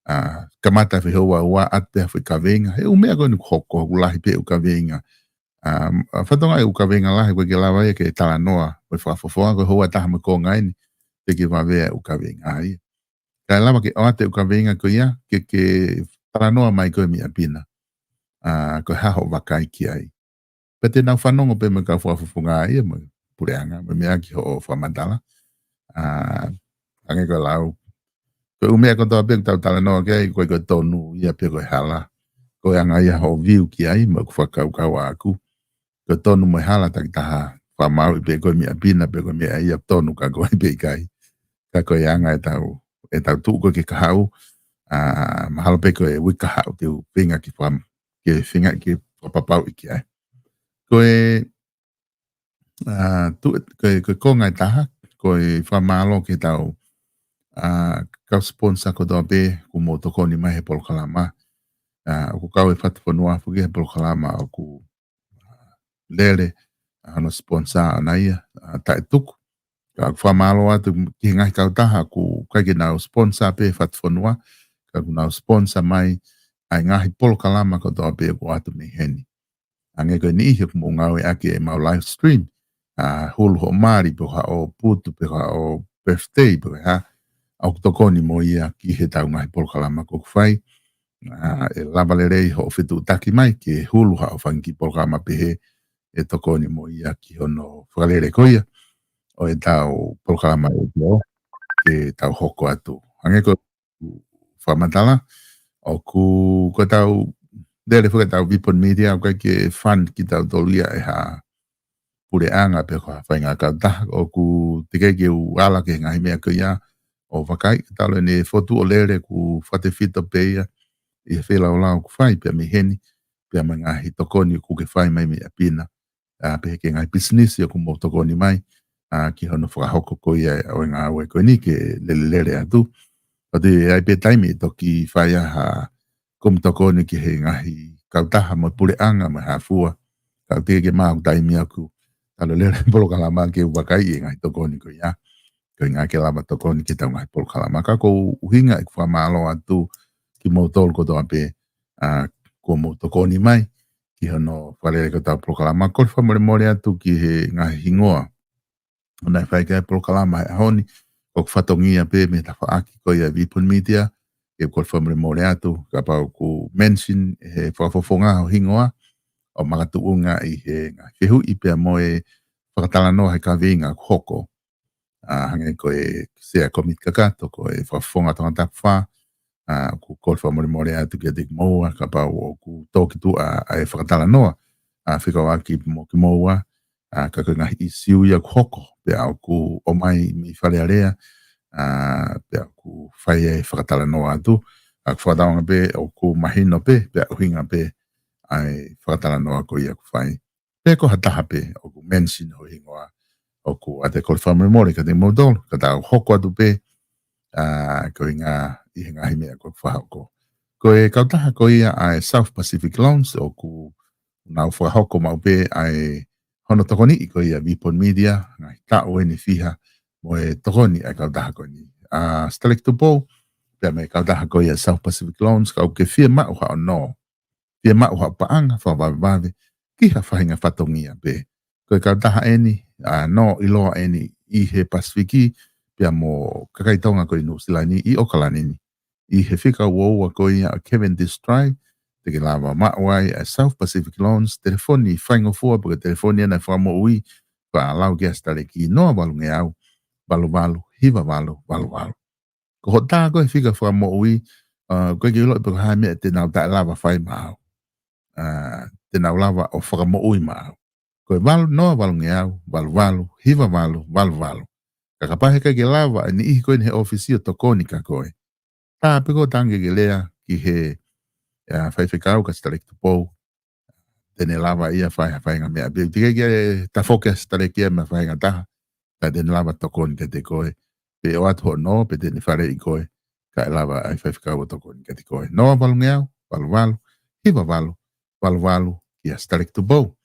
ʻa, kamata he foʻi houa ʻe ua ʻatu pē ha foʻi kaveinga, he ʻū meʻa ko eni ʻoku hoko, ʻoku lahi pē ʻū kaveinga. ʻA, ʻa, fatongia e ʻū kaveinga lahi ʻoku ʻikai ke lava ia ke talanoa mo e fakafofonga, ko e houa ʻe taha mo e konga eni, te ke vave ai ʻū kaveinga ia. Kae lava ke ʻoatu e ʻū kaveinga ko ia, ke, ke talanoa mai koe mei ʻapi na. ʻA, ko e hā hoʻo vakai ki ai. Pea te nau fanongo pē mo e kau fakafofonga ia mo e puleʻanga, mo e meʻa ki hoʻo fakamatala. ʻA, hangē ko e lau. Ko e ʻū meʻa kotoa pē ʻoku tau talanoa ki ai, ko e, ko e tonu ia pe ko e hala. Ko e anga ia hoʻo view ki ai, mo ʻeku fakakaukau ʻaʻaku. Ko e tonu mo e hala takitaha, fakamāuʻi pē koe mei ʻapi na pe ko e meʻa ia tonu ka ko e pe ʻikai. Ka ko e anga ʻetau, ʻetau tuʻu ko ē ki he kahaʻu, ʻa, mahalo pē ko e uike kahaʻu ke u feinga ke faka-, ke feinga ke fakapapauʻi ki ai. Ko e, ʻa, tu-, ko e, ko e konga ʻe taha, ko e fakamālō ki heʻetau, ʻa, kau sponsor kotoa pē, ʻoku mou tokoni mai he polokalama. ʻA, ʻoku kau e Fatufonua foki he polokalama ʻoku lele, ʻa, hono sponsor ʻana ia, ʻa, taʻetuku. Ka ʻoku fakamālō atu ki he ngaahi kautaha ʻoku ʻikai ke nau sponsor pē Fatufonua, ka ʻoku nau sponsor mai ʻa e ngaahi polokalama kotoa pē ʻoku ʻoatu mei heni. Hangē ko e niʻihi ʻoku mou ngāueʻaki ʻemau live stream, ʻa, hulu hoʻo mali pe ko haʻo putu pe ko haʻo birthday pe ko e hā, ʻoku tokoni mo ia ki heʻetau ngaahi polokalama ʻoku fai. ʻA, ʻe lava lelei hoʻo fetuʻutaki mai ke hulu haʻo fanga kiʻi polokalama pehē, ʻe tokoni mo ia ki hono fakalele ko ia ʻo ʻetau polokalama ʻe tio ke tau hoko atu. Hangē ko e fakamatala, ʻoku, ko ʻetau lele foki ʻetau Vipon Media, ʻoku ʻikai ke fund kitautolu ia ʻe ha puleʻanga pe ko ha faʻahinga kautaha, ʻoku teʻeki ke u ala ki he ngaahi meʻa ko ia ʻo vakai, talu ʻene fotu ʻo lele ʻoku fakatefito pē ia ʻi he feilaulau ʻoku fai pea mei heni, pea mo e ngaahi tokoni ʻoku ke fai mai mei ʻapi na, ʻa, pehē ki he ngaahi pisinisi ʻoku mou tokoni mai, ʻa, ki hono fakahoko ko ia ʻo e ngāue ko eni ke lele lele atu. ʻOku ʻi ai pē taimi ʻe toki fai ai ha kumi tokoni ki he ngaahi kautaha mo e puleʻanga mo e hā fua. Ka ʻoku teʻeki ke maʻu taimi ʻaʻaku talu e lele polokalama ke u vakai e ngaahi tokoni ko ia. Ko e ʻuhinga ke lava tokoni ki heʻetau ngaahi polokalama. Ka ko e ʻuhinga ʻeku fakamālō atu kimoutolu kotoa pē, ʻa, kuo mou tokoni mai ki hono fakalele ko ʻetau polokalama. Kole fakamolemole atu ki he ngaahi hingoa ʻoku nau fai ki ai e polokalama he ʻaho ni, ko ʻeku fatongia pē mei he tafaʻaki ko ia ʻa e Vipon Media, ʻe kole fakamolemole atu, kapau ʻoku mention ʻe he fakafofonga ho hingoa, ʻo makatuʻunga ʻi he ngaahi fehuʻi pea mo e fakatalanoa he kaveinga ʻoku hoko. ʻA, hangē ko e Sea Komiti Kakato, ko e Fakafofonga Tongatapu Fā, ʻA, ʻoku kole fakamolemole atu kiate kimoua, kapau ʻoku tō ki tuʻa ʻa e fakatalanoa, ʻa, fekauʻaki mo kimoua, ʻa, ka ko e ngaahi ʻīsiu ia ʻoku hoko, pea ʻoku ʻomai mei Fale Alea, ʻa, pea ʻoku fai e fakatalanoa atu, ʻa, ʻoku fakatauange pē, ʻoku mahino pē, pea ʻuhinga pē, ʻa e fakatalanoa ko ia ʻoku fai. Pe ko ha taha pē, ʻoku mention ho hingoa, ʻoku ʻoatu e kole fakamolemole kiate kimoutolu, ka tau hoko atu pē, ʻa, ko e ngaahi, ʻi he ngaahi meʻa ʻoku fakahoko. Ko e kautaha ko ia ʻa e South Pacific Loans, ʻoku nau fakahoko maʻu pē ʻa e hono tokoniʻi ko ia Vipon Media, ngaahi taʻu eni fiha, mo e tokoni ʻa e kautaha ko eni. ʻA, Sitaleki Tupou, pea mo e kautaha ko ia South Pacific Loans, ka ʻoku ke fiemaʻu haʻo nō. Fiemaʻu haʻo paʻanga, fakavavevave, ki ha faʻahinga fatongia pē. Ko e kautaha eni, ʻa, nō ʻiloa eni ʻi he Pasifiki, pea mo kakai Tonga ko ē ʻi Nuʻusila ni, ʻi ʻAokalani ni. ʻI he fika ua ua ko ia ʻa Cavendish Drive, te ke lava maʻu ai ʻa e South Pacific Loans, telefoni faingofua, pe ko e telefoni ena ʻa e fakamoʻui, pea lau ki ai Sitaleki noa valu ngeau, valu valu, hiva valu, valu valu. Ko hoʻo tā ko ē fika fakamoʻui, ʻa, ʻoku ʻikai ke u ʻilo pe ko e hā e meʻa te nau taʻelava fai maʻau. ʻA, te nau lava ʻo fakamoʻui maʻau. Ko e valu noa valu ngeau, valu valu, hiva valu, valu valu. Ka kapau he ʻikai ke lava ʻa e niʻihi ko eni he ʻōfisi ʻo tokoni kia koe. Tā pē koe ʻo tangi ke lea ki he, ʻa, faifekau kia Sitaleki Tupou. Te ne lava ia fai ha faʻahinga meʻa. Pe ʻoku teʻeki ke tafoki ʻa Sitaleki ia mei ha faʻahinga taha. Ka te ne lava tokoni kiate koe. Pe ʻoatu hoʻo nō, pe te ne faleʻi koe. Kae lava ʻa e faifekau ʻo tokoni kiate koe. Noa valu ngeau, valu valu, hiva valu, valu valu, kia Sitaleki Tupou.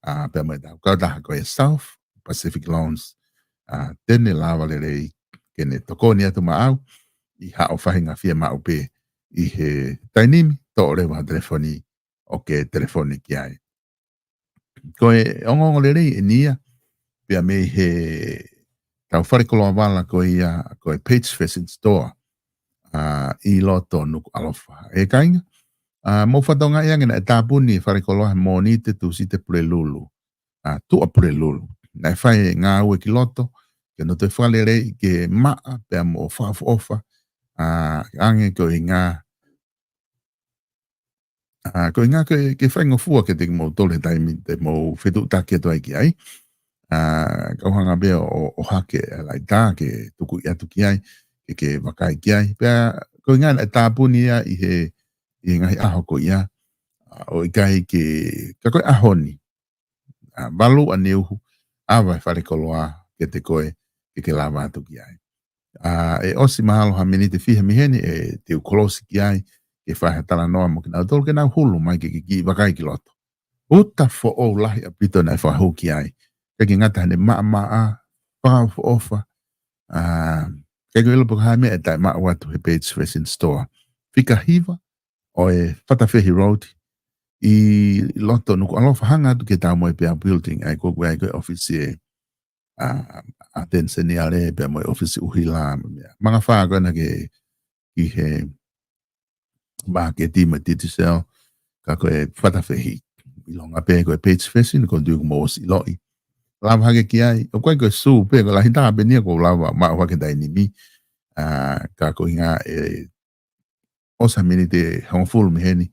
ʻA, pea mo e tau kautaha ko e South Pacific Loans. ʻA, te ne lava lelei ke ne tokoni atu maʻau, ʻi haʻo faʻahinga fiemaʻu pē, ʻi he taimi ni, toʻo leva ha telefoni, ʻo ke telefoni ki ai. Ko e ongoongo lelei eni ia, pea mei he tau fale koloa vala ko ia, ko e Page Fashion Store, ʻa, ʻi loto Nukuʻalofa. ʻE kāinga, ʻa, mou fakatokangaʻi ange naʻe tāpuni e fale koloa he Mōnite, Tūsite, Pulelulu. ʻA, Tuʻapulelulu. Naʻe fai e ngāue ki loto, ke nau toe fakaleleiʻi ke maʻa, pea mo fakaʻofoʻofa, ʻa, ange ko e ngaahi ʻA, ko e ngaahi ke, ke faingofua kiate kimoutolu he taimi te mou fetuʻutaki atu ai ki ai. ʻA, kau hanga pē ʻo, ʻo hake ʻa e laʻitā ke tuku atu ki ai, ke, ke vakai ki ai. Pea ko e ngaahi naʻe tāpuni ia ʻi he, ʻi he ngaahi ʻaho ko ia. ʻA, ʻo ʻikai ke, ka ko e ʻaho ni. ʻA, valu ʻaneafi, ʻave e fale koloa kiate koe, ke ke lava atu ki ai. ʻA, ʻe ʻosi mahalo ha miniti fiha mei heni, ʻe te u kolosi ki ai, ke fai ha talanoa mo kinautolu, ke nau hulu mai ke, ke kiʻi vakai ki loto. Uta foʻou lahi ʻaupito naʻe fakahū ki ai. ʻIkai ke ngata he naʻe maʻamaʻa, fakaʻofoʻofa. ʻA, ʻikai ke u ʻilo pe ko e hā e meʻa ʻe taʻemaʻu atu he Page Fashion Store. Fika hiva, ʻo e Fatafehi Road, ʻi loto Nukuʻalofa, hanga atu ki he Taumoepeau Building, ʻa ia ko ē ʻoku ʻi ai ko ē ʻōfisi ʻa, ʻa Teniseni Ale, pea mo e ʻōfisi ʻUhila, meʻa. Mangafā ko ena ke, ki he māketi mo e Digicel, ka ko e Fatafehi. ʻIlonga pē ko e Page Fashion, ko e tui kuo mou ʻosi ʻiloʻi. Lava hake ki ai, ʻoku ʻikai ko e sū pē, ko e lahi taha pē eni ia ʻoku lava maʻu hake he taimi ni. ʻA, ka ko e ʻuhinga ʻe ʻosi ha miniti ʻe hongofulu mei heni,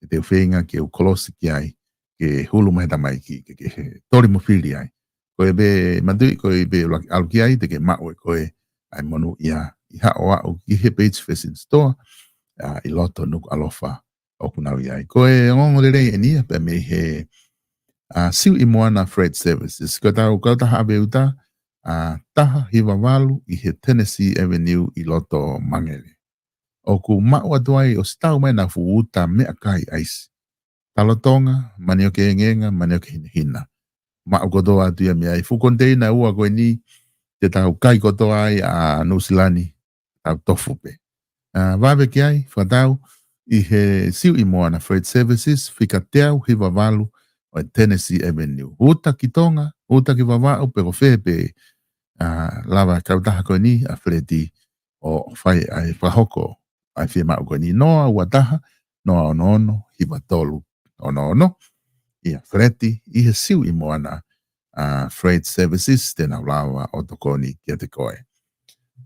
ʻe te u feinga ke u kolosi ki ai, ke hulu mai he tamaiki, ke, ke he toli mo fili ai. Ko e pē manatuʻi, ko e pē ʻuluaki ʻalu ki ai, te ke maʻu ʻe koe ʻa e monūʻia ʻi haʻo aʻu ki he Page Fashion Store, ʻa, ʻi loto Nukuʻalofa ʻoku nau ʻi ai. Ko e ongoongo lelei eni ia, pea mei he, ʻa, Siuʻi Moana Freight Services. Ko e tau kautaha ʻave uta, ʻa, taha hiva valu ʻi he Tennessee Avenue ʻi loto Mangere. ʻOku maʻu atu ai ʻosi tau mai ʻenau fuʻu uta meʻakai ʻaisi. Talo Tonga, manioke engenga, manioke hinehina. Maʻu kotoa atu ia mei ai. Fuʻu koniteina ʻe ua ko eni, te tau kai kotoa ai ʻa Nuʻusila ni, tau tofu pē. ʻA, vave ki ai, fakatau, ʻi he Siuʻi Moana Freight Services, fika teau hiva valu ʻo e Tennessee Avenue. Uta ki Tonga, uta ki Vavaʻu, pe ko fē pē, ʻa, lava kautaha ko eni, ʻa Feleti, ʻo fai ʻa e fakahoko ʻa e fiemaʻu ko eni. Noa ua taha, noa ono ono, hiva tolu ono ono. ʻIa Feleti, ʻi he Siuʻi Moana, ʻa, Freight Services, te nau lava ʻo tokoni kiate koe.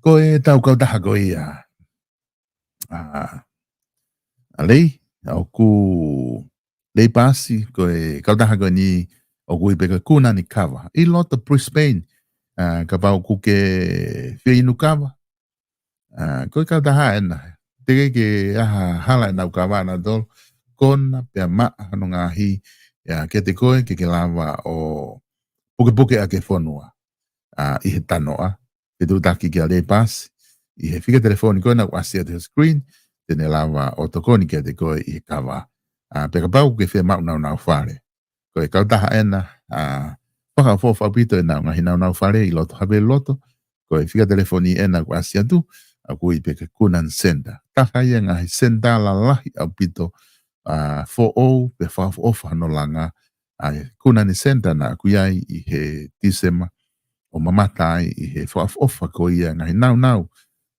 Ko e tau kautaha ko ia, ʻa, ʻa Lei, ʻoku Lei Paasi, ko e kautaha ko eni ʻoku ui pē ko e Kuna ni Kava. ʻI loto Brisbane, ʻa, kapau ʻoku ke fie inu kava, ʻa, ko e kautaha ena. Teʻeki ke ʻi ai ha hala ʻenau kava ʻanautolu, kona pea maʻa hono ngaahi, ʻa, kiate koe ke ke lava ʻo pukepuke ʻaki e fonua, ʻa, ʻi he tanoʻa. Fetuʻutaki kia Lei Paasi ʻi he fika telefoni ko ena ʻoku ʻasi atu he screen, te ne lava ʻo tokoni kiate koe ʻi he kava. ʻA, pea kapau ʻoku ke fie maʻu naunau fale, ko e kautaha ena, ʻa, fakaʻofoʻofa ʻaupito ʻenau ngaahi naunau fale ʻi loto Havelu loto, ko e fika telefoni ena ʻoku ʻasi atu, ʻoku ui pē ko e Kuna ni Center. Taha ia e ngaahi senitā lalahi ʻaupito, ʻa, foʻou, pea fakaʻofoʻofa hono langa, ʻa e Kuna ni Center naʻa ku ʻi ai ʻi he Tīsema, ʻo mamata ai ʻi he fakaʻofoʻofa ko ia e ngaahi naunau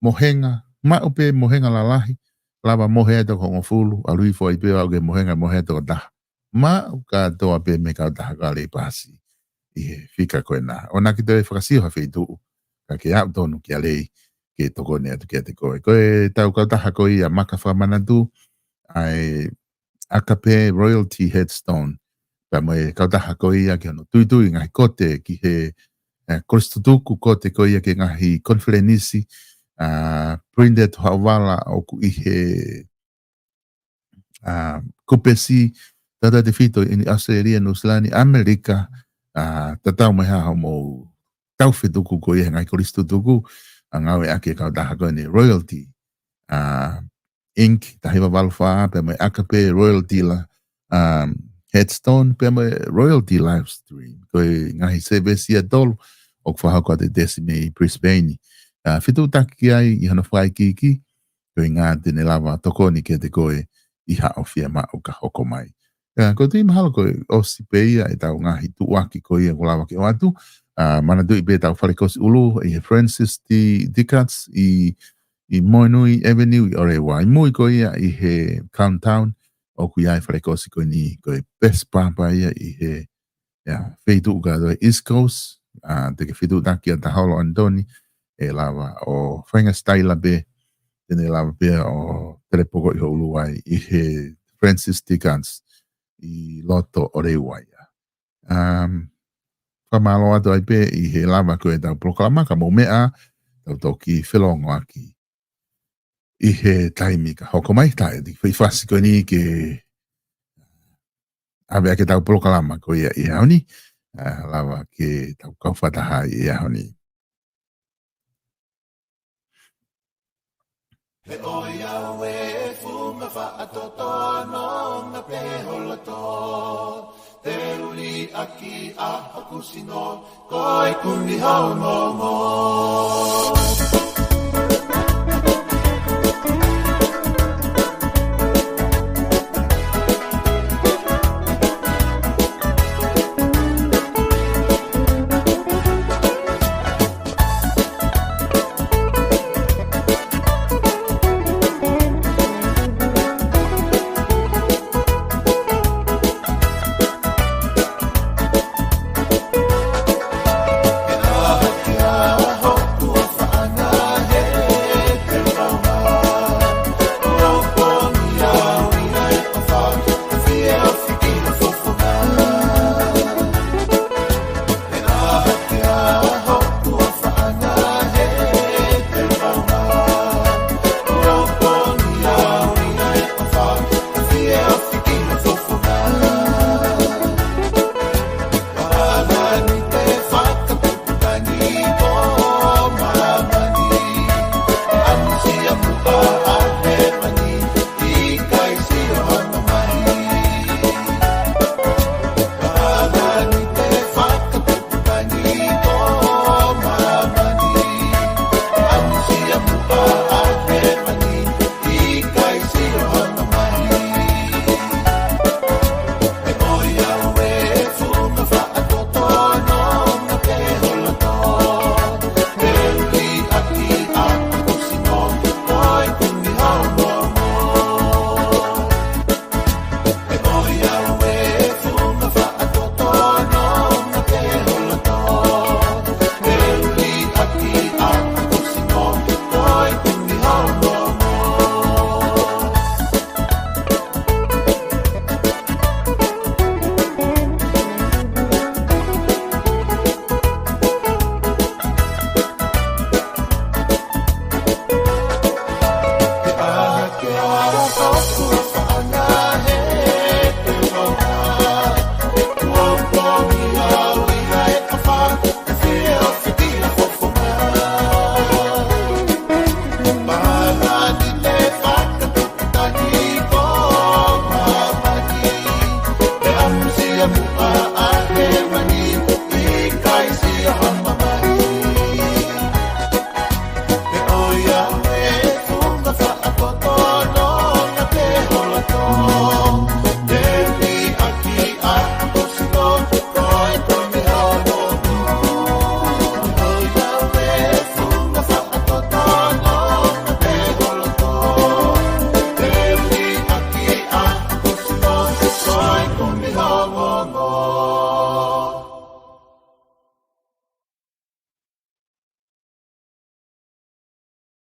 mohenga, maʻu pē mohenga lalahi, lava mohe ʻe toko hongofulu, ʻalu hifo ai pē ʻo aʻu ki he mohenga, mohe ʻe toko taha. Maʻu kātoa pē mei he kautaha ko ia ʻa Lei Paasi ʻi he fika ko ena. ʻOua naʻa ke toe fakasio ha feituʻu, ka ke aʻu tonu kia Lei ke tokoni atu kiate koe. Ko ʻetau kautaha ko ia Maka Fakamanatu, ʻa e Akape Royalty Headstone, pea mo e kautaha ko ia ki hono tuitui ngaahi kote ki he, ʻa, kolisi tutuku, kote ko ia ki he ngaahi konifelenisi, ʻa, Printed Hoʻovala ʻoku ʻi he, ʻa, Kupesi, Tautautefito ʻi ʻAositelēlia, Nuʻusila ni, ʻAmelika, ʻa, tatau mai ha hoʻomou tau fetuku ko ia he ngaahi kolisi tutuku, ʻa, ngāueʻaki e kautaha ko eni Royalty, ʻa, Ink, taha hiva valu fā, pea mo e Akape Royalty la, um, Headstone, pea mo e Royalty Livestream. Ko e ngaahi sēvesi ia ʻe tolu ʻoku fakahoko atu ʻi he Tesi mei Brisbane. ʻA, fetuʻutaki ai ʻi hono fakaikiiki, ko e ʻuhinga te ne lava tokoni kiate koe ʻi haʻo fiemaʻu ka hoko mai. ʻA, ko e tui mahalo ko e ʻosi pē ia ʻetau ngaahi tuʻuaki ko ia ʻoku lava ke ʻoatu. ʻA, manatuʻi pē ʻetau fale kosi ʻulu ʻi he Francis T. Dickatts ʻi, ʻi Moenui Avenue ʻi ʻOreua. ʻI mui ko ia ʻi he Countdown, ʻoku ʻi ai e fale kosi ko eni, ko e best barber ia ʻi he, ʻa, feituʻu kātoa East Coast, ʻa, te ke fetuʻutaki kia Taholo Anthony, ʻe lava ʻo fainga sitaila pē, te ne lava pē ʻo telepokoʻi ho ʻulu ai ʻi he Francis Dickatts ʻi loto ʻOreua ia. Um, fakamālō atu ai pē ʻi he lava ko ʻetau polokalama, ka mou meʻa, tau toki felōngoaki ʻi he taimi ka hoko mai. Taʻe ti fai fasi ko eni ke ʻave ʻaki ʻetau polokalama ko ia ʻi he ʻaho ni, ʻa, lava ke tau kau fakataha ʻi he ʻaho ni. He ʻoiauē, funga faʻa toto, nonga pē ho loto. Te u liʻaki ʻa hoku sino, ko e kuni hau nongo.